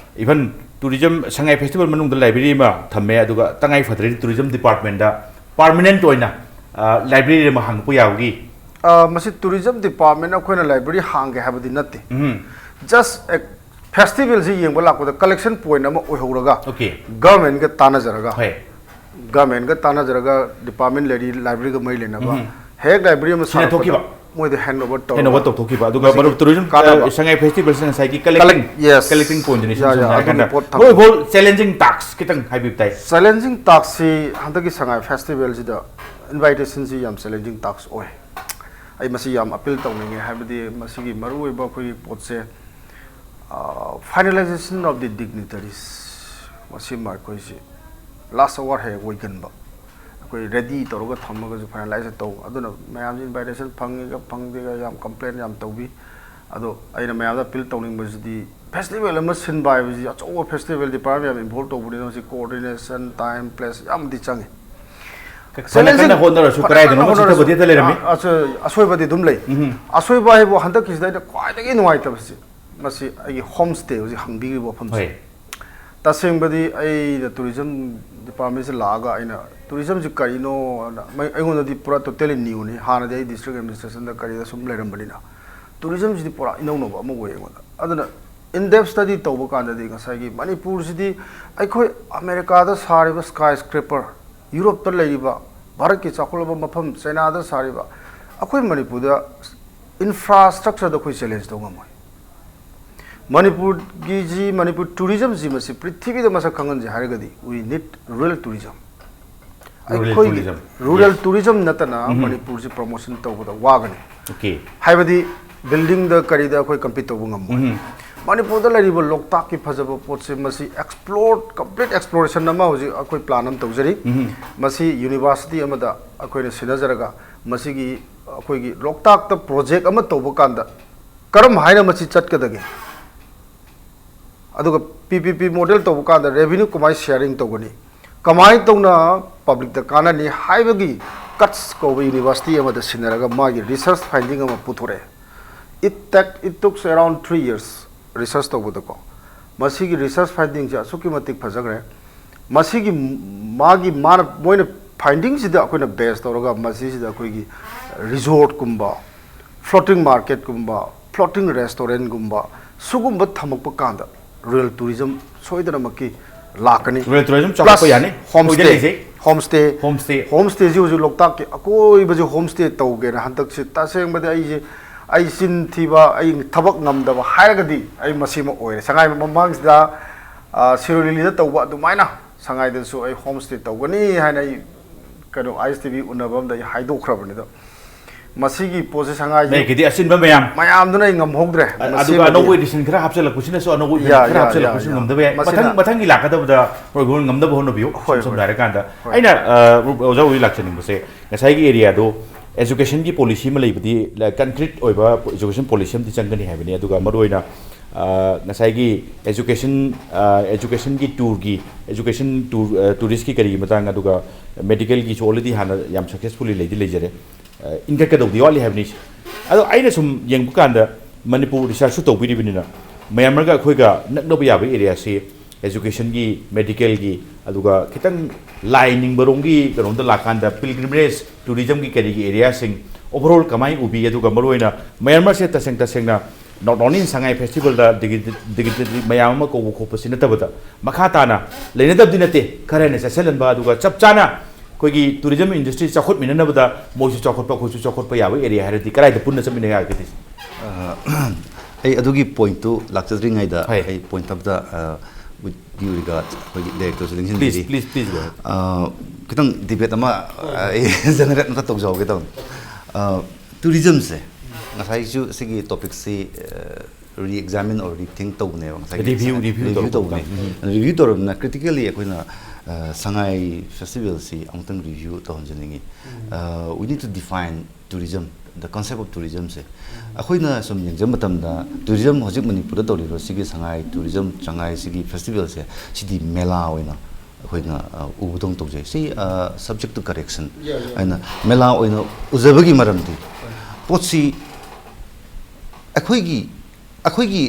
even tourism ꯁꯉꯥꯏ festival ꯃꯅꯨꯡꯗ library ꯑꯃ ꯊꯝꯃꯦ, ꯑꯗꯨꯒ ꯇꯉꯥꯏ ꯐꯗ꯭ꯔꯗꯤ tourism department ꯗ permanent ꯑꯣꯏꯅ ꯑ, library ꯑꯃ ꯍꯥꯡꯗꯣꯛꯄ ꯌꯥꯕꯒꯤ꯫ ꯑ, ꯃꯁꯤ tourism department ꯑꯩꯈꯣꯏꯅ library ꯍꯥꯡꯒꯦ ꯍꯥꯏꯕꯗꯤ ꯅꯠꯇꯦ꯫ ꯎꯝ꯫ Just festival ꯁꯤ ꯌꯦꯡꯕ ꯂꯥꯛꯄꯗ collection point ꯑꯃ ꯑꯣꯏꯍꯧꯔꯒ Okay. government ꯀ ꯇꯥꯟꯅꯖꯔꯒ ꯍꯣꯏ꯫ government ꯀ ꯇꯥꯟꯅꯖꯔꯒ department ꯂꯩꯔꯤ library ꯒ ꯃꯔꯤ ꯂꯩꯅꯕ ꯎꯝ꯫ ꯍꯦꯛ library ꯑꯃ ꯁꯤꯟꯅꯊꯣꯛꯈꯤꯕ꯫ ꯁꯥꯔꯛꯄꯗ ꯃꯣꯏꯗ hand over Hand over ꯇꯧꯔꯒ ꯇꯧꯊꯣꯛꯈꯤꯕ꯫ ꯑꯗꯨꯒ ꯃꯁꯤꯒꯤ ꯃꯔꯨꯞ tourism ꯀꯥꯟꯅꯕ꯫ ꯑ, ꯁꯉꯥꯏ festival ꯁꯤꯅ ꯉꯁꯥꯏꯒꯤ collecting Collect-, yes. collecting point ꯗꯨꯅꯤ꯫ ꯏꯁꯝ ꯌꯥ, ꯁꯝꯅ ꯌꯥ, ꯍꯥꯏꯔꯀꯥꯟꯗ ꯑꯗꯨꯒꯤ ꯄꯣꯠ ꯊꯝꯕ꯫ ꯃꯔꯨꯞ ꯍꯣꯜ challenging task ꯈꯤꯇꯪ ꯍꯥꯏꯕꯤꯕ ꯇꯥꯏ꯫ Challenging task ꯁꯤ ꯍꯟꯗꯛꯀꯤ ꯁꯉꯥꯏ festival ꯁꯤꯗ invitation ꯁꯤ ꯌꯥꯝ challenging task ꯑꯣꯏ꯫ ꯑꯩ ꯃꯁꯤ ꯌꯥꯝ appeal ꯇꯧꯅꯤꯡꯉꯦ, ꯍꯥꯏꯕꯗꯤ ꯃꯁꯤꯒꯤ ꯃꯔꯨꯑꯣꯏꯕ ꯑꯩꯈꯣꯏꯒꯤ ꯄꯣꯠꯁꯦ, ꯑ, finalization of the dignitaries, ꯃꯁꯤꯃ ꯑꯩꯈꯣꯏꯁꯤ last hour ꯍꯦꯛ ꯑꯣꯏꯒꯟꯕ꯫ ꯑꯩꯈꯣꯏ ready ꯇꯧꯔꯒ ꯊꯝꯃꯒꯁꯨ finalize ꯇꯧꯕ꯫ ꯑꯗꯨꯅ ꯃꯌꯥꯝꯁꯤ invitation ꯐꯪꯉꯤꯒ ꯐꯪꯗꯦꯒ ꯌꯥꯝ complain ꯌꯥꯝ ꯇꯧꯕꯤ꯫ ꯑꯗꯣ ꯑꯩꯅ ꯃꯌꯥꯝꯗ appeal ꯇꯧꯅꯤꯡꯕꯁꯤꯗꯤ, festival ꯑꯃ ꯁꯤꯟꯕ ꯍꯥꯏꯕꯁꯤ ꯑꯆꯧꯕ festival department ꯌꯥꯝ involve ꯇꯧꯕꯅꯤꯅ ꯃꯁꯤ coordination, time, place ꯌꯥꯝꯗꯤ ꯆꯪꯉꯤ꯫ ꯐꯅ ꯀꯟꯅ ꯍꯣꯠꯅꯔꯁꯨ ꯀꯗꯥꯏꯗꯅꯣꯝꯃ ꯍꯣꯠꯅꯔꯁꯨ, ꯆꯤꯠꯊꯕꯗꯤ ꯍꯦꯛꯇ ꯂꯩꯔꯝꯃꯤ꯫ ꯑ-, ꯑꯁꯣꯏ-, ꯑꯁꯣꯏꯕꯗꯤ ꯑꯗꯨꯝ ꯂꯩ꯫ ꯎꯝ꯫ ꯑꯁꯣꯏꯕ ꯍꯥꯏꯕꯨ ꯍꯟꯗꯛꯀꯤꯁꯤꯗ ꯑꯩꯅ ꯈ꯭ꯋꯥꯏꯗꯒꯤ ꯅꯨꯡꯉꯥꯏꯇꯕꯁꯤ ꯃꯁꯤ ꯑꯩꯒꯤ home stay ꯍꯧꯖꯤꯛ ꯍꯪꯕꯤꯔꯤꯕ ꯃꯐꯝꯁꯦ꯫ ꯍꯣꯏ꯫ ꯇꯁꯦꯡꯕꯗꯤ ꯑꯩꯅ tourism department ꯁꯤ ꯂꯥꯛꯑꯒ ꯑꯩꯅ tourism ꯁꯤ ꯀꯔꯤꯅꯣꯅ ꯃꯩ-, ꯑꯩꯉꯣꯟꯗꯗꯤ ꯄꯨꯔꯥ totally new ꯅꯤ꯫ ꯍꯥꯟꯅꯗꯤ ꯑꯩ district administration ꯗ ꯀꯔꯤꯗ ꯁꯨꯝ ꯂꯩꯔꯝꯕꯅꯤꯅ tourism ꯁꯤꯗꯤ ꯄꯨꯔꯥ ꯏꯅꯧꯅꯧꯕ ꯑꯃ ꯑꯣꯏ ꯑꯩꯉꯣꯟꯗ꯫ ꯑꯗꯨꯅ in depth study ꯇꯧꯕ ꯀꯥꯟꯗꯗꯤ ꯉꯁꯥꯏꯒꯤ ꯃꯅꯤꯄꯨꯔꯁꯤꯗꯤ ꯑꯩꯈꯣꯏ ꯑꯃꯦꯔꯤꯀꯥꯗ ꯁꯥꯔꯤꯕ skyscraper, ꯌꯨꯔꯣꯞꯇ ꯂꯩꯔꯤꯕ ꯚꯥꯔꯠꯀꯤ ꯆꯥꯎꯈꯠꯂꯕ ꯃꯐꯝ ꯆꯩꯅꯥꯗ ꯁꯥꯔꯤꯕ, ꯑꯩꯈꯣꯏ ꯃꯅꯤꯄꯨꯔꯗ infrastructure ꯗ ꯑꯩꯈꯣꯏ challenge ꯇꯧ ꯉꯝꯃꯣꯏ꯫ ꯃꯅꯤꯄꯨꯔꯒꯤꯁꯤ, ꯃꯅꯤꯄꯨꯔ tourism ꯁꯤ ꯃꯁꯤ ꯄ꯭ꯔꯤꯊꯤꯕꯤꯗ ꯃꯁꯛ ꯈꯪꯍꯟꯁꯦ ꯍꯥꯏꯔꯒꯗꯤ we need rural tourism꯫ Rural ꯑꯩꯈꯣꯏꯒꯤ tourism. rural Yes. tourism ꯅꯠꯇꯅ ꯎꯝ꯫ ꯃꯅꯤꯄꯨꯔꯁꯤ promotion ꯇꯧꯕꯗ ꯋꯥꯒꯅꯤ꯫ Okay. ꯍꯥꯏꯕꯗꯤ building ꯗ ꯀꯔꯤꯗ ꯑꯩꯈꯣꯏ compete ꯇꯧꯕ ꯉꯝꯃꯣꯏ꯫ ꯎꯝ꯫ ꯃꯅꯤꯄꯨꯔꯗ ꯂꯩꯔꯤꯕ ꯂꯣꯛꯇꯥꯛꯀꯤ ꯐꯖꯕ ꯄꯣꯠꯁꯦ ꯃꯁꯤ explore, complete exploration ꯑꯃ ꯍꯧꯖꯤꯛ ꯑꯩꯈꯣꯏ plan ꯑꯃ ꯇꯧꯖꯔꯤ꯫ ꯎꯝ꯫ ꯃꯁꯤ university ꯑꯃꯗ ꯑꯩꯈꯣꯏꯅ ꯁꯤꯟꯅꯖꯔꯒ ꯃꯁꯤꯒꯤ ꯑꯩꯈꯣꯏꯒꯤ ꯂꯣꯛꯇꯥꯛꯇ project ꯑꯃ ꯇꯧꯕ ꯀꯥꯟꯗ ꯀꯔꯝ ꯍꯥꯏꯅ ꯃꯁꯤ ꯆꯠꯀꯗꯒꯦ? ꯑꯗꯨꯒ ꯄꯤ ꯄꯤ ꯄꯤ ꯃꯣꯗꯦꯜ ꯇꯧꯕ ꯀꯥꯟꯗ ꯔꯦꯚꯤꯅ꯭ꯌꯨ ꯀꯃꯥꯏꯅ ꯁꯤꯌꯥꯔꯤꯡ ꯇꯧꯒꯅꯤ, ꯀꯃꯥꯏꯅ ꯇꯧꯅ ꯄꯕ꯭ꯂꯤꯛꯇ ꯀꯥꯟꯅꯅꯤ ꯍꯥꯏꯕꯒꯤ ꯀꯠꯁ ꯀꯧꯕ ꯌꯨꯅꯤꯚꯔꯁꯤꯇꯤ ꯑꯃꯗ ꯁꯤꯟꯅꯔꯒ ꯃꯥꯒꯤ ꯔꯤꯁꯔꯁ ꯐꯥꯏꯟꯗꯤꯡ ꯑꯃ ꯄꯨꯊꯣꯔꯛꯑꯦ꯫ It take it took around three years research ꯇꯧꯕꯗꯀꯣ꯫ ꯃꯁꯤꯒꯤ ꯔꯤꯁꯔꯁ ꯐꯥꯏꯟꯗꯤꯡꯁꯦ ꯑꯁꯨꯛꯀꯤ ꯃꯇꯤꯛ ꯐꯖꯈ꯭ꯔꯦ꯫ ꯃꯁꯤꯒꯤ ꯃꯥꯒꯤ ꯃꯥꯅ ꯃꯣꯏꯅ ꯐꯥꯏꯟꯗꯤꯡꯁꯤꯗ ꯑꯩꯈꯣꯏꯅ ꯕꯦꯁ ꯇꯧꯔꯒ ꯃꯁꯤꯁꯤꯗ ꯑꯩꯈꯣꯏꯒꯤ ꯔꯤꯖꯣꯔꯠꯀꯨꯝꯕ, ꯐ꯭ꯂꯣꯇꯤꯡ ꯃꯥꯔꯀꯦꯠꯀꯨꯝꯕ, ꯐ꯭ꯂꯣꯇꯤꯡ ꯔꯦꯁꯇꯣꯔꯦꯟꯒꯨꯝꯕ ꯁꯤꯒꯨꯝꯕ ꯊꯝꯃꯛꯄ ꯀꯥꯟꯗ ꯔꯨꯔꯦꯜ ꯇꯨꯔꯤꯖꯝ ꯁꯣꯏꯗꯅꯃꯛꯀꯤ ꯂꯥꯛꯀꯅꯤ꯫ ꯔꯨꯔꯦꯜ ꯇꯨꯔꯤꯖꯝ ꯆꯥꯎꯈꯠꯄ ꯌꯥꯅꯤ꯫ ꯍꯣꯝ ꯑꯩꯈꯣꯏꯗ ꯁ꯭ꯇꯦ ꯂꯩꯖꯩ꯫ Home stay home stay. Home ꯁ꯭ꯇꯦꯁꯤ ꯍꯧꯖꯤꯛ ꯂꯣꯛꯇꯥꯛꯀꯤ ꯑꯀꯣꯏꯕꯁꯤ ꯍꯣꯝ ꯁ꯭ꯇꯦ ꯇꯧꯒꯦꯅ ꯍꯟꯗꯛꯁꯤ ꯇꯁꯦꯡꯕꯗꯤ ꯑꯩꯁꯦ ꯑꯩ ꯆꯤꯟ ꯊꯤꯕ, ꯑꯩ ꯊꯕꯛ ꯉꯝꯗꯕ ꯍꯥꯏꯔꯒꯗꯤ ꯑꯩ ꯃꯁꯤꯃ ꯑꯣꯏꯔꯦ꯫ ꯁꯉꯥꯏ ꯃꯃꯥꯡꯁꯤꯗ ꯁꯤꯔꯣꯏ ꯂꯤꯂꯤꯗ ꯇꯧꯕ ꯑꯗꯨꯃꯥꯏꯅ ꯁꯉꯥꯏꯗꯁꯨ ꯑꯩ ꯍꯣꯝ ꯁ꯭ꯇꯦ ꯇꯧꯒꯅꯤ ꯍꯥꯏꯅ ꯑꯩ ꯀꯩꯅꯣ ꯑꯥꯏ ꯑꯦꯁ ꯇꯤ ꯚꯤ ꯎꯅꯕ ꯑꯃꯗ ꯑꯩ ꯍꯥꯏꯗꯣꯛꯈ꯭ꯔꯕꯅꯤ꯫ ꯑꯗꯣ ꯃꯁꯤꯒꯤ ꯄꯣꯠꯁꯦ ꯁꯉꯥꯏꯁꯦ ꯃꯌꯦꯛꯀꯤꯗꯤ ꯑꯆꯤꯟꯕ ꯃꯌꯥꯝ꯫ ꯃꯌꯥꯝꯗꯨꯅ ꯑꯩ ꯉꯝꯍꯧꯗ꯭ꯔꯦ꯫ ꯑ- ꯃꯁꯤꯃꯗꯤ ꯑꯗꯨꯒ ꯑꯅꯧꯕ ꯑꯦꯗꯤꯁꯟ ꯈꯔ ꯍꯥꯞꯆꯤꯜꯂꯛꯄꯁꯤꯅꯁꯨ ꯑꯅꯧꯕ ꯌꯥ, ꯑꯦꯗꯤꯁꯟ ꯈꯔ ꯌꯥ, ꯍꯥꯞꯆꯤꯜꯂꯛꯄꯁꯤꯅ ꯌꯥ, ꯌꯥ꯫ ꯉꯝꯗꯕ ꯌꯥꯏ꯫ ꯃꯁꯤꯅ ꯃꯊꯪ ꯃꯊꯪꯒꯤ ꯂꯥꯛꯀꯗꯕꯗ ꯃꯣꯏꯒꯨꯝꯕ ꯉꯝꯅꯕ ꯍꯣꯠꯅꯕꯤꯌꯨ꯫ ꯍꯣꯏ, ꯁꯝ- ꯁꯝꯅ ꯍꯣꯏ꯫ ꯍꯥꯏꯔꯀꯥꯟꯗ ꯍꯣꯏ꯫ ꯑꯩꯅ ꯑ, ꯑꯣꯖꯥ ꯍꯣꯏ ꯂꯥꯛꯆꯅꯤꯡꯕꯁꯦ ꯉꯁꯥꯏꯒꯤ ꯑꯦꯔꯤꯌꯥꯗꯣ ꯑꯦꯖꯨꯀꯦꯁꯟꯒꯤ ꯄꯣꯂꯤꯁꯤ ꯑꯃ ꯂꯩꯕꯗꯤ ꯀꯟꯀ꯭ꯔꯤꯠ ꯑꯣꯏꯕ ꯑꯦꯖꯨꯀꯦꯁꯟ ꯄꯣꯂꯤꯁꯤ ꯑꯃꯗꯤ ꯆꯪꯒꯅꯤ ꯍꯥꯏꯕꯅꯤ꯫ ꯑꯗꯨꯒ ꯃꯔꯨꯑꯣꯏꯅ ꯑ, ꯉꯁꯥꯏꯒꯤ ꯑꯦꯖꯨꯀꯦꯁꯟ ꯑꯦꯖꯨꯀꯦꯁꯟꯒꯤ ꯇꯨꯔꯒꯤ ꯑꯦꯖꯨꯀꯦꯁꯟ ꯇꯨꯔ ꯇꯨꯔꯤꯁꯀꯤ ꯀꯔꯤꯒꯤ ꯃꯇꯥꯡ ꯑꯗꯨꯒ ꯃꯦꯗꯤꯀꯦꯜꯒꯤꯁꯨ ꯑꯣꯜꯔꯦꯗꯤ ꯍꯥꯟꯅ ꯌꯥꯝ ꯁꯛꯁꯦꯁꯐꯨꯜꯂꯤ ꯂꯩꯗꯤ ꯂꯩꯖꯔꯦ꯫ ꯑ, ꯏꯟꯈꯠꯀꯗꯧꯗꯤ ꯋꯥꯠꯂꯤ ꯍꯥꯏꯕꯅꯤ꯫ ꯑꯗꯣ ꯑꯩꯅ ꯁꯨꯝ ꯌꯦꯡꯕ ꯀꯥꯟꯗ ꯃꯅꯤꯄꯨꯔ ꯔꯤꯁꯔꯁꯁꯨ ꯇꯧꯕꯤꯔꯤꯕꯅꯤꯅ ꯃꯌꯥꯝꯃꯔꯒ ꯑꯩꯈꯣꯏꯒ ꯅꯛꯅꯕ ꯌꯥꯕ ꯑꯦꯔꯤꯌꯥꯁꯤ ꯑꯦꯖꯨꯀꯦꯁꯟꯒꯤ, ꯃꯦꯗꯤꯀꯦꯜꯒꯤ, ꯑꯗꯨꯒ ꯈꯤꯇꯪ ꯂꯥꯏ ꯅꯤꯡꯕꯔꯣꯝꯒꯤ ꯀꯩꯅꯣꯝꯗ ꯂꯥꯛꯀꯥꯟꯗ ꯄꯤꯜꯒ꯭ꯔꯤꯃꯦꯖ ꯇꯨꯔꯤꯖꯝꯒꯤ ꯀꯔꯤꯒꯤ ꯑꯦꯔꯤꯌꯥꯁꯤꯡ ꯑꯣꯚꯔꯑꯣꯜ ꯀꯃꯥꯏꯅ ꯎꯕꯤ, ꯑꯗꯨꯒ ꯃꯔꯨꯑꯣꯏꯅ ꯃꯌꯥꯝꯃꯔꯁꯦ ꯇꯁꯦꯡ ꯇꯁꯦꯡꯅ not only in ꯁꯉꯥꯏ ꯐꯦꯁꯇꯤꯚꯦꯜꯗ ꯗꯤꯒꯤꯗꯤꯒ꯭ꯔꯤ ꯃꯌꯥꯝ ꯑꯃ ꯀꯧꯕ ꯈꯣꯠꯄꯁꯤ ꯅꯠꯇꯕꯗ ꯃꯈꯥ ꯇꯥꯅ ꯂꯩꯅꯗꯕꯗꯤ ꯅꯠꯇꯦ, ꯈꯔ ꯍꯦꯟꯅ ꯆꯠꯁꯤꯜꯍꯟꯕ, ꯑꯗꯨꯒ ꯆꯞ ꯆꯥꯅ ꯑꯩꯈꯣꯏꯒꯤ ꯇꯨꯔꯤꯖꯝ ꯏꯟꯗꯁꯇ꯭ꯔꯤ ꯆꯥꯎꯈꯠꯃꯤꯟꯅꯅꯕꯗ ꯃꯣꯏꯁꯨ ꯆꯥꯎꯈꯠꯄ ꯑꯩꯈꯣꯏꯁꯨ ꯆꯥꯎꯈꯠꯄ ꯌꯥꯕ ꯑꯦꯔꯤꯌꯥ ꯍꯥꯏꯔꯗꯤ ꯀꯗꯥꯏꯗ ꯄꯨꯟꯅ ꯆꯠꯃꯤꯟꯅ ꯌꯥꯒꯗꯤ? ꯑ, ꯑꯩ ꯑꯗꯨꯒꯤ ꯄꯣꯏꯟꯠꯇꯨ ꯂꯥꯛꯆꯗ꯭ꯔꯤꯉꯩꯗ ꯍꯣꯏ꯫ ꯑꯩ ꯄꯣꯏꯟꯠ ꯑꯃꯇ with due regard ꯑꯩꯈꯣꯏꯒꯤ ꯗꯥꯏꯔꯦꯛꯇꯔꯁꯨ Please, ꯅꯤꯡꯁꯤꯡꯕꯤꯔꯤ꯫ please, please go ahead. ꯑ, ꯈꯤꯇꯪ ꯗꯤꯕꯦꯠ ꯑꯃ ꯑꯩ ꯖꯦꯅꯦꯔꯦꯠ ꯑꯃꯇ ꯇꯧꯖꯍꯧꯒꯦ ꯇꯧꯕꯅꯤ꯫ ꯇꯨꯔꯤꯖꯝꯁꯦ ꯉꯁꯥꯏꯁꯨ ꯁꯤꯒꯤ ꯇꯣꯄꯤꯛꯁꯤ ꯔꯤ ꯑꯦꯛꯖꯥꯃꯤꯟ ꯑꯣꯔ ꯔꯤꯊꯤꯡ ꯇꯧꯕꯅꯦꯕ ꯉꯁꯥꯏꯒꯤ Review, ꯁꯉꯥꯏ- review review ꯇꯧꯔꯛꯄ ꯇꯧꯕꯅꯦ꯫ Review ꯇꯧꯔꯕꯅꯤꯅ ꯀ꯭ꯔꯤꯇꯤꯀꯦꯜꯂꯤ ꯑꯩꯈꯣꯏꯅ ꯑ, ꯁꯉꯥꯏ ꯐꯦꯁꯇꯤꯚꯦꯜꯁꯤ ꯑꯃꯨꯛꯇꯪ ꯔꯤꯚ꯭ꯌꯨ ꯇꯧꯍꯟꯖꯅꯤꯡꯉꯤ꯫ We need to define tourism The concept of tourism ꯁꯦ ꯑꯩꯈꯣꯏꯅ ꯁꯨꯝ ꯌꯦꯡꯖꯕ ꯃꯇꯝꯗ, tourism ꯍꯧꯖꯤꯛ ꯃꯅꯤꯄꯨꯔꯗ ꯇꯧꯔꯤꯕ ꯁꯤꯒꯤ ꯁꯉꯥꯏ tourism, ꯁꯉꯥꯏ ꯁꯤꯒꯤ festival ꯁꯦ, ꯁꯤꯗꯤ ꯃꯦꯂꯥ ꯑꯣꯏꯅ ꯑꯩꯈꯣꯏꯅ, ꯑ, ꯎꯕꯗꯧꯅ ꯇꯧꯖꯩ꯫ ꯁꯤ, ꯑ, subject to correction ꯍꯥꯏꯅ ꯃꯦꯂꯥ ꯑꯣꯏꯅ ꯎꯖꯕꯒꯤ ꯃꯔꯝꯗꯤ, ꯄꯣꯠꯁꯤ ꯑꯩꯈꯣꯏꯒꯤ, ꯑꯩꯈꯣꯏꯒꯤ,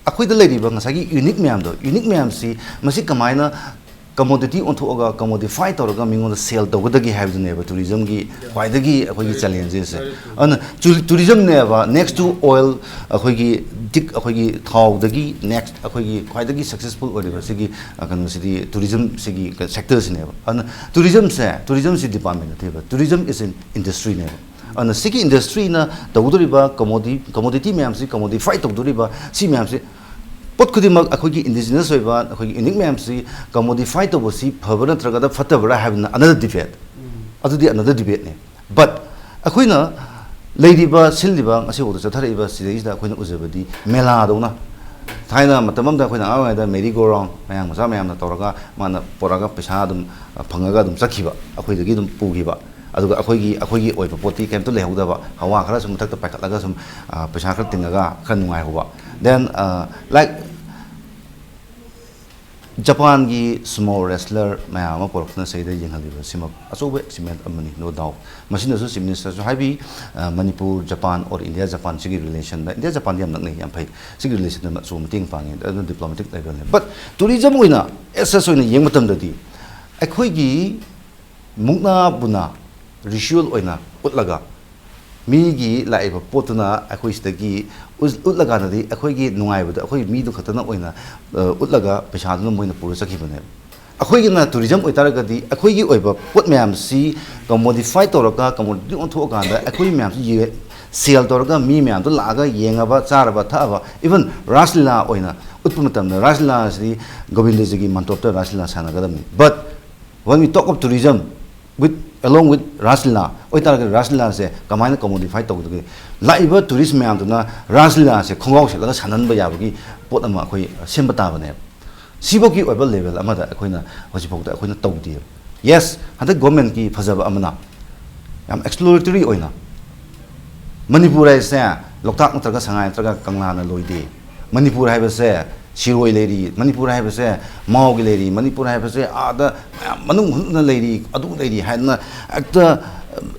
ꯑꯩꯈꯣꯏꯗ ꯂꯩꯔꯤꯕ ꯉꯁꯥꯏꯒꯤ unique ꯃꯌꯥꯝꯗꯣ, unique ꯃꯌꯥꯝꯁꯤ ꯃꯁꯤ ꯀꯃꯥꯏꯅ commodity ꯑꯣꯟꯊꯣꯛꯑꯒ commodify ꯇꯧꯔꯒ ꯃꯤꯉꯣꯟꯗ sell ꯇꯧꯒꯗꯒꯦ ꯍꯥꯏꯕꯗꯨꯅꯦꯕ tourism ꯒꯤ ꯈ꯭ꯋꯥꯏꯗꯒꯤ ꯑꯩꯈꯣꯏꯒꯤ challenges ꯁꯦ꯫ ꯑꯗꯨꯅ ꯇꯨ-, tourism ꯅꯦꯕ next to oil, ꯑꯩꯈꯣꯏꯒꯤ ꯗꯤꯛ, ꯑꯩꯈꯣꯏꯒꯤ ꯊꯥꯎꯗꯒꯤ next ꯑꯩꯈꯣꯏꯒꯤ ꯈ꯭ꯋꯥꯏꯗꯒꯤ successful ꯑꯣꯏꯔꯤꯕ ꯁꯤꯒꯤ, ꯑ, ꯀꯩꯅꯣꯁꯤꯗꯤ tourism ꯁꯤꯒꯤ sector ꯁꯤꯅꯦꯕ꯫ ꯑꯗꯨꯅ tourism ꯁꯦ, tourism ꯁꯤ department ꯅꯠꯇꯦꯕ, tourism is an industry ꯅꯦꯕ꯫ ꯑꯗꯨꯅ ꯁꯤꯒꯤ industry ꯅ ꯇꯧꯗꯣꯔꯤꯕ commodi-, commodity ꯃꯌꯥꯝꯁꯤ, commodify ꯇꯧꯗꯣꯔꯤꯕ ꯁꯤ ꯃꯌꯥꯝꯁꯤ, ꯄꯣꯠ ꯈꯨꯗꯤꯡꯃꯛ ꯑꯩꯈꯣꯏꯒꯤ indigenous ꯑꯣꯏꯕ ꯑꯩꯈꯣꯏꯒꯤ unique ꯃꯌꯥꯝꯁꯤ commodify ꯇꯧꯕꯁꯤ ꯐꯕ꯭ꯔꯥ ꯅꯠꯇ꯭ꯔꯒꯅ ꯐꯠꯇꯕ꯭ꯔꯥ ꯍꯥꯏꯕꯗꯨꯅ another debate꯫ ꯑꯗꯨꯗꯤ another debate ꯅꯦ꯫ But ꯑꯩꯈꯣꯏꯅ ꯂꯩꯔꯤꯕ, ꯁꯤꯜꯂꯤꯕ, ꯉꯁꯤꯐꯥꯎꯗ ꯆꯠꯊꯔꯛꯏꯕ ꯁꯤꯗꯩꯁꯤꯗ ꯑꯩꯈꯣꯏꯅ ꯎꯖꯕꯗꯤ ꯃꯦꯂꯥꯗꯧꯅ, ꯊꯥꯏꯅ ꯃꯇꯝ ꯑꯃꯗ ꯑꯩꯈꯣꯏꯅ ꯑꯉꯥꯡ ꯑꯣꯏꯔꯤꯉꯩꯗ merry go round, ꯃꯌꯥꯡ ꯃꯆꯥ ꯃꯌꯥꯝꯅ ꯇꯧꯔꯒ ꯃꯥꯅ ꯄꯣꯔꯛꯑꯒ ꯄꯩꯁꯥ ꯑꯗꯨꯝ, ꯑ, ꯐꯪꯉꯒ ꯑꯗꯨꯝ ꯆꯠꯈꯤꯕ, ꯑꯩꯈꯣꯏꯗꯒꯤ ꯑꯗꯨꯝ ꯄꯨꯈꯤꯕ꯫ ꯑꯗꯨꯒ ꯑꯩꯈꯣꯏꯒꯤ, ꯑꯩꯈꯣꯏꯒꯤ ꯑꯣꯏꯕ ꯄꯣꯠꯇꯤ ꯀꯩꯝꯇ ꯂꯩꯍꯧꯗꯕ, ꯍꯋꯥ ꯈꯔ ꯁꯨꯝ ꯃꯊꯛꯇ ꯄꯥꯏꯈꯠꯂꯒ ꯁꯨꯝ, ꯑ, ꯄꯩꯁꯥ ꯈꯔ ꯇꯤꯡꯉꯒ ꯈꯔ ꯅꯨꯡꯉꯥꯏꯍꯧꯕ꯫ Then, ꯑ, like, ꯖꯄꯥꯟꯒꯤ sumo wrestler ꯃꯌꯥꯝ ꯑꯃ ꯄꯨꯔꯛꯇꯨꯅ ꯁꯤꯗ ꯌꯦꯡꯍꯜꯂꯤꯕ ꯁꯤꯃ ꯑꯆꯧꯕ achievement ꯑꯃꯅꯤ, no doubt꯫ ꯃꯁꯤꯅꯁꯨ Chief Minister ꯁꯨ ꯍꯥꯏꯕꯤ, ꯑ, Manipur Japan or India Japan ꯁꯤꯒꯤ relation ꯗ, ꯏꯟꯗꯤꯌꯥ ꯖꯄꯥꯟꯗꯤ ꯌꯥꯝ ꯅꯛꯅꯩ, ꯌꯥꯝ ꯐꯩ, ꯁꯤꯒꯤ relation ꯗ ꯑꯆꯧꯕ ꯃꯇꯦꯡ ꯄꯥꯡꯉꯤ, ꯑꯗꯨꯅ diplomatic level ꯅꯤ꯫ But tourism ꯑꯣꯏꯅ, as such ꯑꯣꯏꯅ ꯌꯦꯡꯕ ꯃꯇꯝꯗꯗꯤ ꯑꯩꯈꯣꯏꯒꯤ ꯃꯨꯛꯅꯥ ꯕꯨꯅꯥ ritual ꯑꯣꯏꯅ ꯎꯠꯂꯒ, ꯃꯤꯒꯤ ꯂꯥꯛꯏꯕ ꯄꯣꯠꯇꯨꯅ ꯑꯩꯈꯣꯏ ꯁꯤꯗꯒꯤ ꯎꯠ-, ꯎꯠꯂꯀꯥꯟꯗꯗꯤ ꯑꯩꯈꯣꯏꯒꯤ ꯅꯨꯡꯉꯥꯏꯕꯗꯣ ꯑꯩꯈꯣꯏ ꯃꯤꯗꯨ ꯈꯛꯇꯅ ꯑꯣꯏꯅ, ꯑ, ꯎꯠꯂꯒ ꯄꯩꯁꯥꯗꯨꯅ ꯃꯣꯏꯅ ꯄꯨꯔ ꯆꯠꯈꯤꯕꯅꯦꯕ꯫ ꯑꯩꯈꯣꯏꯒꯤꯅ tourism ꯑꯣꯏꯇꯥꯔꯒꯗꯤ ꯑꯩꯈꯣꯏꯒꯤ ꯑꯣꯏꯕ ꯄꯣꯠ ꯃꯌꯥꯝꯁꯤ commodify ꯇꯧꯔꯒ, commodity ꯑꯣꯟꯊꯣꯛꯑꯀꯥꯟꯗ ꯑꯩꯈꯣꯏ ꯃꯌꯥꯝꯁꯤ ꯌꯦ-, sell ꯇꯧꯔꯒ ꯃꯤ ꯃꯌꯥꯝꯗꯣ ꯂꯥꯛꯑꯒ ꯌꯦꯡꯉꯕ, ꯆꯥꯔꯕ, ꯊꯛꯑꯕ, even ꯔꯥꯁ ꯂꯤꯂꯥ ꯑꯣꯏꯅ ꯎꯠꯄ ꯃꯇꯝꯗ ꯔꯥꯁ ꯂꯤꯂꯥ ꯑꯁꯤꯗꯤ ꯒꯣꯕꯤꯟꯗꯖꯤꯒꯤ ꯃꯟꯇꯣꯞꯇ Ras Lila ꯁꯥꯟꯅꯒꯗꯕꯅꯤ꯫ But when we talk of tourism with, along with Ras Lila ꯑꯣꯏꯇꯥꯔꯒꯗꯤ, ꯔꯥꯁ ꯂꯤꯂꯥꯁꯦ ꯀꯃꯥꯏꯅ commodify ꯇꯧꯒꯗꯒꯦ? ꯂꯥꯛꯏꯕ tourist ꯃꯌꯥꯝꯗꯨꯅ ꯔꯥꯁ ꯂꯤꯂꯥꯁꯦ ꯈꯣꯡꯒ꯭ꯔꯥꯎ ꯁꯦꯠꯂꯒ ꯁꯥꯟꯅꯍꯟꯕ ꯌꯥꯕꯒꯤ ꯄꯣꯠ ꯑꯃ ꯑꯩꯈꯣꯏ ꯁꯦꯝꯕ ꯇꯥꯕꯅꯦꯕ꯫ ꯁꯤꯐꯧꯒꯤ ꯑꯣꯏꯕ level ꯑꯃꯗ ꯑꯩꯈꯣꯏꯅ ꯍꯧꯖꯤꯛꯐꯥꯎꯗ ꯑꯩꯈꯣꯏꯅ ꯇꯧꯗꯦꯕ꯫ Yes, ꯍꯟꯗꯛ government ꯀꯤ ꯐꯖꯕ ꯑꯃꯅ ꯌꯥꯝ exploratory ꯑꯣꯏꯅ ꯃꯅꯤꯄꯨꯔ ꯍꯥꯏꯁꯦ ꯂꯣꯛꯇꯥꯛ ꯅꯠꯇ꯭ꯔꯒ ꯁꯉꯥꯏ ꯅꯠꯇ꯭ꯔꯒ ꯀꯪꯂꯥꯅ ꯂꯣꯏꯗꯦ꯫ ꯃꯅꯤꯄꯨꯔ ꯍꯥꯏꯕꯁꯦ ꯁꯤꯔꯣꯏ ꯂꯩꯔꯤ, ꯃꯅꯤꯄꯨꯔ ꯍꯥꯏꯕꯁꯦ ꯃꯥꯎꯒꯤ ꯂꯩꯔꯤ, ꯃꯅꯤꯄꯨꯔ ꯍꯥꯏꯕꯁꯦ ꯑꯥꯗ ꯃꯌꯥꯝ ꯃꯅꯨꯡ ꯍꯨꯠꯅ ꯂꯩꯔꯤ, ꯑꯗꯨ ꯂꯩꯔꯤ ꯍꯥꯏꯗꯅ ꯍꯦꯛꯇ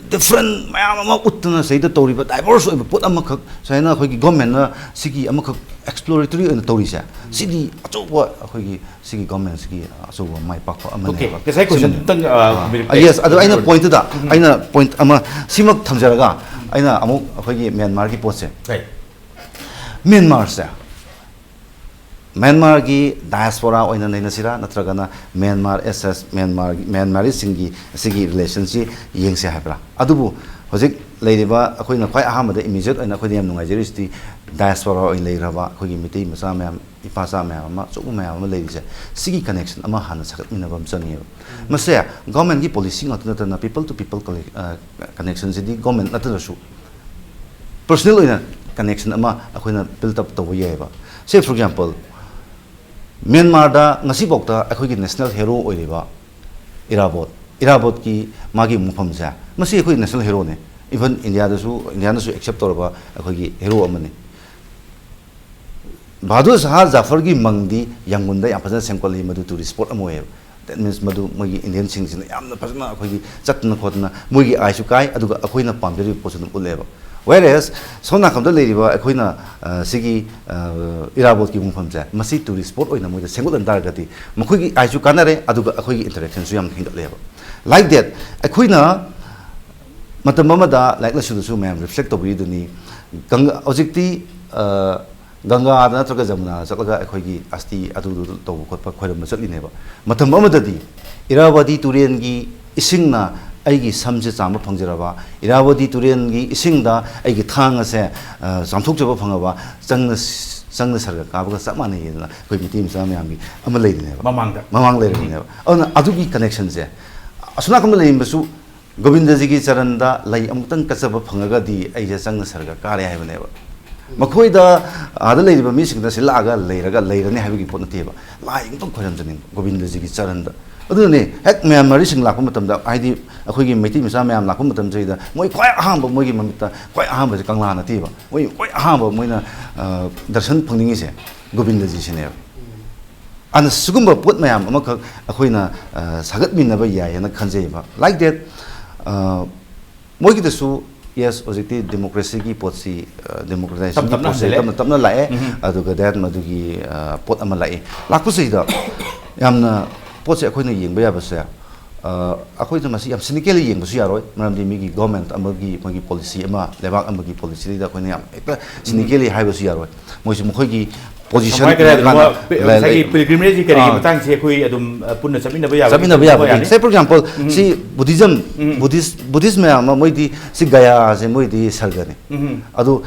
ꯗꯤꯐ꯭ꯔꯦꯟ ꯃꯌꯥꯝ ꯑꯃ ꯎꯠꯇꯅ ꯁꯤꯗ ꯇꯧꯔꯤꯕ ꯗꯥꯏꯚꯔꯁ ꯑꯣꯏꯕ ꯄꯣꯠ ꯑꯃꯈꯛ ꯁꯨꯃꯥꯏꯅ ꯑꯩꯈꯣꯏꯒꯤ ꯒꯣꯔꯃꯦꯟꯅ ꯁꯤꯒꯤ ꯑꯃꯈꯛ ꯑꯦꯛꯁꯄ꯭ꯂꯣꯔꯦꯇꯔꯤ ꯑꯣꯏꯅ ꯇꯧꯔꯤꯁꯦ, ꯁꯤꯗꯤ ꯑꯆꯧꯕ ꯑꯩꯈꯣꯏꯒꯤ ꯁꯤꯒꯤ ꯒꯣꯔꯃꯦꯟꯁꯤꯒꯤ ꯑꯆꯧꯕ ꯃꯥꯏ ꯄꯥꯛꯄ ꯑꯃꯅꯦꯕ꯫ Okay, ꯉꯁꯥꯏ question ꯁꯤꯃꯅꯦ꯫ ꯑꯝꯇꯪ, ꯑ, ꯑꯥ, ꯈꯨꯝꯕꯤꯔꯛꯀꯦ꯫ ꯑ, yes, ꯑꯗꯣ ꯑꯩꯅ ꯄꯣꯏꯟꯠꯇꯨꯗ ꯑꯩꯅ ꯄꯣꯏꯟꯠ ꯑꯃ ꯁꯤꯃꯛ ꯊꯝꯖꯔꯒ ꯑꯩꯅ ꯑꯃꯨꯛ ꯑꯩꯈꯣꯏꯒꯤ ꯃ꯭ꯌꯥꯟꯃꯥꯔꯒꯤ ꯄꯣꯠꯁꯦ, Right. ꯃ꯭ꯌꯥꯟꯃꯥꯔꯁꯦ ꯃ꯭ꯌꯥꯟꯃꯥꯔꯒꯤ ꯗꯥꯏꯁꯄꯣꯔꯥ ꯑꯣꯏꯅ ꯅꯩꯅꯁꯤꯔꯥ, ꯅꯠꯇ꯭ꯔꯒꯅ ꯃ꯭ꯌꯥꯟꯃꯥꯔ ꯑꯦꯁ ꯑꯦꯁ ꯃ꯭ꯌꯥꯟꯃꯥꯔꯒꯤ ꯃ꯭ꯌꯥꯟꯃꯥꯔꯤꯁꯤꯡꯒꯤ ꯑꯁꯤꯒꯤ ꯔꯤꯂꯦꯁꯟꯁꯤ ꯌꯦꯡꯁꯦ ꯍꯥꯏꯕ꯭ꯔꯥ? ꯑꯗꯨꯕꯨ ꯍꯧꯖꯤꯛ ꯂꯩꯔꯤꯕ ꯑꯩꯈꯣꯏꯅ ꯈ꯭ꯋꯥꯏ ꯑꯍꯥꯟꯕꯗ ꯏꯃꯤꯖꯦꯠ ꯑꯣꯏꯅ ꯑꯩꯈꯣꯏꯅ ꯌꯥꯝ ꯅꯨꯡꯉꯥꯏꯖꯔꯤꯁꯤꯗꯤ ꯗꯥꯏꯁꯄꯣꯔꯥ ꯑꯣꯏꯅ ꯂꯩꯈ꯭ꯔꯕ ꯑꯩꯈꯣꯏꯒꯤ ꯃꯤꯇꯩ ꯃꯆꯥ ꯃꯌꯥꯝ, ꯏꯄꯥꯆꯥ ꯃꯌꯥꯝ ꯑꯃ, ꯑꯆꯧꯕ ꯃꯌꯥꯝ ꯑꯃ ꯂꯩꯔꯤꯁꯦ, ꯁꯤꯒꯤ ꯀꯅꯦꯛꯁꯟ ꯑꯃ ꯍꯥꯟꯅ ꯁꯥꯒꯠꯃꯤꯟꯅꯕ ꯑꯃ ꯆꯪꯉꯦꯕ꯫ ꯃꯁꯦ ꯒꯣꯔꯃꯦꯟꯒꯤ ꯄꯣꯂꯤꯁꯤ ꯉꯥꯛꯇ ꯅꯠꯇꯅ ꯄꯤꯄꯜ ꯇꯨ ꯄꯤꯄꯜ ꯀꯅꯦꯛꯁꯟꯁꯤꯗꯤ ꯒꯣꯔꯃꯦꯟ ꯅꯠꯇ꯭ꯔꯁꯨ ꯄꯔꯁꯣꯅꯦꯜ ꯑꯣꯏꯅ ꯀꯅꯦꯛꯁꯟ ꯑꯃ ꯑꯩꯈꯣꯏꯅ ꯕꯤꯜ ꯑꯞ ꯇꯧꯕ ꯌꯥꯏꯑꯕ꯫ ꯁꯦ ꯐꯣꯔ ꯑꯦꯛꯖꯥꯝꯄꯜ, ꯃ꯭ꯌꯥꯟꯃꯥꯔꯗ ꯉꯁꯤꯐꯥꯎꯗ ꯑꯩꯈꯣꯏꯒꯤ ꯅꯦꯁꯅꯦꯜ ꯍꯦꯔꯣ ꯑꯣꯏꯔꯤꯕ ꯏꯔꯥꯕꯣꯠ, ꯏꯔꯥꯕꯣꯠꯀꯤ ꯃꯥꯒꯤ ꯃꯐꯝꯁꯦ, ꯃꯁꯤ ꯑꯩꯈꯣꯏ ꯅꯦꯁꯅꯦꯜ ꯍꯦꯔꯣꯅꯦ꯫ ꯏꯚꯟ ꯏꯟꯗꯤꯌꯥꯗꯁꯨ, ꯏꯟꯗꯤꯌꯥꯅꯁꯨ ꯑꯦꯛꯁꯦꯞ ꯇꯧꯔꯕ ꯑꯩꯈꯣꯏꯒꯤ ꯍꯦꯔꯣ ꯑꯃꯅꯤ꯫ ꯕꯍꯥꯗꯨꯔ ꯁꯍꯥ ꯖꯥꯐꯔꯒꯤ ꯃꯪꯗꯤ ꯌꯥꯡꯒꯨꯟꯗ ꯌꯥꯝ ꯐꯖꯅ ꯁꯦꯝꯒꯠꯂꯤ, ꯃꯗꯨ ꯇꯨꯔꯤꯁ ꯁ꯭ꯄꯣꯠ ꯑꯃ ꯑꯣꯏꯌꯦꯕ꯫ That means ꯃꯗꯨ ꯃꯣꯏꯒꯤ ꯏꯟꯗꯤꯌꯟꯁꯤꯡꯁꯤꯅ ꯌꯥꯝꯅ ꯐꯖꯅ ꯑꯩꯈꯣꯏꯒꯤ ꯆꯠꯇꯅ ꯈꯣꯠꯇꯅ ꯃꯣꯏꯒꯤ ꯑꯥꯏꯁꯨ ꯀꯥꯏ, ꯑꯗꯨꯒ ꯑꯩꯈꯣꯏꯅ ꯄꯥꯝꯖꯔꯤꯕ ꯄꯣꯠꯁꯨ ꯑꯗꯨꯝ ꯎꯠꯂꯦꯕ꯫ Whereas ꯁꯣꯝ ꯅꯥꯀꯟꯗ ꯂꯩꯔꯤꯕ ꯑꯩꯈꯣꯏꯅ, ꯑ, ꯁꯤꯒꯤ, ꯑ, ꯏꯔꯥꯕꯣꯠꯀꯤ ꯃꯐꯝꯁꯦ, ꯃꯁꯤ ꯇꯨꯔꯤꯁ ꯁ꯭ꯄꯣꯠ ꯑꯣꯏꯅ ꯃꯣꯏꯗ ꯁꯦꯝꯒꯠꯍꯟ ꯇꯥꯔꯒꯗꯤ ꯃꯈꯣꯏꯒꯤ ꯑꯥꯏꯁꯨ ꯀꯥꯟꯅꯔꯦ, ꯑꯗꯨꯒ ꯑꯩꯈꯣꯏꯒꯤ ꯏꯟꯇꯔꯦꯛꯁꯟꯁꯨ ꯌꯥꯝ ꯍꯦꯟꯒꯠꯂꯦꯕ꯫ Like that, ꯑꯩꯈꯣꯏꯅ ꯃꯇꯝ ꯑꯃꯗ ꯂꯥꯏꯔꯤꯛ ꯂꯥꯏꯁꯨꯗꯁꯨ ꯃꯌꯥꯝ ꯔꯤꯐ꯭ꯂꯦꯛ ꯇꯧꯕꯤꯔꯤꯗꯨꯅꯤ, ꯒꯪꯒꯥ, ꯍꯧꯖꯤꯛꯇꯤ, ꯑ, ꯒꯪꯒꯥꯗ ꯅꯠꯇ꯭ꯔꯒ ꯖꯃꯨꯅꯥꯗ ꯆꯠꯂꯒ ꯑꯩꯈꯣꯏꯒꯤ ꯑꯁꯇꯤ ꯑꯗꯨꯗꯨ ꯇꯧꯕ ꯈꯣꯠꯄ ꯈꯣꯏꯔꯝꯕ ꯆꯠꯂꯤꯅꯦꯕ꯫ ꯃꯇꯝ ꯑꯃꯗꯗꯤ ꯏꯔꯥꯕꯗꯤ ꯇꯨꯔꯦꯜꯒꯤ ꯏꯁꯤꯡꯅ ꯑꯩꯒꯤ ꯁꯝꯁꯦ ꯆꯥꯝꯕ ꯐꯪꯖꯔꯕ, ꯏꯔꯥꯕꯗꯤ ꯇꯨꯔꯦꯜꯒꯤ ꯏꯁꯤꯡꯗ ꯑꯩꯒꯤ ꯊꯥꯡ ꯑꯁꯦ, ꯑ, ꯆꯥꯝꯊꯣꯛꯆꯕ ꯐꯪꯉꯕ, ꯆꯪꯅ, ꯆꯪꯅ ꯁꯔꯒ ꯀꯥꯕꯒ ꯆꯞ ꯃꯥꯟꯅꯩꯌꯦꯅ ꯑꯩꯈꯣꯏ ꯃꯤꯇꯩ ꯃꯆꯥ ꯃꯌꯥꯝꯒꯤ ꯑꯃ ꯂꯩꯔꯤꯅꯦꯕ꯫ ꯃꯃꯥꯡꯗ꯫ ꯃꯃꯥꯡ ꯂꯩꯔꯤꯅꯦꯕ꯫ ꯑꯗꯨꯅ ꯑꯗꯨꯒꯤ ꯀꯅꯦꯛꯁꯟꯁꯦ ꯑꯁꯣꯝ ꯅꯥꯀꯟꯗ ꯂꯩꯔꯝꯕꯁꯨ ꯒꯣꯕꯤꯟꯗꯖꯤꯒꯤ ꯆꯔꯟꯗ ꯂꯩ ꯑꯃꯨꯛꯇꯪ ꯀꯠꯆꯕ ꯐꯪꯉꯒꯗꯤ ꯑꯩꯁꯦ ꯆꯪꯅ ꯁꯔꯒ ꯀꯥꯔꯦ ꯍꯥꯏꯕꯅꯦꯕ꯫ ꯃꯈꯣꯏꯗ ꯑꯥꯗ ꯂꯩꯔꯤꯕ ꯃꯤꯁꯤꯡꯗ ꯁꯤ ꯂꯥꯛꯑꯒ ꯂꯩꯔꯒ ꯂꯩꯔꯅꯤ ꯍꯥꯏꯕꯒꯤ ꯄꯣꯠ ꯅꯠꯇꯦꯕ꯫ ꯂꯥꯏ ꯑꯃꯨꯛꯇꯪ ꯈꯣꯏꯔꯝꯖꯅꯤꯡꯕ ꯒꯣꯕꯤꯟꯗꯖꯤꯒꯤ ꯆꯔꯟꯗ꯫ ꯑꯗꯨꯅꯅꯦ, ꯍꯦꯛ ꯃꯌꯥꯝ ꯃꯔꯤꯁꯤꯡ ꯂꯥꯛꯄ ꯃꯇꯝꯗ, ꯍꯥꯏꯗꯤ ꯑꯩꯈꯣꯏꯒꯤ ꯃꯩꯇꯩ ꯃꯆꯥ ꯃꯌꯥꯝ ꯂꯥꯛꯄ ꯃꯇꯝꯁꯤꯗ, ꯃꯣꯏ ꯈ꯭ꯋꯥꯏ ꯑꯍꯥꯟꯕ, ꯃꯣꯏꯒꯤ ꯃꯃꯤꯠꯇ ꯈ꯭ꯋꯥꯏ ꯑꯍꯥꯟꯕꯁꯦ ꯀꯪꯂꯥ ꯅꯠꯇꯦꯕ, ꯃꯣꯏ ꯈ꯭ꯋꯥꯏ ꯑꯍꯥꯟꯕ ꯃꯣꯏꯅ, ꯑ, ꯗꯔꯁꯟ ꯐꯪꯅꯤꯡꯉꯤꯁꯦ ꯒꯣꯕꯤꯟꯗꯖꯤꯁꯤꯅꯦꯕ꯫ ꯑꯗꯨꯅ ꯁꯤꯒꯨꯝꯕ ꯄꯣꯠ ꯃꯌꯥꯝ ꯑꯃꯈꯛ ꯑꯩꯈꯣꯏꯅ, ꯑ, ꯁꯥꯒꯠꯃꯤꯟꯅꯕ ꯌꯥꯏꯌꯦꯅ ꯈꯟꯖꯩꯕ꯫ Like that, ꯑ, ꯃꯣꯏꯒꯤꯗꯁꯨ, yes, ꯍꯧꯖꯤꯛꯇꯤ democracy ꯒꯤ ꯄꯣꯠꯁꯤ, ꯑ, democratization ꯒꯤ ꯇꯞ ꯇꯞꯅ ꯄꯣꯠꯁꯤ ꯍꯟꯖꯤꯜꯂꯛꯑꯦ꯫ ꯇꯞꯅ ꯇꯞꯅ ꯂꯥꯛꯑꯦ꯫ ꯎꯝ꯫ ꯑꯗꯨꯒ that ꯃꯗꯨꯒꯤ, ꯑ, ꯄꯣꯠ ꯑꯃ ꯂꯥꯛꯏ꯫ ꯂꯥꯛꯄꯁꯤꯗ ꯌꯥꯝꯅ ꯄꯣꯠꯁꯦ ꯑꯩꯈꯣꯏꯅ ꯌꯦꯡꯕ ꯌꯥꯕꯁꯦ, ꯑ, ꯑꯩꯈꯣꯏꯅ ꯃꯁꯤ ꯌꯥꯝ cynically ꯌꯦꯡꯕꯁꯨ ꯌꯥꯔꯣꯏ, ꯃꯔꯝꯗꯤ ꯃꯤꯒꯤ government ꯑꯃꯒꯤ, ꯃꯣꯏꯒꯤ policy ꯑꯃ, ꯂꯩꯕꯥꯛ ꯑꯃꯒꯤ policy ꯗ ꯑꯩꯈꯣꯏꯅ ꯌꯥꯝ ꯍꯦꯛꯇ cynically ꯍꯥꯏꯕꯁꯨ ꯌꯥꯔꯣꯏ꯫ ꯃꯣꯏꯁꯨ ꯃꯈꯣꯏꯒꯤ position ꯁꯝꯃꯥꯏ ꯀꯔꯥꯏꯗꯅꯣ ꯀꯥꯟꯅ ꯑꯃ ꯄꯤ-, ꯂꯩ-, ꯉꯁꯥꯏꯒꯤ ꯂꯩ-, pilgrimage ꯀꯔꯤꯒꯤ ꯑꯥ꯫ ꯃꯇꯥꯡꯁꯦ ꯑꯩꯈꯣꯏ ꯑꯗꯨꯝ, ꯑ, ꯄꯨꯟꯅ ꯆꯠꯃꯤꯟꯅꯕ ꯌꯥꯕꯒꯤ ꯆꯠꯃꯤꯟꯅꯕ ꯃꯑꯣꯡ ꯌꯥꯕꯒꯤ꯫ ꯌꯥꯅꯤ꯫ Say, for example, ꯎꯝ꯫ ꯁꯤ Buddhism, ꯎꯝ꯫ Buddhist, Buddhist ꯃꯌꯥꯝ ꯑꯃ ꯃꯣꯏꯗꯤ ꯁꯤ ꯒꯌꯥꯁꯦ ꯃꯣꯏꯗꯤ ꯁꯔꯒꯅꯤ꯫ ꯎꯝ꯫ ꯑꯗꯨ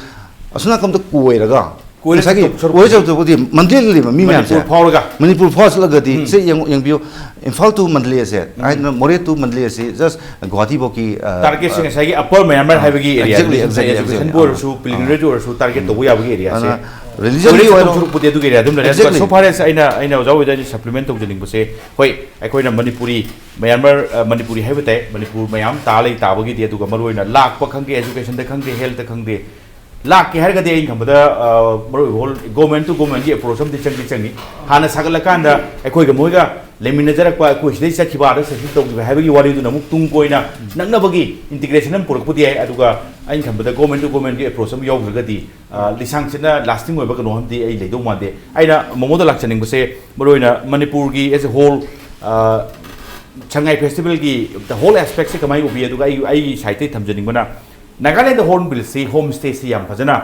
ꯑꯁꯣꯝ ꯅꯥꯀꯟꯗ ꯀꯣꯏꯔꯒ ꯀꯣꯏꯔ ꯉꯁꯥꯏꯒꯤ ꯆꯠꯇꯧ ꯁꯔꯨꯛ ꯀꯣꯏꯔ ꯆꯠꯇꯧꯕꯗꯤ ꯃꯟꯗꯤꯔꯗ ꯂꯩꯕ ꯃꯤ ꯃꯅꯤꯄꯨꯔ ꯃꯌꯥꯝꯁꯦ꯫ ꯐꯥꯎꯔꯒ꯫ ꯃꯅꯤꯄꯨꯔ ꯐꯥꯎꯔ ꯆꯠꯂꯒꯗꯤ ꯎꯝ꯫ ꯁꯤ ꯌꯦꯡꯉꯨ-, ꯌꯦꯡꯕꯤꯌꯨ, ꯏꯝꯐꯥꯜ to ꯃꯟꯗꯂꯦꯁꯦ, ꯎꯝ꯫ ꯍꯥꯏꯗꯅ ꯃꯣꯔꯦ to ꯃꯟꯗꯂꯦꯁꯦ just ꯒꯨꯋꯥꯍꯥꯇꯤ ꯐꯥꯎꯒꯤ, ꯑ, target ꯁꯦ ꯑ, ꯉꯁꯥꯏꯒꯤ upper Myanmar ꯑ, ꯍꯥꯏꯕꯒꯤ area exactly, ꯅꯤ, exactly, education exactly, ꯕꯨ ꯑ꯫ ꯑꯣꯏꯔꯁꯨ, pilgrimage ꯑꯣꯏꯔꯁꯨ target ꯇꯧꯕ ꯌꯥꯕꯒꯤ area ꯁꯦ꯫ ꯑꯗꯨꯅ religion ꯒꯤ ꯀꯣꯏꯔ ꯑꯣꯏꯔꯣ꯫ ꯆꯠꯇꯧ ꯁꯔꯨꯛꯄꯨꯗꯤ ꯑꯗꯨꯒꯤ area ꯑꯗꯨꯝ ꯂꯩꯔꯦ꯫ Exactly꯫ ꯑꯗꯨꯒ so far as ꯑꯩꯅ, ꯑꯩꯅ ꯑꯣꯖꯥ ꯍꯣꯏꯗ ꯑꯩꯅ supplement ꯇꯧꯖꯅꯤꯡꯕꯁꯦ, ꯍꯣꯏ, ꯑꯩꯈꯣꯏꯅ ꯃꯅꯤꯄꯨꯔꯤ, ꯃ꯭ꯌꯥꯟꯃꯥꯔ, ꯑ, ꯃꯅꯤꯄꯨꯔꯤ ꯍꯥꯏꯕ ꯇꯥꯏ, ꯃꯅꯤꯄꯨꯔ ꯃꯌꯥꯝ ꯇꯥ ꯂꯩ ꯇꯥꯕꯒꯤꯗꯤ, ꯑꯗꯨꯒ ꯃꯔꯨꯑꯣꯏꯅ ꯂꯥꯛꯄ ꯈꯪꯗꯦ, education ꯗ ꯈꯪꯗꯦ, health ꯇ ꯈꯪꯗꯦ, ꯂꯥꯛꯀꯦ ꯍꯥꯏꯔꯒꯗꯤ ꯑꯩꯅ ꯈꯟꯕꯗ, ꯑ, ꯃꯔꯨꯑꯣꯏꯕ ꯍꯣꯜ government to government ꯒꯤ approach ꯑꯃꯗꯤ ꯆꯪꯗꯤ ꯆꯪꯉꯤ꯫ ꯍꯥꯟꯅ ꯁꯥꯒꯠꯂꯀꯥꯟꯗ ꯑꯩꯈꯣꯏꯒ ꯃꯣꯏꯒ ꯂꯩꯃꯤꯟꯅꯖꯔꯛꯄ, ꯑꯩꯈꯣꯏ ꯁꯤꯗꯩ ꯆꯠꯈꯤꯕ, ꯑꯥꯗ settle ꯇꯧꯈꯤꯕ ꯍꯥꯏꯕꯒꯤ ꯋꯥꯔꯤꯗꯨꯅ ꯑꯃꯨꯛ ꯇꯨꯡ ꯀꯣꯏꯅ ꯅꯛꯅꯕꯒꯤ integration ꯑꯃ ꯄꯨꯔꯛꯄꯗꯤ ꯌꯥꯏ꯫ ꯑꯗꯨꯒ ꯑꯩꯅ ꯈꯟꯕꯗ government to government ꯒꯤ approach ꯑꯃ ꯌꯥꯎꯗ꯭ꯔꯒꯗꯤ, ꯑ, ꯂꯤꯁꯥꯡ ꯁꯤꯠꯅ lasting ꯑꯣꯏꯕ ꯀꯩꯅꯣ ꯑꯃꯗꯤ ꯑꯩ ꯂꯩꯗꯧ ꯃꯥꯟꯗꯦ꯫ ꯑꯩꯅ ꯃꯉꯣꯟꯗ ꯂꯥꯛꯆꯅꯤꯡꯕꯁꯦ, ꯃꯔꯨꯑꯣꯏꯅ ꯃꯅꯤꯄꯨꯔꯒꯤ as a whole, ꯑ, ꯁꯉꯥꯏ festival ꯒꯤ the whole aspect ꯁꯦ ꯀꯃꯥꯏꯅ ꯎꯕꯤ? ꯑꯗꯨꯒ ꯑꯩ, ꯑꯩꯒꯤ side ꯇꯒꯤ ꯊꯝꯖꯅꯤꯡꯕꯅ, ꯅꯥꯒꯥꯂꯦꯟꯗ Hornbill ꯁꯤ home stay ꯁꯤ ꯌꯥꯝ ꯐꯖꯅ,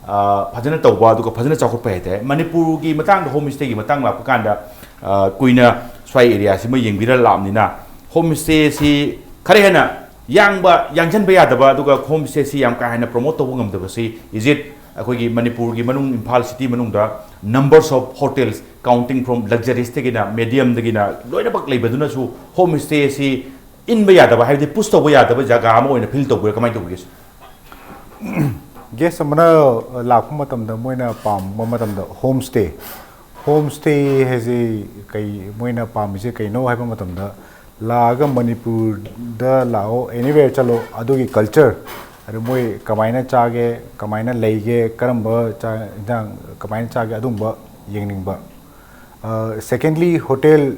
ꯑ, ꯐꯖꯅ ꯇꯧꯕ, ꯑꯗꯨꯒ ꯐꯖꯅ ꯆꯥꯎꯈꯠꯄ ꯍꯥꯏꯇꯥꯔꯦ꯫ ꯃꯅꯤꯄꯨꯔꯒꯤ ꯃꯇꯥꯡꯗ home stay ꯒꯤ ꯃꯇꯥꯡ ꯂꯥꯛꯄ ꯀꯥꯟꯗ, ꯑ, ꯀꯨꯏꯅ ꯁ꯭ꯋꯥꯏ area ꯁꯤꯃ ꯌꯦꯡꯕꯤꯔ ꯂꯥꯛꯑꯕꯅꯤꯅ, home stay ꯁꯤ ꯈꯔ ꯍꯦꯟꯅ ꯌꯥꯡꯕ, ꯌꯥꯡꯁꯤꯟꯕ ꯌꯥꯗꯕ, ꯑꯗꯨꯒ home stay ꯁꯤ ꯌꯥꯝ ꯀꯥ ꯍꯦꯟꯅ promote ꯇꯧꯕ ꯉꯝꯗꯕꯁꯤ, is it ꯑꯩꯈꯣꯏꯒꯤ ꯃꯅꯤꯄꯨꯔꯒꯤ ꯃꯅꯨꯡ, ꯏꯝꯐꯥꯜ city ꯃꯅꯨꯡꯗ numbers of hotels, counting from luxuries ꯇꯒꯤꯅ medium ꯗꯒꯤꯅ ꯂꯣꯏꯅꯃꯛ ꯂꯩꯕꯗꯨꯅꯁꯨ home stay ꯁꯤ ꯏꯟꯕ ꯌꯥꯗꯕ, ꯍꯥꯏꯕꯗꯤ push ꯇꯧꯕ ꯌꯥꯗꯕ ꯖꯒꯥ ꯑꯃ ꯑꯣꯏꯅ feel ꯇꯧꯕꯤꯔꯥ, ꯀꯃꯥꯏꯅ ꯇꯧꯕꯤꯒꯦ, sir? Guest ꯑꯃꯅ ꯂꯥꯛꯄ ꯃꯇꯝꯗ ꯃꯣꯏꯅ ꯄꯥꯝꯕ ꯃꯇꯝꯗ home stay, Home stay ꯍꯥꯏꯁꯦ ꯀꯩ, ꯃꯣꯏꯅ ꯄꯥꯝꯃꯤꯁꯦ ꯀꯩꯅꯣ ꯍꯥꯏꯕ ꯃꯇꯝꯗ, ꯂꯥꯛꯑꯒ ꯃꯅꯤꯄꯨꯔꯗ ꯂꯥꯛꯑꯣ, anywhere ꯆꯠꯂꯣ, ꯑꯗꯨꯒꯤ culture, ꯑꯗꯨ ꯃꯣꯏ ꯀꯃꯥꯏꯅ ꯆꯥꯒꯦ, ꯀꯃꯥꯏꯅ ꯂꯩꯒꯦ, ꯀꯔꯝꯕ ꯆꯥꯛ ꯏꯟꯖꯥꯡ ꯀꯃꯥꯏꯅ ꯆꯥꯒꯦ, ꯑꯗꯨꯝꯕ ꯌꯦꯡꯅꯤꯡꯕ꯫ Secondly, hotel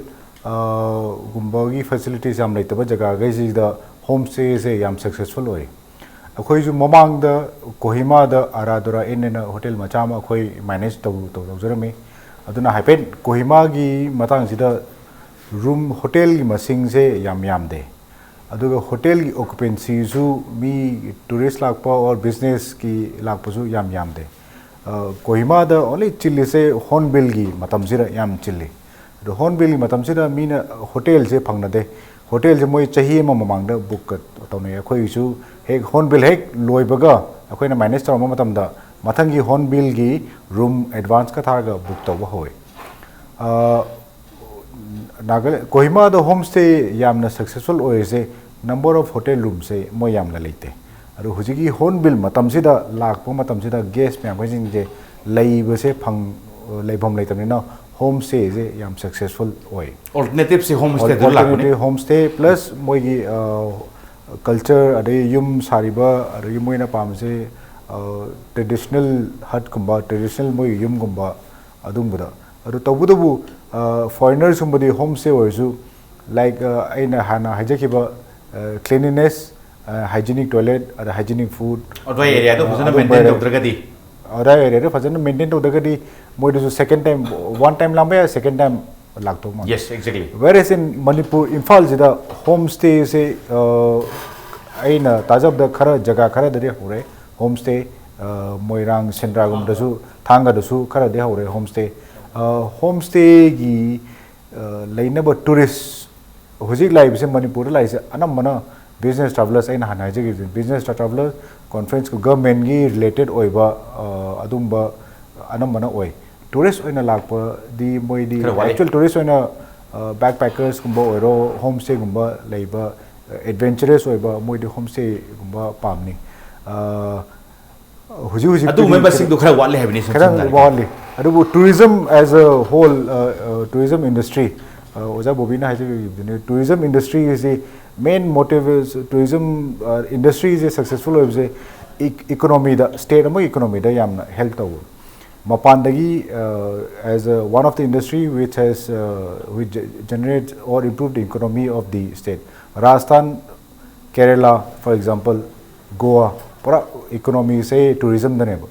ꯒꯨꯝꯕꯒꯤ facilities ꯌꯥꯝ ꯂꯩꯇꯕ ꯖꯒꯥꯈꯩꯁꯤꯗ home stayꯁꯦ ꯌꯥꯝ successful ꯑꯣꯏ꯫ ꯑꯩꯈꯣꯏꯁꯨ ꯃꯃꯥꯡꯗ ꯀꯣꯍꯤꯃꯥꯗ ꯑꯔꯥꯗꯨꯔꯥ ꯏꯟ ꯑꯅ hotel ꯃꯆꯥ ꯑꯃ ꯑꯩꯈꯣꯏ manage ꯇꯧ ꯇꯧ ꯇꯧꯖꯔꯝꯃꯤ꯫ ꯑꯗꯨꯅ ꯍꯥꯏꯐꯦꯠ ꯀꯣꯍꯤꯃꯥꯒꯤ ꯃꯇꯥꯡꯁꯤꯗ, room, hotelꯒꯤ ꯃꯁꯤꯡꯁꯦ ꯌꯥꯝ ꯌꯥꯝꯗꯦ, ꯑꯗꯨꯒ hotelꯒꯤ occupancyꯁꯨ ꯃꯤ tourist ꯂꯥꯛꯄ or businessꯀꯤ ꯂꯥꯛꯄꯁꯨ ꯌꯥꯝ ꯌꯥꯝꯗꯦ꯫ ꯀꯣꯍꯤꯃꯥꯗ only ꯆꯤꯜꯂꯤꯁꯦ Hornbillꯒꯤ ꯃꯇꯝꯁꯤꯗ ꯌꯥꯝ ꯆꯤꯜꯂꯤ꯫ ꯑꯗꯣ Hornbillꯒꯤ ꯃꯇꯝꯁꯤꯗ ꯃꯤꯅ hotelꯁꯦ ꯐꯪꯅꯗꯦ꯫ Hotelꯁꯦ ꯃꯣꯏ ꯆꯍꯤ ꯑꯃ ꯃꯃꯥꯡꯗ book ꯇꯧꯅꯩ꯫ ꯑꯩꯈꯣꯏꯒꯤꯁꯨ ꯍꯦꯛ Hornbill ꯍꯦꯛ ꯂꯣꯏꯕꯒ, ꯑꯩꯈꯣꯏꯅ manage ꯇꯧꯔꯝꯕ ꯃꯇꯝꯗ, ꯃꯊꯪꯒꯤ Hornbillꯒꯤ room advanceꯀ ꯊꯥꯔꯒ book ꯇꯧꯕ ꯍꯧꯋꯦ꯫ ꯅꯥꯒꯥꯂꯦꯟ, ꯀꯣꯍꯤꯃꯥꯗ home stay ꯌꯥꯝꯅ successful ꯑꯣꯏꯔꯤꯁꯦ, number of hotel roomꯁꯦ ꯃꯣꯏ ꯌꯥꯝꯅ ꯂꯩꯇꯦ꯫ ꯑꯗꯣ ꯍꯧꯖꯤꯛꯀꯤ Hornbill ꯃꯇꯝꯁꯤꯗ ꯂꯥꯛꯄ ꯃꯇꯝꯁꯤꯗ guest ꯃꯌꯥꯝꯈꯩꯁꯤꯡꯁꯦ ꯂꯩꯕꯁꯦ ꯐꯪ ꯂꯩꯐꯝ ꯂꯩꯇꯕꯅꯤꯅ, home stayꯁꯦ ꯌꯥꯝ successful ꯑꯣꯏ꯫ Alternativeꯁꯤ home stayꯗ ꯂꯥꯛꯄꯅꯤ꯫ Alternative home stay plus ꯃꯣꯏꯒꯤ culture, ꯑꯗꯩ ꯌꯨꯝ ꯁꯥꯔꯤꯕ, ꯑꯗꯒꯤ ꯃꯣꯏꯅ ꯄꯥꯝꯕꯁꯦ traditional hutꯀꯨꯝꯕ, traditional ꯃꯣꯏꯒꯤ ꯌꯨꯝꯒꯨꯝꯕ, ꯑꯗꯨꯝꯕꯗ꯫ ꯑꯗꯨ ꯇꯧꯕꯇꯕꯨ foreignersꯀꯨꯝꯕꯗꯤ home stay ꯑꯣꯏꯔꯁꯨ, like ꯑꯩꯅ ꯍꯥꯟꯅ ꯍꯥꯏꯖꯈꯤꯕ cleanliness, hygienic toilet, ꯑꯗ hygienic food, ꯑꯗꯨꯋꯥꯏ areaꯗꯣ ꯐꯖꯅ maintain ꯇꯧꯗ꯭ꯔꯒꯗꯤ꯫ ꯑꯗꯥꯏ areaꯗ ꯐꯖꯅ maintain ꯇꯧꯗ꯭ꯔꯒꯗꯤ, ꯃꯣꯏꯗꯁꯨ second time, one time ꯂꯥꯛꯄ ꯌꯥꯏ, second time ꯂꯥꯛꯇꯧ ꯃꯥꯜꯂꯦ꯫ Yes, exactly. Whereas in Manipur, ꯏꯝꯐꯥꯜꯁꯤꯗ home stayꯁꯦ ꯑꯩꯅ ꯇꯥꯖꯕꯗ ꯈꯔ ꯖꯒꯥ ꯈꯔꯗꯗꯤ ꯍꯧꯔꯦ home stay꯫ ꯃꯣꯏꯔꯥꯡ, ꯁꯦꯟꯗ꯭ꯔꯥꯒꯨꯝꯕꯗꯁꯨ, ꯊꯥꯡꯒꯗꯁꯨ ꯈꯔꯗꯤ ꯍꯧꯔꯦ home stay꯫ Home stayꯒꯤ ꯂꯩꯅꯕ tourist ꯍꯧꯖꯤꯛ ꯂꯥꯛꯏꯕꯁꯦ, ꯃꯅꯤꯄꯨꯔꯗ ꯂꯥꯛꯏꯁꯦ ꯑꯅꯝꯕꯅ business travellers, ꯑꯩꯅ ꯍꯥꯟꯅ ꯍꯥꯏꯖꯈꯤꯕꯗꯨꯅꯤ, business travellers, conference, governmentꯀꯤ related ꯑꯣꯏꯕ ꯑꯗꯨꯝꯕ ꯑꯅꯝꯕꯅ ꯑꯣꯏ꯫ Tourist ꯑꯣꯏꯅ ꯂꯥꯛꯄꯗꯤ ꯃꯣꯏꯗꯤ, ꯈꯔ ꯋꯥꯠꯂꯤ꯫ Actual tourist ꯑꯣꯏꯅ backpackersꯀꯨꯝꯕ ꯑꯣꯏꯔꯣ, home stayꯒꯨꯝꯕ ꯂꯩꯕ, adventurous ꯑꯣꯏꯕ, ꯃꯣꯏꯗꯤ home stayꯒꯨꯝꯕ ꯄꯥꯝꯅꯤ꯫ ꯍꯧꯖꯤꯛ ꯍꯧꯖꯤꯛ ꯑꯗꯨꯒꯨꯝꯕ ꯃꯁꯤꯡꯗꯣ ꯈꯔ ꯋꯥꯠꯂꯤ ꯍꯥꯏꯕꯅꯤ, ꯁꯨꯝ ꯈꯤꯇꯪ ꯁꯝꯅ ꯍꯥꯏꯔꯕꯗ꯫ ꯋꯥꯠꯂꯤ꯫ ꯑꯗꯨꯕꯨ tourism as a whole, tourism industry, ꯑꯣꯖꯥ ꯕꯣꯕꯤꯅ ꯍꯥꯏꯖꯕꯤꯕꯗꯨꯅꯤ, tourism industry ꯑꯁꯤ main motive is tourism industry say successful ꯑꯣꯏꯕꯁꯦ economy ꯗ, state ꯑꯃꯒꯤ economy ꯗ ꯌꯥꯝꯅ help ꯇꯧꯕ꯫ ꯃꯄꯥꯟꯗꯒꯤ, as a one of the industry which has which generate or improve the economy of the state, Rajasthan, Kerala, for example, Goa, ꯄꯨꯔꯥ economy ꯁꯦ tourism ꯗꯅꯦꯕ꯫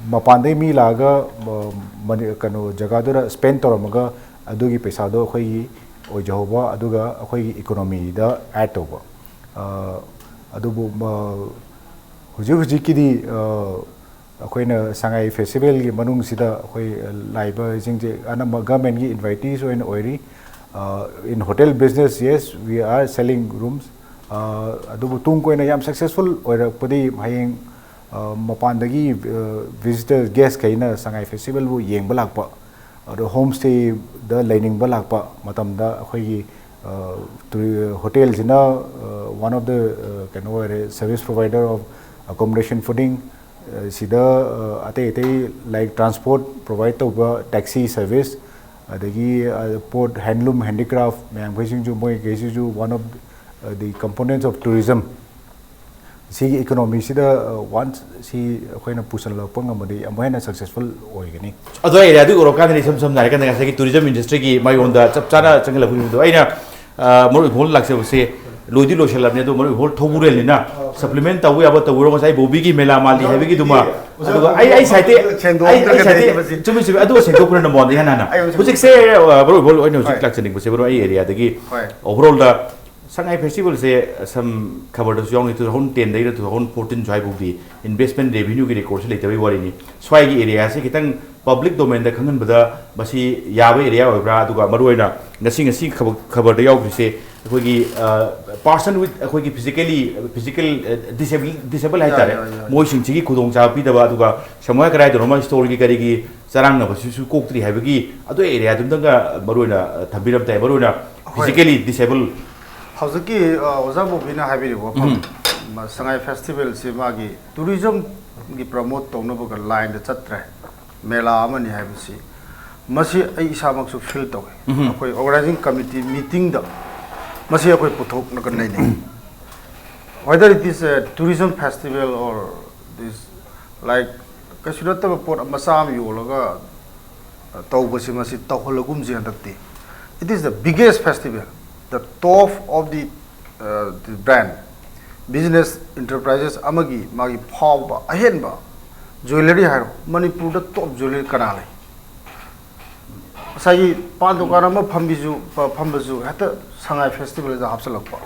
ꯃꯄꯥꯟꯗꯩ ꯃꯤ ꯂꯥꯛꯑꯒ, ꯀꯩꯅꯣ, ꯖꯒꯥꯗꯨꯗ spend ꯇꯧꯔꯝꯃꯒ ꯑꯗꯨꯒꯤ ꯄꯩꯁꯥꯗꯣ ꯑꯩꯈꯣꯏꯒꯤ ꯑꯣꯏꯖꯍꯧꯕ, ꯑꯗꯨꯒ ꯑꯩꯈꯣꯏꯒꯤ economy ꯗ add ꯇꯧꯕ꯫ ꯑꯗꯨꯕꯨ ꯍꯧꯖꯤꯛ ꯍꯧꯖꯤꯛꯀꯤꯗꯤ ꯑꯩꯈꯣꯏꯅ ꯁꯉꯥꯏ festival ꯒꯤ ꯃꯅꯨꯡꯁꯤꯗ ꯑꯩꯈꯣꯏ ꯂꯥꯛꯏꯕꯁꯤꯡꯁꯦ ꯑꯅꯝꯕ government ꯀꯤ invitees ꯑꯣꯏꯅ ꯑꯣꯏꯔꯤ꯫ In hotel business, yes, we are selling rooms. ꯑꯗꯨꯕꯨ ꯇꯨꯡ ꯀꯣꯏꯅ ꯌꯥꯝ successful ꯑꯣꯏꯔꯛꯄꯗꯤ ꯍꯌꯦꯡ ꯃꯄꯥꯟꯗꯒꯤ visitor guest ꯈꯩꯅ ꯁꯉꯥꯏ festival ꯕꯨ ꯌꯦꯡꯕ ꯂꯥꯛꯄ, ꯑꯗꯣ home stay ꯗ ꯂꯩꯅꯤꯡꯕ ꯂꯥꯛꯄ ꯃꯇꯝꯗ ꯑꯩꯈꯣꯏꯒꯤ hotel ꯁꯤꯅ one of the, ꯀꯩꯅꯣ ꯑꯣꯏꯔꯦ, service provider of accommodation, fooding꯫ ꯁꯤꯗ ꯑꯇꯩ ꯑꯇꯩ, like, transport provide ꯇꯧꯕ, taxi service, ꯑꯗꯒꯤ ꯄꯣꯠ, handloom handicraft ꯃꯌꯥꯝꯈꯩꯁꯤꯡꯁꯨ, ꯃꯣꯏꯈꯩꯁꯤꯁꯨ one of the components of tourism꯫ ꯁꯤꯒꯤ economy ꯁꯤꯗ once ꯁꯤ ꯑꯩꯈꯣꯏꯅ ꯄꯨꯁꯜꯂꯛꯄ ꯉꯝꯃꯗꯤ ꯑꯃꯨꯛ ꯍꯦꯟꯅ successful ꯑꯣꯏꯒꯅꯤ꯫ ꯑꯗꯣ ꯑꯩ ꯑꯗꯨ ꯎꯔꯀꯥꯟꯗꯗꯤ ꯏꯁꯝ ꯁꯝꯅ ꯍꯥꯏꯔꯀꯥꯟꯗ ꯉꯁꯥꯏꯒꯤ tourism industry ꯒꯤ ꯃꯥꯏꯌꯣꯟꯗ ꯆꯞ ꯆꯥꯅ ꯆꯪꯁꯤꯜꯂꯛꯄꯒꯤꯗꯣ ꯑꯩꯅ, ꯃꯔꯨꯞ ꯏꯝꯐꯥꯜ ꯂꯥꯛꯆꯕꯁꯦ ꯂꯣꯏꯗꯤ ꯂꯣꯏꯁꯤꯜꯂꯕꯅꯤ, ꯑꯗꯣ ꯃꯔꯨꯞ ꯏꯝꯐꯥꯜ ꯊꯧꯕꯨꯔꯦꯜꯅꯤꯅ supplement ꯇꯧꯕ ꯌꯥꯕ ꯇꯧꯕꯤꯔꯣ꯫ ꯉꯁꯥꯏ ꯕꯣꯕꯤꯒꯤ ꯃꯦꯂꯥ ꯃꯥꯜꯂꯤ ꯍꯥꯏꯕꯒꯤꯗꯨꯃ, ꯑꯗꯨꯒ ꯑꯩ, ꯑꯩ side ꯇ, ꯑꯩ, ꯑꯩ side ꯇ, ꯆꯨꯝꯃꯤ, ꯆꯨꯝꯃꯤ, ꯑꯗꯨ ꯁꯦꯡꯗꯣꯛꯄꯅ ꯃꯣꯟꯗ ꯏꯍꯥꯟ ꯍꯥꯟꯅ꯫ ꯍꯧꯖꯤꯛꯁꯦ, ꯃꯔꯨꯞ ꯏꯝꯐꯥꯜ ꯑꯩꯅ ꯍꯧꯖꯤꯛ ꯂꯥꯛꯆꯅꯤꯡꯕꯁꯦ, ꯃꯔꯨꯞ, ꯑꯩ area ꯗꯒꯤ overall ꯗ ꯁꯉꯥꯏ festival ꯁꯦ ꯁꯝ ꯈꯕꯔꯗꯁꯨ ꯌꯥꯎꯅꯤ, two thousand ten ꯗꯩꯅ two thousand fourteen ꯁ꯭ꯋꯥꯏꯐꯥꯎꯗꯤ investment revenue ꯒꯤ record ꯁꯤ ꯂꯩꯇꯕꯒꯤ ꯋꯥꯔꯤꯅꯤ꯫ ꯁ꯭ꯋꯥꯏꯒꯤ area ꯁꯦ ꯈꯤꯇꯪ public domain ꯗ ꯈꯪꯍꯟꯕꯗ ꯃꯁꯤ ꯌꯥꯕ area ꯑꯣꯏꯕ꯭ꯔꯥ? ꯑꯗꯨꯒ ꯃꯔꯨꯑꯣꯏꯅ ꯉꯁꯤ, ꯉꯁꯤ ꯈꯕꯔ, ꯈꯕꯔꯗ ꯌꯥꯎꯈ꯭ꯔꯤꯁꯦ ꯑꯩꯈꯣꯏꯒꯤ person with, ꯑꯩꯈꯣꯏꯒꯤ physically, physical disable, disable ꯍꯥꯏꯇꯥꯔꯦ, ꯃꯣꯏꯁꯤꯡꯁꯤꯒꯤ ꯈꯨꯗꯣꯡꯆꯥꯕ ꯄꯤꯗꯕ, ꯑꯗꯨꯒ ꯁꯃꯨꯍ ꯀꯗꯥꯏꯗꯅꯣꯃ store ꯒꯤ ꯀꯔꯤꯒꯤ ꯆꯔꯥꯡꯅꯕꯁꯤꯁꯨ ꯀꯣꯛꯇ꯭ꯔꯤ ꯍꯥꯏꯕꯒꯤ ꯑꯗꯨ area ꯗꯨꯝꯇꯪꯒ ꯃꯔꯨꯑꯣꯏꯅ ꯊꯝꯕꯤꯔꯝ ꯇꯥꯏ꯫ ꯃꯔꯨꯑꯣꯏꯅ physically disable꯫ ꯍꯧꯖꯤꯛꯀꯤ ꯑꯣꯖꯥ ꯕꯣꯕꯤꯅ ꯍꯥꯏꯕꯤꯔꯤꯕ ꯋꯥꯐꯝ, ꯁꯉꯥꯏ festival ꯁꯤ ꯃꯥꯒꯤ tourism ꯒꯤ promote ꯇꯧꯅꯕꯒ line ꯗ ꯆꯠꯇ꯭ꯔꯦ꯫ ꯃꯦꯂꯥ ꯑꯃꯅꯤ ꯍꯥꯏꯕꯁꯤ ꯃꯁꯤ ꯑꯩ ꯏꯁꯥꯃꯛꯁꯨ ꯐꯤꯜ ꯇꯧꯏ꯫ ꯑꯩꯈꯣꯏ ꯑꯣꯔꯒꯅꯥꯏꯖꯤꯡ ꯀꯃꯤꯇꯤ ꯃꯤꯇꯤꯡꯗ ꯃꯁꯤ ꯑꯩꯈꯣꯏ ꯄꯨꯊꯣꯛꯂꯒ ꯅꯩꯅꯩ꯫ Whether it is a tourism festival or this, like, ꯀꯩꯁꯨ ꯅꯠꯇꯕ ꯄꯣꯠ ꯃꯆꯥ ꯑꯃ ꯌꯣꯜꯂꯒ ꯇꯧꯕꯁꯤ ꯃꯁꯤ ꯇꯧꯍꯜꯂꯒꯨꯝꯁꯤ ꯍꯟꯗꯛꯇꯤ꯫ It is the biggest festival, the top of the, uh, the brand, business enterprises ꯑꯃꯒꯤ ꯃꯥꯒꯤ ꯐꯥꯎꯕ ꯑꯍꯦꯟꯕ ꯖ꯭ꯋꯦꯂꯔꯤ ꯍꯥꯏꯔꯣ, ꯃꯅꯤꯄꯨꯔꯗ ꯇꯣꯞ ꯖ꯭ꯋꯦꯂꯔꯤ ꯀꯅꯥ ꯂꯩ? ꯉꯁꯥꯏꯒꯤ ꯄꯥꯟ ꯗꯨꯀꯥꯟ ꯑꯃ ꯐꯝꯕꯤꯁꯨ ꯐꯝꯕꯁꯨ ꯍꯦꯛꯇ ꯁꯉꯥꯏ ꯐꯦꯁꯇꯤꯚꯦꯜꯗ ꯍꯥꯞꯆꯤꯜꯂꯛꯄ,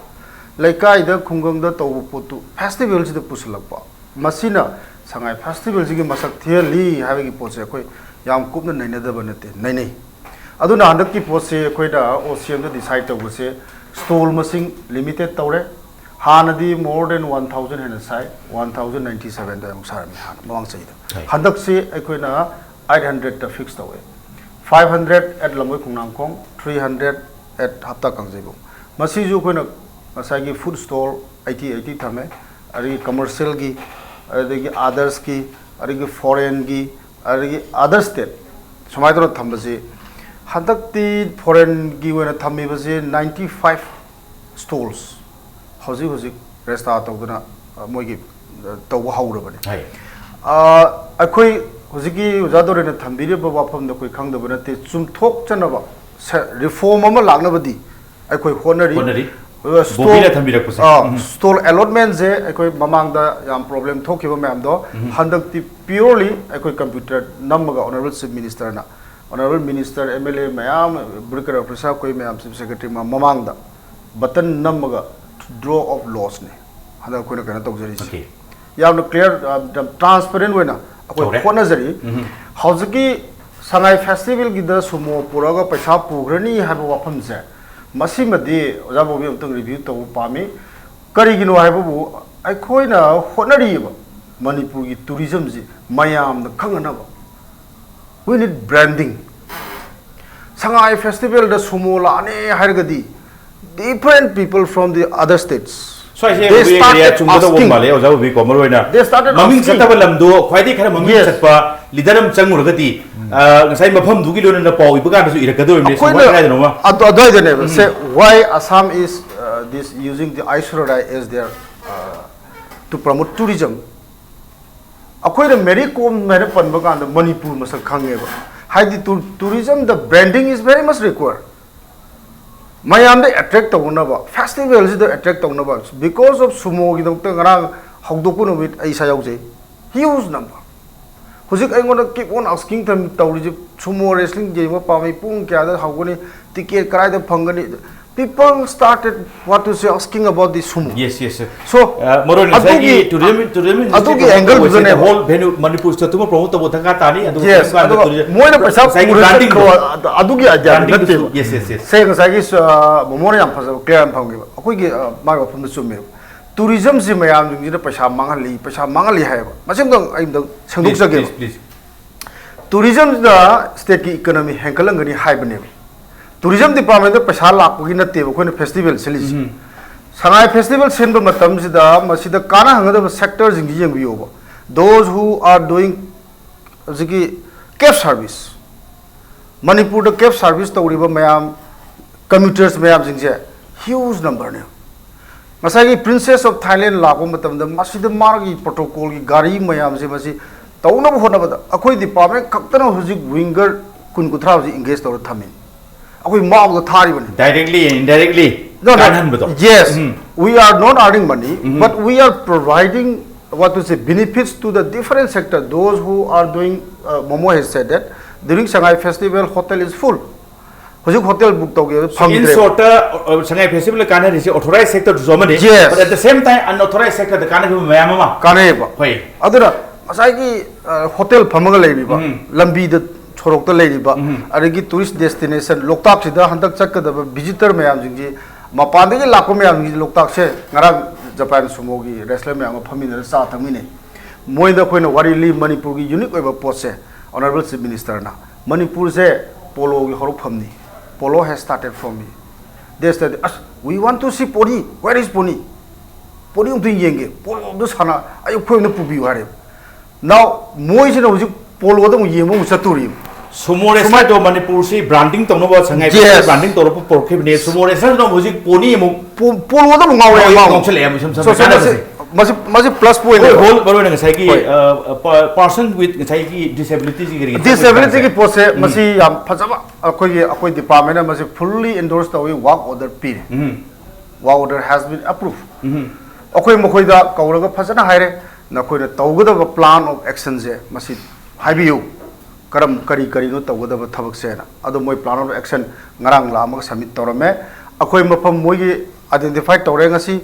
ꯂꯩꯀꯥꯏꯗ ꯈꯨꯡꯒꯪꯗ ꯇꯧꯕ ꯄꯣꯠꯇꯨ ꯐꯦꯁꯇꯤꯚꯦꯜꯁꯤꯗ ꯄꯨꯁꯤꯜꯂꯛꯄ, ꯃꯁꯤꯅ ꯁꯉꯥꯏ ꯐꯦꯁꯇꯤꯚꯦꯜꯁꯤꯒꯤ ꯃꯁꯛ ꯊꯤꯍꯜꯂꯤ ꯍꯥꯏꯕꯒꯤ ꯄꯣꯠꯁꯦ ꯑꯩꯈꯣꯏ ꯌꯥꯝ ꯀꯨꯞꯅ ꯅꯩꯅꯗꯕ ꯅꯠꯇꯦ, ꯅꯩꯅꯩ꯫ ꯑꯗꯨꯅ ꯍꯟꯗꯛꯀꯤ ꯄꯣꯠꯁꯤ ꯑꯩꯈꯣꯏꯅ ꯑꯣ ꯁꯤ ꯑꯦꯝꯗ ꯗꯤꯁꯥꯏꯠ ꯇꯧꯕꯁꯦ ꯁ꯭ꯇꯣꯜ ꯃꯁꯤꯡ ꯂꯤꯃꯤꯇꯦꯠ ꯇꯧꯔꯦ꯫ ꯍꯥꯟꯅꯗꯤ more than one thousand ꯍꯦꯟꯅ ꯁꯥꯏ, one thousand ninety sevenꯗ ꯑꯃꯨꯛ ꯁꯥꯔꯝꯃꯤ ꯍꯥꯟꯅ ꯃꯃꯥꯡ ꯆꯍꯤꯗ꯫ ꯍꯣꯏ꯫ ꯍꯟꯗꯛꯁꯤ ꯑꯩꯈꯣꯏꯅ eight hundredꯇ ꯐꯤꯛꯁ ꯇꯧꯋꯦ꯫ Five hundred at ꯂꯝꯕꯣꯏ Khongnangkhong, three hundred at ꯍꯞꯇꯥ ꯀꯥꯡꯖꯩꯕꯨꯡ꯫ ꯃꯁꯤꯁꯨ ꯑꯩꯈꯣꯏꯅ ꯉꯁꯥꯏꯒꯤ ꯐꯨꯗ ꯁ꯭ꯇꯣꯜ eighty eighty ꯊꯝꯃꯦ, ꯑꯗꯒꯤ ꯀꯃꯔꯁꯤꯌꯦꯜꯒꯤ, ꯑꯗꯒꯤ ꯑꯗꯔꯁꯀꯤ, ꯑꯗꯒꯤ ꯐꯣꯔꯦꯟꯒꯤ, ꯑꯗꯒꯤ ꯑꯗꯔ ꯁ꯭ꯇꯦꯠ ꯁꯨꯃꯥꯏꯅ ꯇꯧꯔꯒ ꯊꯝꯕꯁꯤ ꯍꯟꯗꯛꯇꯤ ꯐꯣꯔꯦꯟꯒꯤ ꯑꯣꯏꯅ ꯊꯝꯃꯤꯕꯁꯤ ninety five ꯁ꯭ꯇꯣꯜꯁ ꯍꯧꯖꯤꯛ ꯍꯧꯖꯤꯛ ꯔꯦꯁꯇꯥꯔ ꯇꯧꯗꯨꯅ, ꯑ, ꯃꯣꯏꯒꯤ, ꯑ, ꯇꯧꯕ ꯍꯧꯔꯕꯅꯤ꯫ ꯍꯥꯏ꯫ ꯑ, ꯑꯩꯈꯣꯏ ꯍꯧꯖꯤꯛꯀꯤ ꯑꯣꯖꯥ ꯗꯣꯔꯦꯟꯅ ꯊꯝꯕꯤꯔꯤꯕ ꯋꯥꯐꯝꯗ ꯑꯩꯈꯣꯏ ꯈꯪꯗꯕ ꯅꯠꯇꯦ, ꯆꯨꯝꯊꯣꯛꯆꯅꯕ ꯁ-, ꯔꯤꯐꯣꯔꯝ ꯑꯃ ꯂꯥꯛꯅꯕꯗꯤ ꯑꯩꯈꯣꯏ ꯍꯣꯠꯅꯔꯤ꯫ ꯍꯣꯠꯅꯔꯤ꯫ ꯑ, ꯁ꯭ꯇꯣꯜ-, ꯕꯣꯕꯤꯅ ꯊꯝꯕꯤꯔꯛꯄꯁꯦ꯫ ꯑ, ꯎꯝ꯫ ꯁ꯭ꯇꯣꯜ ꯑꯦꯂꯣꯠꯃꯦꯟꯁꯦ ꯑꯩꯈꯣꯏ ꯃꯃꯥꯡꯗ ꯌꯥꯝ ꯄ꯭ꯔꯣꯕ꯭ꯂꯦꯝ ꯊꯣꯛꯈꯤꯕ ꯃꯌꯥꯝꯗꯣ ꯎꯝ꯫ ꯍꯟꯗꯛꯇꯤ ꯄ꯭ꯌꯣꯔꯂꯤ ꯑꯩꯈꯣꯏ ꯀꯝꯄ꯭ꯌꯨꯇꯔ ꯅꯝꯃꯒ ꯑꯣꯅꯔꯦꯕꯜ ꯆꯤꯐ ꯃꯤꯅꯤꯁꯇꯔꯅ, honourable minister, M L A ꯃꯌꯥꯝ, ꯕ꯭ꯌꯨꯔꯣꯀ꯭ꯔꯦꯠ ꯑꯣꯐꯤꯁꯥꯔ ꯑꯩꯈꯣꯏ ꯃꯌꯥꯝ ꯆꯤꯐ ꯁꯦꯀ꯭ꯔꯦꯇꯔꯤ ꯃꯃꯥꯡꯗ ꯕꯇꯟ ꯅꯝꯃꯒ ꯗ꯭ꯔꯣ ꯑꯣꯐ ꯂꯣꯁꯅꯦ ꯍꯟꯗꯛ ꯑꯩꯈꯣꯏꯅ ꯀꯩꯅꯣ ꯇꯧꯖꯔꯤꯁꯦ꯫ ꯑꯣꯀꯦ꯫ ꯌꯥꯝꯅ ꯀ꯭ꯂꯤꯌꯥꯔ, ꯑ, ꯌꯥꯝ ꯇ꯭ꯔꯥꯟꯁꯄꯦꯔꯦꯟ ꯑꯣꯏꯅ ꯑꯩꯈꯣꯏ ꯇꯧꯔꯦ꯫ ꯍꯣꯠꯅꯖꯔꯤ꯫ ꯎꯝ꯫ ꯍꯧꯖꯤꯛꯀꯤ ꯁꯉꯥꯏ ꯐꯦꯁꯇꯤꯚꯦꯜꯒꯤꯗ ꯁꯨꯃꯣ ꯄꯨꯔꯛꯑꯒ ꯄꯩꯁꯥ ꯄꯨꯈ꯭ꯔꯅꯤ ꯍꯥꯏꯕ ꯋꯥꯐꯝꯁꯦ, ꯃꯁꯤꯃꯗꯤ ꯑꯣꯖꯥ ꯕꯣꯕꯤ ꯑꯃꯨꯛꯇꯪ ꯔꯤꯚ꯭ꯌꯨ ꯇꯧꯕ ꯄꯥꯝꯃꯤ꯫ ꯀꯔꯤꯒꯤꯅꯣ ꯍꯥꯏꯕꯕꯨ ꯑꯩꯈꯣꯏꯅ ꯍꯣꯠꯅꯔꯤꯕ ꯃꯅꯤꯄꯨꯔꯒꯤ ꯇꯨꯔꯤꯖꯝꯁꯤ ꯃꯌꯥꯝꯅ ꯈꯪꯅꯅꯕ, we need branding. ꯁꯉꯥꯏ ꯐꯦꯁꯇꯤꯚꯦꯜꯗ ꯁꯨꯃꯣ ꯂꯥꯛꯑꯅꯤ ꯍꯥꯏꯔꯒꯗꯤ different people from the other states ꯁ꯭ꯋꯥꯏꯁꯦ They ꯑꯩꯈꯣꯏꯒꯤ area started ꯆꯨꯝꯒꯗꯧꯕ asking. ꯃꯥꯜꯂꯦ ꯑꯣꯖꯥ ꯕꯣꯕꯤꯀꯣ, ꯃꯔꯨ ꯑꯣꯏꯅ They started ꯃꯃꯤꯡ asking. ꯆꯠꯇꯕ ꯂꯝꯗꯣ ꯈ꯭ꯋꯥꯏꯗꯒꯤ ꯈꯔ ꯃꯃꯤꯡ Yes. ꯆꯠꯄ ꯂꯤꯗꯔ ꯑꯃ ꯆꯪꯉꯨꯔꯒꯗꯤ, ꯑ, ꯉꯁꯥꯏ ꯃꯐꯝꯗꯨꯒꯤ ꯂꯣꯏꯅꯅ ꯄꯥꯎ ꯏꯕ ꯀꯥꯟꯗꯁꯨ ꯏꯔꯛꯀꯗꯧꯔꯤꯕꯅꯤ, ꯁꯨꯃꯥꯏꯅ ꯑꯩꯈꯣꯏꯅ ꯀꯗꯥꯏꯗꯅꯣꯃ. ꯑꯗꯨ ꯑꯗꯨꯋꯥꯏꯗꯅꯦꯕ ꯁꯦ, why Assam is uh, this using the Aishwarya as their uh, to promote tourism? ꯑꯩꯈꯣꯏꯅ ꯃꯦꯔꯤ ꯀꯣꯝ ꯍꯥꯏꯅ ꯄꯟꯕ ꯀꯥꯟꯗ ꯃꯅꯤꯄꯨꯔ ꯃꯁꯛ ꯈꯪꯉꯦꯕ. ꯍꯥꯏꯗꯤ tourism the branding is very much required. ꯃꯌꯥꯝꯗ attract ꯇꯧꯅꯕ, festival ꯁꯤꯗ attract ꯇꯧꯅꯕ, because of sumo ꯒꯤꯗꯃꯛꯇ ꯉꯔꯥꯡ ꯍꯧꯗꯣꯛꯄ ꯅꯨꯃꯤꯠ ꯑꯩ ꯏꯁꯥ ꯌꯥꯎꯖꯩ. Huge number. ꯍꯧꯖꯤꯛ ꯑꯩꯉꯣꯟꯗ keep on asking ꯇꯧꯔꯤꯁꯦ, sumo wrestling ꯌꯦꯡꯕ ꯄꯥꯝꯃꯤ, ꯄꯨꯡ ꯀꯌꯥꯗ ꯍꯧꯒꯅꯤ, ticket ꯀꯗꯥꯏꯗ ꯐꯪꯒꯅꯤ? People started, what to say, asking about the sumo. Yes, yes, sir. So, ꯑ, ꯃꯔꯨ ꯑꯣꯏꯅ ꯉꯁꯥꯏꯒꯤ ꯑꯗꯨꯒꯤ, tourism, tourism industry ꯑꯗꯨꯒꯤ promote angle ꯇꯧꯕꯁꯤꯗ ꯗꯨꯗꯅꯦꯕ. Whole Bhanu-, Manipur state ꯇꯨꯃ promote ꯇꯧꯕ ꯗꯔꯀꯥꯔ ꯇꯥꯅꯤ, ꯑꯗꯨꯒ Yes, ꯀꯔꯝ ꯀꯥꯟꯗ ꯑꯗꯨꯒ tourism, ꯃꯣꯏꯅ ꯄꯩꯁꯥ ꯉꯁꯥꯏꯒꯤ ꯄꯨꯔ branding ꯗꯣ. ꯆꯠꯈ꯭ꯔꯣ, ꯑꯗꯨ-, ꯑꯗꯨꯒꯤ idea ꯗꯨ Branding ꯗꯨꯁꯨ, ꯅꯠꯇꯦꯕ. yes, yes, yes. ꯁꯦ, ꯉꯁꯥꯏꯒꯤ ꯁ-, ꯃꯣꯃꯣꯅ ꯌꯥꯝ ꯐꯖꯕ, clear ꯌꯥꯝ ꯐꯪꯈꯤꯕ, ꯑꯩꯈꯣꯏꯒꯤ, ꯑ, ꯃꯥꯒꯤ ꯋꯥꯐꯝꯗ ꯆꯨꯝꯃꯦꯕ. Tourism ꯁꯤ ꯃꯌꯥꯝꯁꯤꯡꯁꯤꯅ ꯄꯩꯁꯥ ꯃꯥꯡꯍꯜꯂꯤ, ꯄꯩꯁꯥ ꯃꯥꯡꯍꯜꯂꯤ ꯍꯥꯏꯌꯦꯕ. ꯃꯁꯤ ꯑꯝꯇꯪ ꯑꯩ ꯑꯝꯇꯪ Please, ꯁꯦꯡꯗꯣꯛꯆꯒꯦꯕ. please, please. Tourism ꯁꯤꯅ state ꯀꯤ economy ꯍꯦꯟꯒꯠꯍꯟꯒꯅꯤ ꯍꯥꯏꯕꯅꯦꯕ. Tourism department ꯇ ꯄꯩꯁꯥ ꯂꯥꯛꯄꯒꯤ ꯅꯠꯇꯦꯕ ꯑꯩꯈꯣꯏꯅ festival ꯁꯤꯜꯂꯤꯁꯤ. ꯎꯝ. ꯁꯉꯥꯏ festival ꯁꯤꯟꯕ ꯃꯇꯝꯁꯤꯗ ꯃꯁꯤꯗ ꯀꯥꯟꯅꯍꯟꯒꯗꯕ sector ꯁꯤꯡꯁꯤ ꯌꯦꯡꯕꯤꯌꯣꯕ. Those who are doing ꯍꯧꯖꯤꯛꯀꯤ cab service, ꯃꯅꯤꯄꯨꯔꯗ cab service ꯇꯧꯔꯤꯕ ꯃꯌꯥꯝ, commuters ꯃꯌꯥꯝꯁꯤꯡꯁꯦ huge number ꯅꯦ. ꯉꯁꯥꯏꯒꯤ Princess of Thailand ꯂꯥꯛꯄ ꯃꯇꯝꯗ ꯃꯁꯤꯗ ꯃꯥꯒꯤ protocol ꯒꯤ ꯒꯥꯔꯤ ꯃꯌꯥꯝꯁꯦ ꯃꯁꯤ ꯇꯧꯅꯕ ꯍꯣꯠꯅꯕꯗ ꯑꯩꯈꯣꯏ department ꯈꯛꯇꯅ ꯍꯧꯖꯤꯛ winger ꯀꯨꯟ ꯀꯨꯟꯊ꯭ꯔꯥ ꯍꯧꯖꯤꯛ engage ꯇꯧꯔ ꯊꯝꯃꯤ. ꯑꯩꯈꯣꯏ ꯃꯥꯎꯗ ꯊꯥꯔꯤꯕꯅꯤ. Directly, indirectly No, no. ꯀꯥꯟꯍꯟꯕꯗꯣ. Yes, um. We are not earning money, but we are providing, what to say, benefits to the different sector. Those who are doing, uh, Momo has said that during Shanghai Festival, hotel is full. ꯍꯧꯖꯤꯛ hotel book ꯇꯧꯒꯦ In ꯐꯪꯗ꯭ꯔꯦ. short, ꯑ, ꯁꯉꯥꯏ festival ꯀꯥꯟꯅꯔꯤꯁꯦ authorized sector ꯗꯨꯁꯨ ꯑꯃꯅꯤ. Yes. But at the same time, unauthorized sector ꯗ ꯀꯥꯟꯅꯕ ꯃꯌꯥꯝ ꯑꯃ. ꯀꯥꯟꯅꯩꯌꯦꯕ. ꯍꯣꯏ. ꯑꯗꯨꯅ ꯉꯁꯥꯏꯒꯤ, ꯑ, hotel ꯐꯝꯃꯒ ꯂꯩꯔꯤꯕ, ꯎꯝ. ꯂꯝꯕꯤꯗ ꯁꯣꯔꯣꯛꯇ ꯂꯩꯔꯤꯕ, ꯎꯝ. ꯑꯗꯒꯤ tourist destination ꯂꯣꯛꯇꯥꯛꯁꯤꯗ ꯍꯟꯗꯛ ꯆꯠꯀꯗꯕ visitor ꯃꯌꯥꯝꯁꯤꯡꯁꯤ, ꯃꯄꯥꯟꯗꯒꯤ ꯂꯥꯛꯄ ꯃꯌꯥꯝꯁꯤꯡꯁꯤ ꯂꯣꯛꯇꯥꯛꯁꯦ ꯉꯔꯥꯡ Japan sumo ꯒꯤ wrestler ꯃꯌꯥꯝꯒ ꯐꯝꯃꯤꯟꯅꯔ ꯆꯥ ꯊꯛꯃꯤꯟꯅꯩ. ꯃꯣꯏꯗ ꯑꯩꯈꯣꯏꯅ ꯋꯥꯔꯤ ꯂꯤ, ꯃꯅꯤꯄꯨꯔꯒꯤ unique ꯑꯣꯏꯕ ꯄꯣꯠꯁꯦ, Honourable Chief Minister ꯅ, ꯃꯅꯤꯄꯨꯔꯁꯦ polo ꯒꯤ ꯍꯧꯔꯛꯐꯝꯅꯤ. Polo has started from me. They said, "ꯑꯁ, we want to see pony. Where is pony?" Pony ꯑꯝꯇ ꯌꯦꯡꯒꯦ, ꯄꯣꯂꯣ ꯑꯝꯇ ꯁꯥꯟꯅ, ꯑꯩ ꯑꯩꯈꯣꯏ ꯑꯝꯇ ꯄꯨꯕꯤꯌꯨ ꯍꯥꯏꯔꯦ꯫ Now ꯃꯣꯏꯁꯤꯅ ꯍꯧꯖꯤꯛ ꯄꯣꯂꯣꯗ ꯑꯃꯨꯛ ꯌꯦꯡꯕ ꯑꯃꯨꯛ ꯆꯠꯇꯣꯔꯤ꯫ ꯁꯨꯃꯣ ꯔꯦꯁꯂꯔꯗꯣ ꯃꯅꯤꯄꯨꯔꯁꯤ ꯕ꯭ꯔꯥꯟꯗꯤꯡ ꯇꯧꯅꯕ ꯁꯉꯥꯏ Yes. ꯕ꯭ꯔꯥꯟꯗꯤꯡ ꯇꯧꯔꯛꯄ ꯄꯣꯔꯛꯈꯤꯕꯅꯦ꯫ ꯁꯨꯃꯣ ꯔꯦꯁꯂꯔꯗꯨꯅ ꯍꯧꯖꯤꯛ ꯄꯣꯅꯤ ꯑꯃꯨꯛ ꯄꯣ- ꯄꯣꯂꯣꯗ ꯑꯃꯨꯛ ꯉꯥꯎꯔꯦ꯫ ꯉꯥꯎ- ꯃꯥ ꯑꯃꯨꯛ꯫ ꯉꯥꯎꯁꯜꯂꯛꯑꯦ, ꯃꯁꯝ ꯁꯝ So, so, ꯃꯁꯤ ꯀꯥꯟꯅꯕꯁꯦ꯫ ꯃꯁꯤ ꯃꯁꯤ ꯄ꯭ꯂꯁ ꯄꯣꯏꯟ꯫ ꯍꯣꯏ, ꯍꯣꯜ ꯃꯔꯨ ꯑꯣꯏꯅ ꯉꯁꯥꯏꯒꯤ ꯍꯣꯏ꯫ ꯄꯥꯔꯁꯟ ꯋꯤꯠ ꯉꯁꯥꯏꯒꯤ ꯗꯤꯁꯦꯕꯤꯂꯤꯇꯤꯁꯤ ꯀꯔꯤ ꯗꯤꯁꯦꯕꯤꯂꯤꯇꯤꯒꯤ ꯄꯣꯠꯁꯦ ꯃꯁꯤ ꯌꯥꯝ ꯐꯖꯕ, ꯑꯩꯈꯣꯏꯒꯤ ꯑꯩꯈꯣꯏ ꯗꯤꯄꯥꯔꯠꯃꯦꯟꯅ ꯃꯁꯤ ꯐꯨꯜꯂꯤ ꯏꯟꯗꯣꯔꯁ ꯇꯧꯏ, ꯋꯥꯔꯛ ꯑꯣꯔꯗꯔ ꯄꯤꯔꯦ꯫ Work order has been approved꯫ ꯑꯩꯈꯣꯏ ꯃꯈꯣꯏꯗ ꯀꯧꯔꯒ ꯐꯖꯅ ꯍꯥꯏꯔꯦ, ꯅꯈꯣꯏꯅ ꯇꯧꯒꯗꯕ ꯄ꯭ꯂꯥꯟ ꯑꯣꯐ ꯑꯦꯛꯁꯟꯁꯦ ꯃꯁꯤ ꯍꯥꯏꯕꯤꯌꯨ, ꯀꯔꯝ ꯀꯔꯤ ꯀꯔꯤꯅꯣ ꯇꯧꯒꯗꯕ ꯊꯕꯛꯁꯦꯅ꯫ ꯑꯗꯣ ꯃꯣꯏ ꯄ꯭ꯂꯥꯟ ꯑꯣꯐ ꯑꯦꯛꯁꯟ ꯉꯔꯥꯡ ꯂꯥꯛꯑꯝꯃꯒ ꯁꯕꯃꯤꯠ ꯇꯧꯔꯝꯃꯦ꯫ ꯑꯩꯈꯣꯏ ꯃꯐꯝ ꯃꯣꯏꯒꯤ ꯑꯥꯏꯗꯦꯟꯇꯤꯐꯥꯏ ꯇꯧꯔꯦ꯫ ꯉꯁꯤ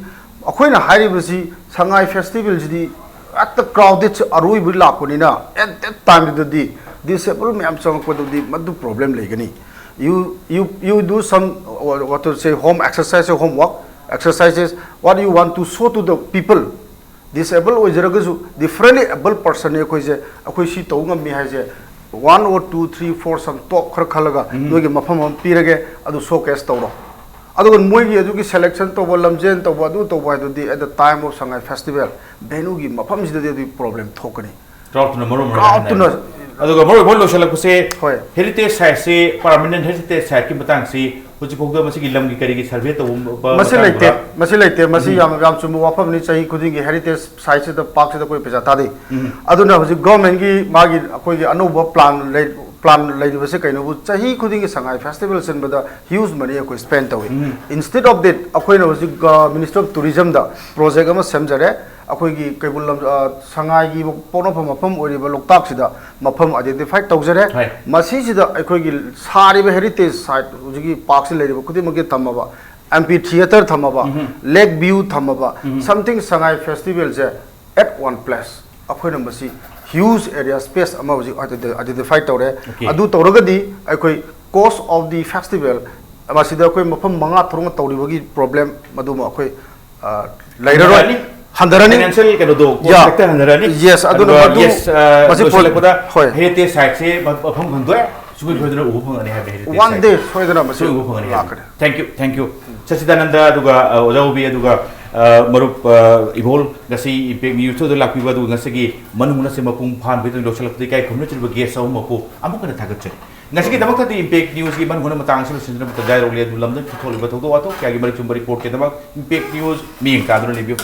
ꯑꯩꯈꯣꯏꯅ ꯍꯥꯏꯔꯤꯕꯁꯤ ꯁꯉꯥꯏ ꯐꯦꯁꯇꯤꯚꯦꯜꯁꯤꯗꯤ ꯍꯦꯛꯇ ꯀ꯭ꯔꯥꯎꯗꯦꯠꯁꯦ ꯑꯔꯣꯏꯕ ꯂꯥꯛꯄꯅꯤꯅ, at that time ꯗꯨꯗꯗꯤ ꯗꯤꯁꯦꯕꯜ ꯃꯌꯥꯝ ꯆꯪꯉꯛꯄꯗꯗꯤ ꯃꯗꯨ ꯄ꯭ꯔꯣꯕ꯭ꯂꯦꯝ ꯂꯩꯒꯅꯤ꯫ You, you, you do some, what to say, home exercise, homework, exercises, what you want to show to the people. Disable ꯑꯣꯏꯖꯔꯒꯁꯨ ꯗꯤꯐ꯭ꯔꯦꯟꯂꯤ ꯑꯦꯕꯜ ꯄꯔꯁꯟꯅꯤ ꯑꯩꯈꯣꯏꯁꯦ, ꯑꯩꯈꯣꯏ ꯁꯤ ꯇꯧꯕ ꯉꯝꯃꯤ ꯍꯥꯏꯁꯦ, one or two, three, four, some ꯇꯣꯞ ꯈꯔ ꯈꯜꯂꯒ ꯅꯣꯏꯒꯤ ꯃꯐꯝ ꯑꯃ ꯄꯤꯔꯒꯦ, ꯑꯗꯨ ꯁꯣ ꯀꯦꯁ ꯇꯧꯔꯣ꯫ ꯑꯗꯨꯒ ꯃꯣꯏꯒꯤ ꯑꯗꯨꯒꯤ ꯁꯦꯂꯦꯛꯁꯟ ꯇꯧꯕ, ꯂꯝꯖꯦꯟ ꯇꯧꯕ, ꯑꯗꯨ ꯇꯧꯕ ꯍꯥꯏꯗꯨꯗꯤ at the time of Sangai festival ꯚꯦꯅꯨꯒꯤ ꯃꯐꯝꯁꯤꯗꯗꯤ ꯑꯗꯨꯒꯤ ꯄ꯭ꯔꯣꯕ꯭ꯂꯦꯝ ꯊꯣꯛꯀꯅꯤ꯫ ꯀ꯭ꯔꯥꯎꯠꯇꯨꯅ ꯃꯔꯨ ꯀ꯭ꯔꯥꯎꯠꯇꯨꯅ ꯑꯗꯨꯒ ꯃꯔꯨ ꯑꯣꯏꯕ ꯂꯣꯏꯁꯤꯜꯂꯛꯄꯁꯦ, ꯍꯣꯏ꯫ ꯍꯦꯔꯤꯇꯦꯖ ꯁꯥꯏꯠꯁꯤ, ꯄꯥꯔꯃꯤꯅꯦꯟ ꯍꯦꯔꯤꯇꯦꯖ ꯁꯥꯏꯠꯀꯤ ꯃꯇꯥꯡꯁꯤ ꯍꯧꯖꯤꯛ ꯐꯥꯎꯗ ꯃꯁꯤꯒꯤ ꯂꯝꯒꯤ ꯀꯔꯤꯒꯤ ꯁꯔꯚꯦ ꯇꯧꯕ ꯃꯁꯤ ꯂꯩꯇꯦ꯫ ꯃꯇꯥꯡꯗ? ꯃꯁꯤ ꯂꯩꯇꯦ꯫ ꯃꯁꯤ ꯌꯥꯝ ꯌꯥꯝ ꯆꯨꯝꯕ ꯋꯥꯐꯝꯅꯤ꯫ ꯆꯍꯤ ꯈꯨꯗꯤꯡꯒꯤ ꯍꯦꯔꯤꯇꯦꯖ ꯁꯥꯏꯠꯁꯤꯗ, ꯄꯥꯔꯛꯁꯤꯗ ꯑꯩꯈꯣꯏ ꯄꯩꯁꯥ ꯊꯥꯗꯩ꯫ ꯑꯗꯨꯅ ꯍꯧꯖꯤꯛ ꯒꯣꯔꯃꯦꯟꯒꯤ ꯃꯥꯒꯤ ꯑꯩꯈꯣꯏꯒꯤ ꯑꯅꯧꯕ ꯄ꯭ꯂꯥꯟ ꯂꯩ, ꯄ꯭ꯂꯥꯟ ꯂꯩꯔꯤꯕꯁꯦ ꯀꯩꯅꯣꯕꯨ, ꯆꯍꯤ ꯈꯨꯗꯤꯡꯒꯤ ꯁꯉꯥꯏ ꯐꯦꯁꯇꯤꯚꯦꯜ ꯁꯤꯟꯕꯗ ꯍ꯭ꯌꯨꯖ ꯃꯅꯤ ꯑꯩꯈꯣꯏ ꯁ꯭ꯄꯦꯟ ꯇꯧꯏ꯫ Instead of that, ꯑꯩꯈꯣꯏꯅ ꯍꯧꯖꯤꯛ ꯃꯤꯅꯤꯁꯇ꯭ꯔꯤ ꯑꯣꯐ ꯇꯨꯔꯤꯖꯝꯗ ꯄ꯭ꯔꯣꯖꯦꯛ ꯑꯃ ꯁꯦꯝꯖꯔꯦ꯫ ꯑꯩꯈꯣꯏꯒꯤ ꯀꯩꯕꯨꯜ ꯂꯝ-, ꯑ, ꯁꯉꯥꯏꯒꯤ ꯄꯣꯛꯅꯐꯝ ꯃꯐꯝ ꯑꯣꯏꯔꯤꯕ ꯂꯣꯛꯇꯥꯛꯁꯤꯗ ꯃꯐꯝ ꯑꯥꯏꯗꯦꯟꯇꯤꯐꯥꯏ ꯇꯧꯖꯔꯦ꯫ ꯍꯣꯏ꯫ ꯃꯁꯤꯁꯤꯗ ꯑꯩꯈꯣꯏꯒꯤ ꯁꯥꯔꯤꯕ ꯍꯦꯔꯤꯇꯦꯖ ꯁꯥꯏꯠ, ꯍꯧꯖꯤꯛꯀꯤ ꯄꯥꯔꯛꯁꯤ ꯂꯩꯔꯤꯕ ꯈꯨꯗꯤꯡꯃꯛꯀꯤ ꯊꯝꯃꯕ, ꯑꯦꯝꯐꯤ ꯊꯤꯌꯦꯇꯔ ꯊꯝꯃꯕ, ꯂꯦꯛ ꯚ꯭ꯌꯨ ꯊꯝꯃꯕ, something ꯁꯉꯥꯏ ꯐꯦꯁꯇꯤꯚꯦꯜꯁꯦ at one place ꯑꯩꯈꯣꯏꯅ ꯃꯁꯤ ꯍ꯭ꯌꯨꯖ ꯑꯦꯔꯤꯌꯥ ꯁ꯭ꯄꯦꯁ ꯑꯃ ꯍꯧꯖꯤꯛ ꯑꯥꯏꯗꯦꯟꯇꯤꯐꯥꯏ ꯇꯧꯔꯦ꯫ Okay. ꯑꯗꯨ ꯇꯧꯔꯒꯗꯤ ꯑꯩꯈꯣꯏ cost of the festival, ꯃꯁꯤꯗ ꯑꯩꯈꯣꯏ ꯃꯐꯝ ꯃꯉꯥ ꯇꯔꯨꯛꯅ ꯇꯧꯔꯤꯕꯒꯤ ꯄ꯭ꯔꯣꯕ꯭ꯂꯦꯝ ꯃꯗꯨꯃ ꯑꯩꯈꯣꯏ, ꯑ, ꯂꯩꯔꯔꯣꯏ꯫ ꯍꯟꯊꯔꯅꯤ꯫ ꯍꯟꯊꯔꯅꯤ꯫ Financial ꯀꯩꯅꯣꯗꯣ, cost Yeah. factor ꯍꯟꯊꯔꯅꯤ꯫ Yes, ꯑꯗꯨꯅ ꯑꯗꯨꯒ ꯃꯗꯨ yes, ꯑ, ꯃꯁꯤ ꯄꯣꯠ-, ꯂꯣꯏꯁꯤꯜꯂꯛꯄꯗ ꯍꯣꯏ꯫ ꯍꯦꯔꯤꯇꯦꯖ ꯁꯥꯏꯠꯁꯦ ꯃꯐꯝ ꯈꯪꯗꯣꯛꯑꯦ, ꯁꯨꯡꯁꯣꯏ ꯁꯣꯏꯗꯅ ꯎꯕ ꯐꯪꯒꯅꯤ ꯍꯥꯏꯕꯅꯤ ꯍꯦꯔꯤꯇꯦꯖ One ꯁꯥꯏꯠ꯫ day ꯁꯣꯏꯗꯅ ꯃꯁꯤ ꯁꯣꯏ ꯎꯕ ꯐꯪꯒꯅꯤ ꯍꯥꯏꯕꯅꯤ꯫ ꯂꯥꯛꯀꯅꯤ꯫ Thank you, thank you꯫ ꯁꯆꯤꯗꯥꯅꯟꯗ ꯑꯗꯨꯒ, ꯑ, ꯑꯣꯖꯥ ꯎꯕꯤ ꯑꯗꯨꯒ ꯑ, ꯃꯔꯨꯞ, ꯑ, ꯏꯕꯣꯜ, ꯉꯁꯤ Impact News ꯇꯨꯗ ꯂꯥꯛꯄꯤꯕ ꯑꯗꯨ ꯉꯁꯤꯒꯤ ꯃꯅꯨꯡ ꯍꯨꯠꯅꯁꯤ ꯃꯄꯨꯡ ꯐꯥꯍꯟꯕꯒꯤꯗꯃꯛ ꯂꯧꯁꯤꯜꯂꯛꯄꯗ ꯏꯀꯥꯏ ꯈꯨꯝꯅꯖꯔꯤꯕ guest ꯑꯍꯨꯝꯃꯛꯄꯨ ꯑꯃꯨꯛ ꯍꯟꯅ ꯊꯥꯒꯠꯆꯔꯤ꯫ ꯉꯁꯤꯒꯤꯗꯃꯛꯇꯗꯤ Impact News ꯀꯤ ꯃꯅꯨꯡ ꯍꯨꯠꯅ ꯃꯇꯥꯡ ꯑꯁꯤ ꯂꯣꯏꯁꯤꯟꯖꯅꯕ ꯇꯟꯖꯥ ꯌꯧꯔꯛꯂꯦ꯫ ꯑꯗꯨ ꯂꯝꯗꯝ ꯊꯣꯛꯂꯤꯕ ꯊꯧꯗꯣꯛ ꯋꯥꯊꯣꯛ ꯀꯌꯥꯒꯤ ꯃꯔꯤꯛ ꯆꯨꯝꯕ report ꯀꯤꯗꯃꯛ Impact News ꯃꯤꯠꯌꯦꯡ ꯇꯥꯗꯨꯅ ꯂꯩꯕꯤꯌꯨ꯫